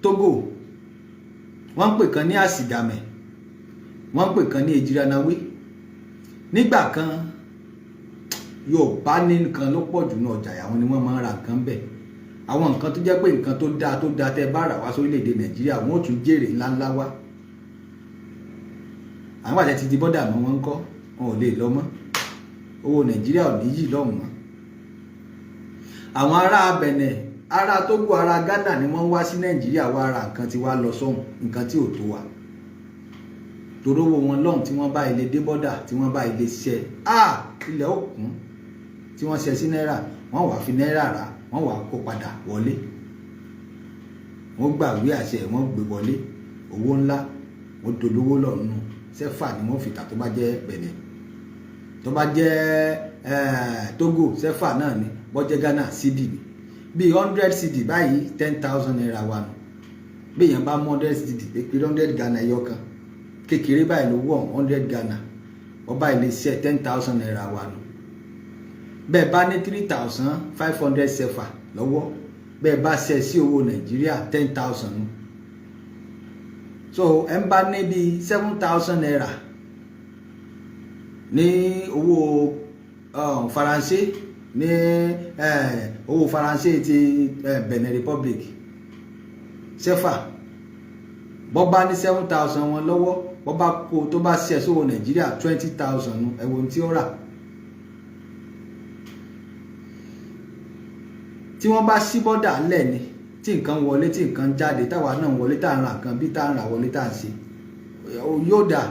Togo, wọ́n ń pè kan ní Àsìgàmẹ̀, wọ́n ń pè kan ní Ejiranawe. Nígbà kan, Yorùbá ní nǹkan ló pọ̀ jù ní ọjà, àwọn ni wọ́n máa ń ra nǹkan bẹ̀. Àwọn nǹkan tó jẹ́ pé nǹkan tó dáa tó dáa, tẹ́ bá rà wá sórílẹ̀-èdè Nàìjíríà, wọ́n ó tún jèrè ńláńlá wá. Àwọn àti ti di bọ́dà mọ́ wọn ń kọ́, wọn ò lè lọ mọ́. Owó Nàìjíríà ò ní yí lọ́hùn mọ́. Àwọn ará Benin, ará Togo, ará Ghana ni wọ́n wá sí Nàìjíríà wá ra nǹkan tí wá lọ sọ́hùn, nǹkan tí ò tó wa, torówó wọn lọ́hùn. Tí wọ́n bá ilé dé bọ́dà, tí wọ́n bá ilé ṣẹ́ ilẹ̀ òkun, tí wọ́n ṣẹ́ sí náírà, wọ́n wàá fi náírà rà, wọ́n wàá kó padà wọlé. Wọ́n gbàgbé àṣẹ, wọ́n gbé wọlé owó ńlá, wọ́n dolówó lọ́nù. Sẹ́fà ni wọ́n fi tà tó bá jẹ́ Benin, tó bá jẹ́ Togo, sẹ́fà náà ni. Bó jẹ́ Ghana, cedi ni. Bíi 100 cedi báyìí, ₦10,000 wà nù. Bí èèyàn bá mú 100 cedi pé 100 Ghana, ẹyọ kan kékeré báyìí ló wọ̀, 100 Ghana ọba ilé iṣẹ́, ₦10,000 wà nù. Bẹ́ẹ̀ bá ní 3,500 CFA lọ́wọ́, bẹ́ẹ̀ bá ṣe sí owó Nàìjíríà, 10,000 nù. So ẹ̀ ń bá ní bíi ₦7,000 ní owó Faransé, ní owó Faransé ti Benin Republic, CFA, bọ́ bá ní 7,000 wọn lọ́wọ́, bọ́ bá kó tó bá ṣe sówó Nàìjíríà, 20,000 nù. Ẹ̀wọ̀n tí ó rà tí wọ́n bá ṣí bọ́dà lẹ̀ ni, tí nǹkan wọlé, tí nǹkan jáde, táwa náà wọlé, tá à ń ra nǹkan bí tá à ń rà wọlé, tá à ń ṣe, yóò dà.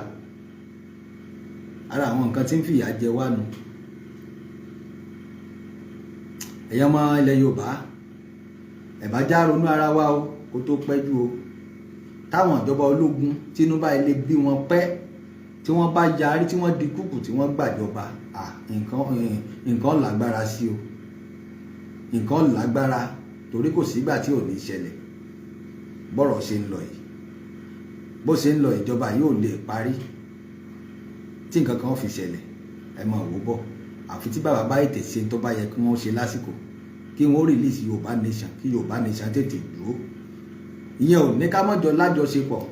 Ara àwọn nǹkan tí ń fìyà jẹ wá nu. Ẹ̀yàn ọmọ ilẹ̀ Yorùbá, ẹ̀ bá já ronú ara wa o, kó tó pẹ́ jù o. Táwọn ìjọba ológun tínú bá ilé bí wọn pẹ́, tí wọ́n bá yarí, tí wọ́n di kúkù, tí wọ́n gbàjọba, nǹkan lágbára sí o, nǹkan lágbára, torí kò sígbà tí ò ní ṣẹlẹ̀. Bọ́rọ̀ ṣe ń lọ yìí, bó ṣe ń lọ, ìjọba yóò lè parí tí nǹkan kan fi ṣẹlẹ̀. Ẹ máa wò bọ̀, àfi tí bàbá bá ètè ṣe tó bá yẹ kí wọ́n ṣe lásìkò, kí wọ́n release Yorùbá Nation, kí Yorùbá Nation tètè dúró. Ìyẹn ò ní ká mọ́jọ lájọṣepọ̀.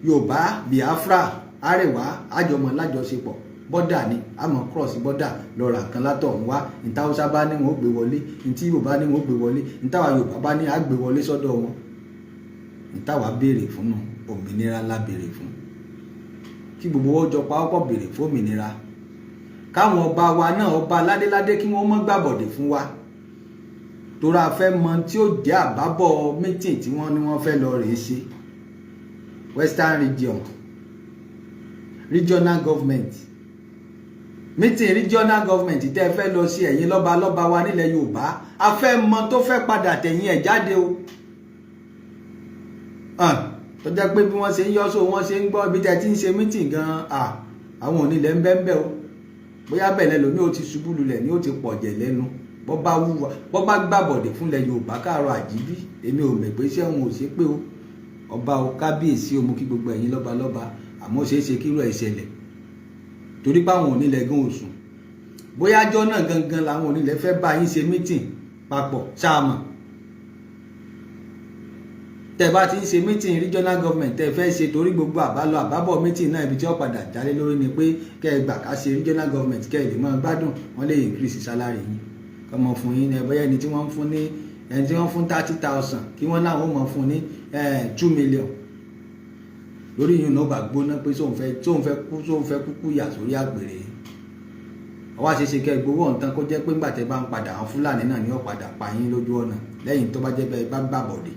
Yorùbá, Biafra, Àríwá, àjọmọ̀ lájọṣepọ̀. Bọ́dà ni àmọ́ cross bọ́dà lọ ra nǹkan látọ̀ ń wá. Níta Haúsá bá ní wọn ó gbé wọlé, ntí Yorùbá ní wọn ó gbé wọlé, ntáwa Yorùbá bá ní á gbé wọlé sọ́dọ̀ wọn. Ntáwa béèrè fún nù, òmìnira la béèrè fún. Kí gbogbo wọn jọ pawọ́pọ̀ béèrè fún òmìnira, káwọn ọba wa náà, ọba ládéládé, kí wọ́n mọ́ gbàbọ̀dè fún wa, torí a fẹ́ mọ tí ó jẹ́ àbábọ̀ meeting tí wọ́n ní wọ́n fẹ́ lọ rèé ṣe. Western Region, regional government. Meeting regional government tẹ́ ẹ fẹ́ lọ sí, ẹ̀yin lọ́ba lọ́ba wa nílẹ̀ Yorùbá, a fẹ́ mọ tó fẹ́ padà tẹ̀yìn ẹ̀ jáde o, tó jẹ́ pé bí wọ́n ṣe ń yọ́ sóò, wọ́n ṣe ń gbọ́ ibi tẹ́ ti ń ṣe meeting gan-an. Àwọn onílẹ̀ ń bẹ́ ń bẹ́ o. Bóyá bẹ̀rẹ̀ lómi ó ti ṣubú lulẹ̀ ni ó ti pọ̀jẹ̀ lẹ́nu. Bọ́ bá wúwa, bọ́ bá gbàbọ̀dẹ̀ fúnlẹ̀ Yorùbá káàárọ̀ àjíbí, èmi ò mọ̀ pé iṣẹ́ òun ò ṣe pé o. Ọba o, kábíyèsí o, mú kí gbogbo ẹ̀yin lọ́ba lọ́ba. Àmọ́ ó ṣeé ṣe kírú ẹ̀ ṣẹlẹ̀, torí páwọn onílẹ̀ gan oṣù. Bóyá ọjọ́ náà gangan làwọn onílẹ̀ fẹ́ bá yín ṣe meeting papọ̀ ṣáàmọ̀. Tẹ́ bá ti ń ṣe meeting regional government tẹ́ fẹ́ ṣe, torí gbogbo àbálọ àbábọ̀ meeting náà, ibi tí ó padà jálé lórí ni pé kẹ́ ẹ gbà ká ṣe regional government, kẹ́ ẹ lè máa gbádùn. Wọ́n lè increase salary yín, kọ́ mọ fún yín ẹ. Bóyá ẹni tí wọ́n ń fún ní, ẹni tí wọ́n fún 30,000, kí wọ́n láwọn ó mọ fún ní 2 million. Lórí yìí náà bá gbóná pé sóun fẹ́ kú, sóun fẹ́ kúkú yà sórí àgbèrè. Ọwọ́ àṣeṣe kẹ́ gbowó ọ̀ǹtán, kó jẹ́ pé ńgbà tẹ́ bá ń padà, àwọn Fúlàní náà ní ó padà pa yín lójú ọ̀nà lẹ́yìn tó bá jẹ́ bẹ́ẹ̀ bá gbàbọ̀dè.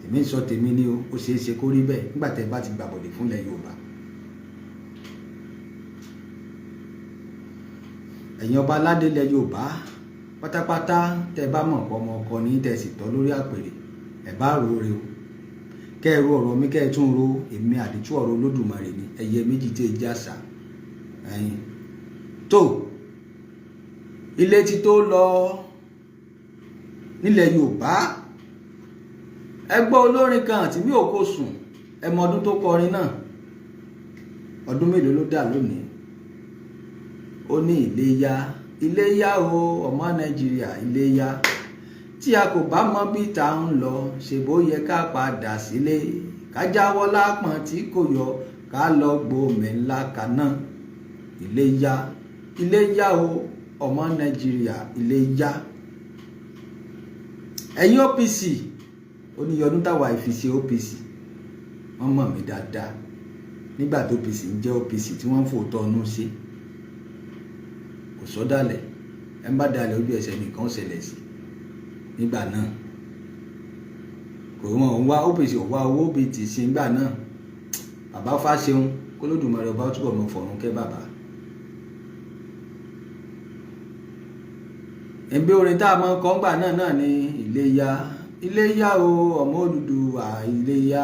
Èmi ń sọ tèmi ní o. Ó ṣeé ṣe kó rí bẹ́ẹ̀ nígbà tẹ́ bá ti gbàbọ̀dè fúnlẹ̀ Yorùbá. Ẹ̀yin ọba aládé ilẹ̀ Yorùbá pátápátá, tẹ́ bá mọ̀ pọ̀ ọmọ ọkọ ní, tẹ́ sì tọ́ lórí àpèrè, ẹ̀ bá rò ó re o. Kẹ́ ẹ ro ọ̀rọ̀ mi, kẹ́ ẹ tún ro èmi. Àdìtú ọ̀rọ̀ Olódùmarè ni ẹyẹ méjì tí ì jàsà ẹ̀yin tó ilé tí tó lọ nílẹ̀ Yorùbá. Ẹ gbọ́ olórin kan àti mi ò kó sùn. Ẹ mọ ọdún tó kọrin náà, ọdún mélòó ló dà lónìí? Ó ní, "Iléyá, iléyá o, ọmọ Nàìjíríà, iléyá. Tí a kò bá mọ bí ta ń lọ, ṣe bó yẹ ká padà sílé, ká jáwọ́ lápọ̀n tí kò yọ, ká lọ gbòmí ńlá kaná. Iléyá, iléyá o, ọmọ Nàìjíríà, iléyá." Ẹ̀yin OPC, ó ní ọdún táwa ìfisí OPC, wọ́n mọ̀ mí dáadáa nígbà tó OPC ń jẹ́ OPC, tí wọ́n ń fòótọ́ ọnú sí. Kò sọ́dàlẹ̀ ẹ̀ ń bá dalẹ̀, ojú ẹsẹ̀ nìkan ṣẹlẹ̀ sí nígbà náà. Kò wọ́n ń wá OPC, ò wá owó bíi tì sí nígbà náà. Bàbá Fáṣeun, k'Olódùmarè ọba túbọ̀ mọ fọ̀run kẹ́ bàbá. Ẹ̀ǹbẹ́ orin tá a mọ kọ́ ńgbà náà náà ni, "Iléyá, iléyá o, ọmọ Odùduwà, iléyá.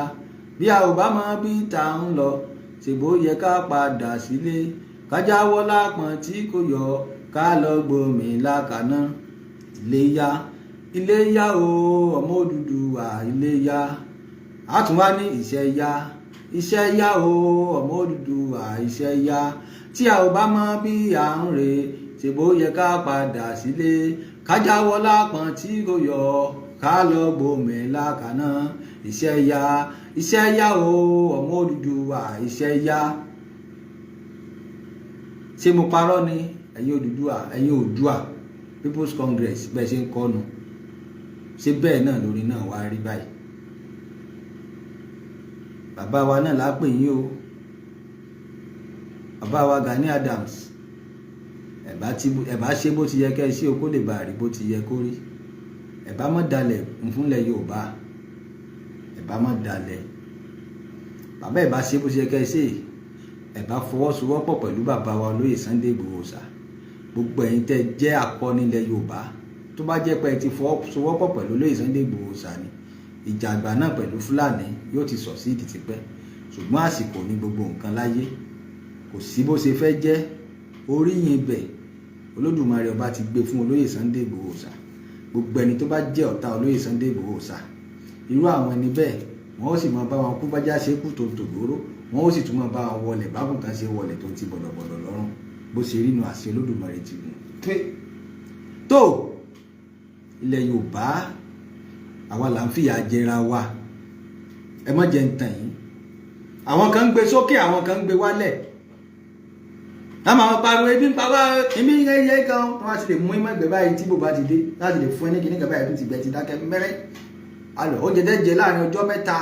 Bí a ò bá mọ bí ta ń lọ, ṣèbó yẹ ká padà sílé, ká jáwọ́ lápọ̀n tí kò yọ, ká lọ gbòmí lákaná. Iléyá, iléyá o, ọmọ Odùduwà, iléyá." A tún wá ní, "Iṣẹ́ yá, iṣẹ́ yá o, ọmọ Odùduwà, iṣẹ́ yá. Tí a ò bá mọ bí à ń rè, ṣèbó yẹ ká padà sílé, ká jáwọ́ lápọ̀n tí kò yọ, ká lọ gbòmí lákaná. Iṣẹ́ yá, iṣẹ́ yá o, ọmọ Odùduwà, iṣẹ́ yá." Ṣé mo parọ́ ni? Ẹ̀yin Odùduwà, ẹ̀yin Oòduà People's Congress, bẹ́ẹ̀ ṣe ń kọ́nu, ṣé bẹ́ẹ̀ náà lórí náà wá rí báyìí? Bàbá wa náà lápè yín o, bàbá wa Gani Adams. Ẹ̀ bá ṣe bó ti yẹ kẹ́ ẹ ṣe o, kó lè bá rí bó ti yẹ kó rí. Ẹ̀ bá mọ̀ dalẹ̀ fúnlẹ̀ Yorùbá, ẹ̀ bá mọ̀ dalẹ̀ bàbá. Ẹ̀ bá ṣe bó ti yẹ kẹ́ ẹ ṣe, ẹ̀ bá fọwọ́sowọ́pọ̀ pẹ̀lú bàbá wa olóyè Sunday Igboho ṣá. Gbogbo ẹ̀yin tẹ́ jẹ́ akọni ilẹ̀ Yorùbá, tó bá jẹ́ pé ẹ ti fọwọ́sowọ́pọ̀ pẹ̀lú olóyè Sunday Igboho ṣá ni, ìjà àgbà náà pẹ̀lú Fúlàní yóò ti sọ̀ sí ìdí tipẹ́. Ṣùgbọ́n àsìkò ní gbogbo nǹkan láyé, kò sí bó ṣe fẹ́ jẹ́. Oríyìn ibẹ̀, Olódùmarè ọba ti gbé fún olóyè Sunday Igboho ṣá. Gbogbo ẹni tó bá jẹ́ ọ̀tá olóyè Sunday Igboho ṣá, irú àwọn ẹni bẹ́ẹ̀, wọ́n ó sì máa bá wọn kú bájá ṣe kú tó tògbóró, wọ́n ó sì tún máa bá wọn wọlé bákùn kan ṣe wọlé tó ti bọ̀dọ̀bọ̀dọ̀ lọ́rùn. Bó ṣe rí nu, àṣẹ Olódùmarè ti gùn tó ilẹ̀ Yorùbá, àwa là ń fìyà jẹra wa. Ẹ má jẹ́ ń tàn yín. Àwọn kan ń gbé sókè, àwọn kan ń gbé wálẹ̀. A máa pariwo ebi ń pa wá, èmi ń yẹ gan. Wọ́n á ti lè mú ìmọ̀ ẹgbẹ́ báyìí tí bò bá ti dé láti lè fún ẹ ní kíní kan báyìí, tó ti gbẹ ti dákẹ́ mẹ́rẹ́ alọ. Oúnjẹ tẹ́ jẹ láàrin ọjọ́ 3,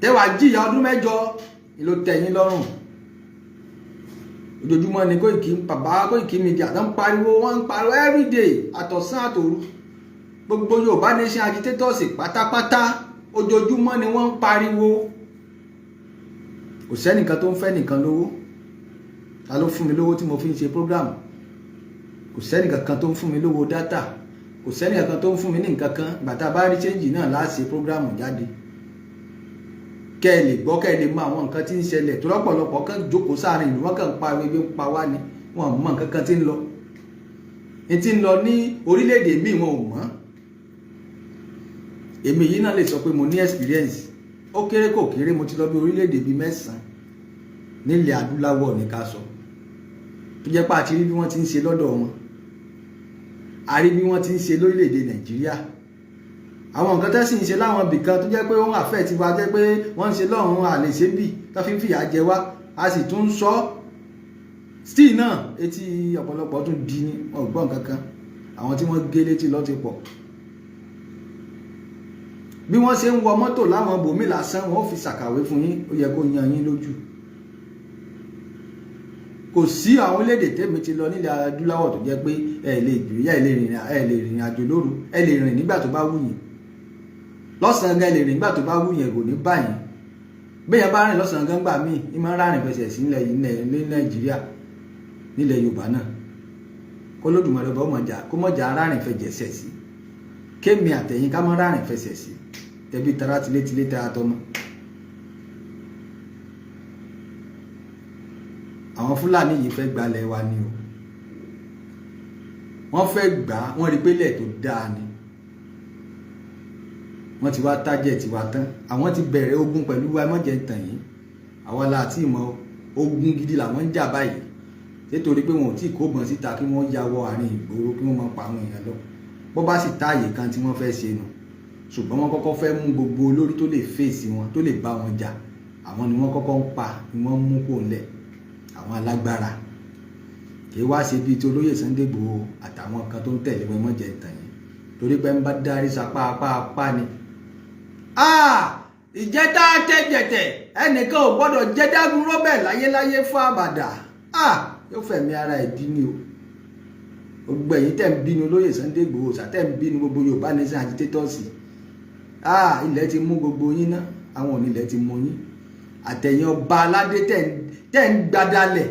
tẹ́wàá jìyà ọdún 8 ló tẹ́ yín lọ́rùn. Ojoojúmọ́ ni Koiki, bàbá Koiki Media tó ń pariwo, wọ́n ń pariwo everyday, àtọ̀sán àtòru. Gbogbo Yorùbá Nation agitators pátápátá, ojoojúmọ́ ni wọ́n ń pariwo. Kò sẹ́nìkan tó ń fẹ́ nìkan lówó. Ta ló fún mi lówó tí mo fi ń ṣe program? Kò sẹ́nì kankan tó ń fún mi lówó data, kò sẹ́nì kankan tó ń fún mi ní nǹkan kan. Bàtà bá rí change náà láti ṣe program jáde, kẹ́ ẹ lè gbọ́, kẹ́ ẹ lè mọ àwọn nǹkan tí ń ṣẹlẹ̀, tó lọ́pọ̀lọpọ̀ kan jókòó sáàrin ìlú, wọn kàn ń pa ebi ń pa wá ni. Wọn ò mọ nǹkan kan tí ń lọ, ní tí ń lọ ní orílẹ̀-èdè míì, wọn ò mọ̀. Èmi yìí náà lè sọ pé mo ní experience. Ó kéré kò kéré, mo ti lọ bí orílẹ̀-èdè bíi 9 nílẹ̀ adúláwọ̀ ní ká sọ, tó jẹ́ pé àti rí bí wọ́n ti ń ṣe lọ́dọ̀ wọn, a rí bí wọ́n ti ń ṣe lórílẹ̀-èdè Nàìjíríà. Àwọn nǹkan tẹ́ sì ń ṣe láwọn ibìkan tó jẹ́ pé ó ń àfẹ́ tiwa, jẹ́ pé wọ́n ń ṣe lọ́hùn-ún, àlè ṣe bì tó fi ń fìyà jẹ wá, a sì tún ń sọ still náà. Etí ọ̀pọ̀lọpọ̀ tún di ní ọgbọ́n kankan. Àwọn tí wọ́n gé létí lọ́ ti pọ̀. Bí wọ́n ṣe ń wọ mọ́tò láwọn bòmí lásán, wọ́n fi ṣàkàwé fún yín, ó yẹ kó yan yín lójú. Kò sí àwọn orílẹ̀-èdè tèmi ti lọ nílẹ̀ adúláwọ̀ tó jẹ́ pé ẹ lè gbìyà, ẹ lè rìnrìn àjò lóru. Ẹ lè rìn nígbà tó bá wù yín lọ́sàn-án gan, ẹ lè rìn nígbà tó bá wù yín, kò ní bá yín. Bẹ́ẹ̀ bá rìn lọ́sàn-án gan gbà míì, ní máa ń rárìn fẹsẹ̀ sí nílẹ̀ ní Nàìjíríà, nílẹ̀ Yorùbá náà. Kó Lódùmarè ọba ọmọjà kó mọ̀jà rárìn fẹjẹsẹ̀ sí, kémi àtẹ̀yìn ká mọ́ rárìn fẹsẹ̀ sí, tẹ̀bí tara, tilétilé, tara tọmọ. Àwọn Fúlàní yìí fẹ́ gbalẹ̀ wa ni o. Wọ́n fẹ́ gbà á, wọ́n rí pé ilẹ̀ tó dáa ni. Wọ́n ti wá tájẹ̀ tiwa tán, àwọn ti bẹ̀rẹ̀ ogun pẹ̀lú wa. Mọ̀jẹ̀ tàn yín, àwa la àti ìmọ̀ ogun gidi làwọn ń jà báyìí, nítorí pé wọn ò tí ì kóbọn síta kí wọ́n ya wọ àárín ìgboro kí wọ́n máa pa àwọn èèyàn lọ. Bó bá sì táàyè kan tí wọ́n fẹ́ ṣe nù, ṣùgbọ́n wọ́n kọ́kọ́ fẹ́ mú gbogbo olórí tó lè fèsì wọn, tó lè bá wọn jà. Àwọn ni wọ́n kọ́kọ́ ń pa, ni wọ́n mú kó ńlẹ̀, àwọn alágbára. Kì í wá ṣe bíi ti olóyè Sunday Igboho àtàwọn kan tó ń tẹ̀lé wọn. Mọ̀jẹ̀ ìtàn yìí, torí pé ń bá dárí sapá apá apá ni. Ìjẹta tẹ̀jẹ̀tẹ̀, ẹnìkan ò gbọ́dọ̀ jẹ́ dágun rọ́bẹ̀ láyéláyé fún àbàdà, yóò fẹ̀mí ara ẹ̀ dín ní o. Gbogbo ẹ̀yin tẹ̀ ń bínú olóyè Sunday Igboho, tẹ̀ ń bínú gbogbo Yorùbá Nation agitators, ilẹ̀ ti mú gbogbo yín ná. Àwọn onílẹ̀ ti mú yín, àtẹ̀yìn ọba aládé tẹ̀ ń gbadalẹ̀,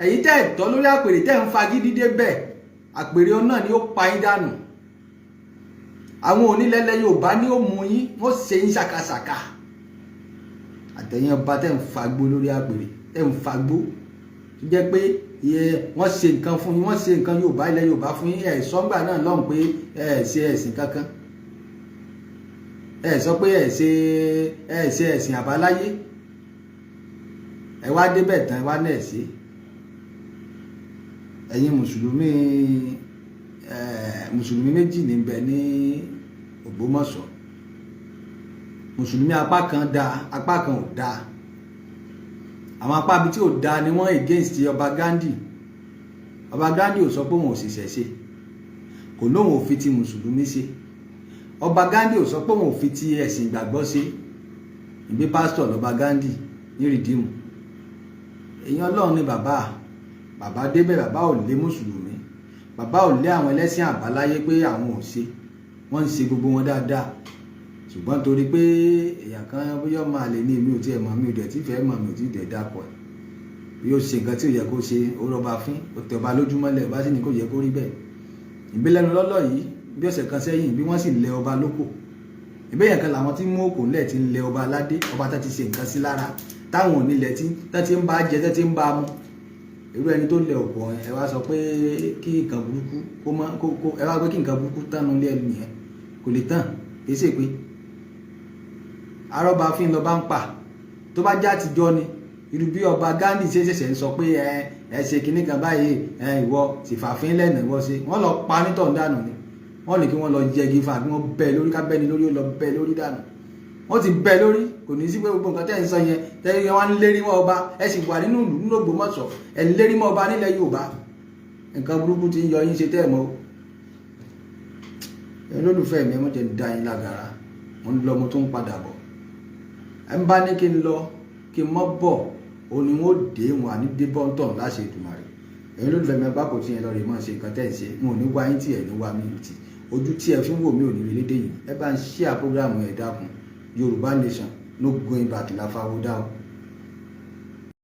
ẹ̀yin tẹ̀ tọ́ lórí àpèrè, tẹ̀ ń fagídí débẹ̀, àpèrè náà ni ó pa yín dànù. Àwọn onílẹ̀lẹ̀ Yorùbá ni ó mú yín, wọ́n ṣe yín ṣàkàṣàkà. Àtẹ̀yìn ọba tẹ̀ ń fagbó lórí àpèrè, tẹ̀ ń fagbó, tó jẹ́ pé wọ́n ṣe nǹkan fún yín, wọ́n ṣe nǹkan Yorùbá, ilẹ̀ Yorùbá fún yín, ẹ̀ sọ́ngbà náà lọ́hùn pé ẹ̀ ṣe ẹ̀sìn kankan, ẹ̀ sọ pé ẹ̀ ṣe ẹ̀sìn àbáláyé. Ẹ wá débẹ̀ tán, ẹ wá náà ṣe. Ẹ̀yin mùsùlùmí, mùsùlùmí méjì níbẹ̀ ní Ògbómọ̀ṣọ́. Mùsùlùmí apá kan da, apá kan ò da. Àwọn apá ibi tí ò da ni wọ́n against ọba Gandhi. Ọba Gandhi ò sọ pé òun ò sì ṣẹ̀ṣe, kò lóun ò fi ti mùsùlùmí ṣe. Ọba Gandhi ò sọ pé òun ò fi ti ẹ̀sìn ìgbàgbọ́ ṣe. Ìgbé pásítọ̀ lọ́ba Gandhi ní Redeem, èèyàn Ọlọ́run ni bàbá. Bàbá débẹ̀, bàbá ò lé mùsùlùmí, bàbá ò lé àwọn ẹlẹ́sìn àbáláyé pé àwọn ò ṣe. Wọ́n ń ṣe gbogbo wọn dáadáa, ṣùgbọ́n torí pé èèyàn kan, bóyá ọmọ àlè ní, èmi ò tiẹ̀ mọ̀, mi ò dẹ̀ tí fẹ́ mọ̀, mi ò tí dẹ̀ dàpọ̀ ẹ̀, bí ó ṣe nǹkan tí ò yẹ kó ṣe, ó rọba fín, ó tẹ ọba lójúmọ́lẹ̀, ọba sì ní kò yẹ kó rí bẹ́ẹ̀. Ìbílẹ̀nu lọ́lọ́ yìí, bí ọ̀sẹ̀ kan sẹ́yìn, bí wọ́n sì lẹ ọba lóko. Ìbéyàn kan làwọn tí mú òkò ńlẹ̀ tí ń lẹ ọba aládé, ọba tá ti ṣe nǹkan sí lára, táwọn onílẹ̀ tí tá ti ń bá jẹ, tá ti ń bá mu. Irú ẹni tó lẹ òkò ẹ wá sọ pé kí nǹkan burúkú kó má kó kó, ẹ wá pé kí nǹkan burúkú tánu lé ẹnu yẹn, kò lè tán. Kì í ṣe pé arọ́ba fín lọ́ba ń pa. Tó bá já àtijọ́ ni, irú bí ọba Gandhi ṣe ṣẹ̀ṣẹ̀ ń sọ pé ẹ ṣe kinní kan báyìí, ẹ ìwọ sì fàfin lẹ́nu, ìwọ ṣe, wọ́n lọ pa nítọ̀ dànù ni. Wọ́n ní kí wọ́n lọ yẹgi fún, àbí wọ́n bẹ́ lórí, ká bẹ́ni lórí, ó lọ bẹ́ lórí dànù. Wọ́n ti bẹ́ lórí, kò ní sí pé gbogbo nǹkan tẹ́ ń sọ yẹn tẹ́ wọ́n ń lérí mọ́ ọba. Ẹ sì wà nínú ìlú, nínú Ògbómọ̀ṣọ́, ẹ ń lérí mọ́ ọba nílẹ̀ Yorùbá. Nǹkan burúkú ti ń yọ yín ṣe tẹ́ ẹ̀ mọ́. Ẹ lólùfẹ́ mi, ẹ mọ̀ jẹ́ ń dá yín lágara. Mo ń lọ, mo tún ń padà bọ̀. Ẹ ń bá ní kí n lọ, kí n mọ́ bọ̀, òun ni wọ́n dé wọn àní dé bọ́ńtọ̀n láṣẹ Èdùmàrè. Ẹ̀yin olólùfẹ́ mi, ẹgbà kò tí yẹn lọ rè mọ́ ṣe nǹkan tẹ́ ẹ̀ ṣe. Wọn ò ní wá yín tí ẹ̀ ní wá mí tì. Ojú tí ẹ fi ń wò mí ò ní rí lédè yìí. Ẹ bá ń share program, ẹ̀ dákun. Yorùbá Nation, no going back. Láfáwọ́dá o.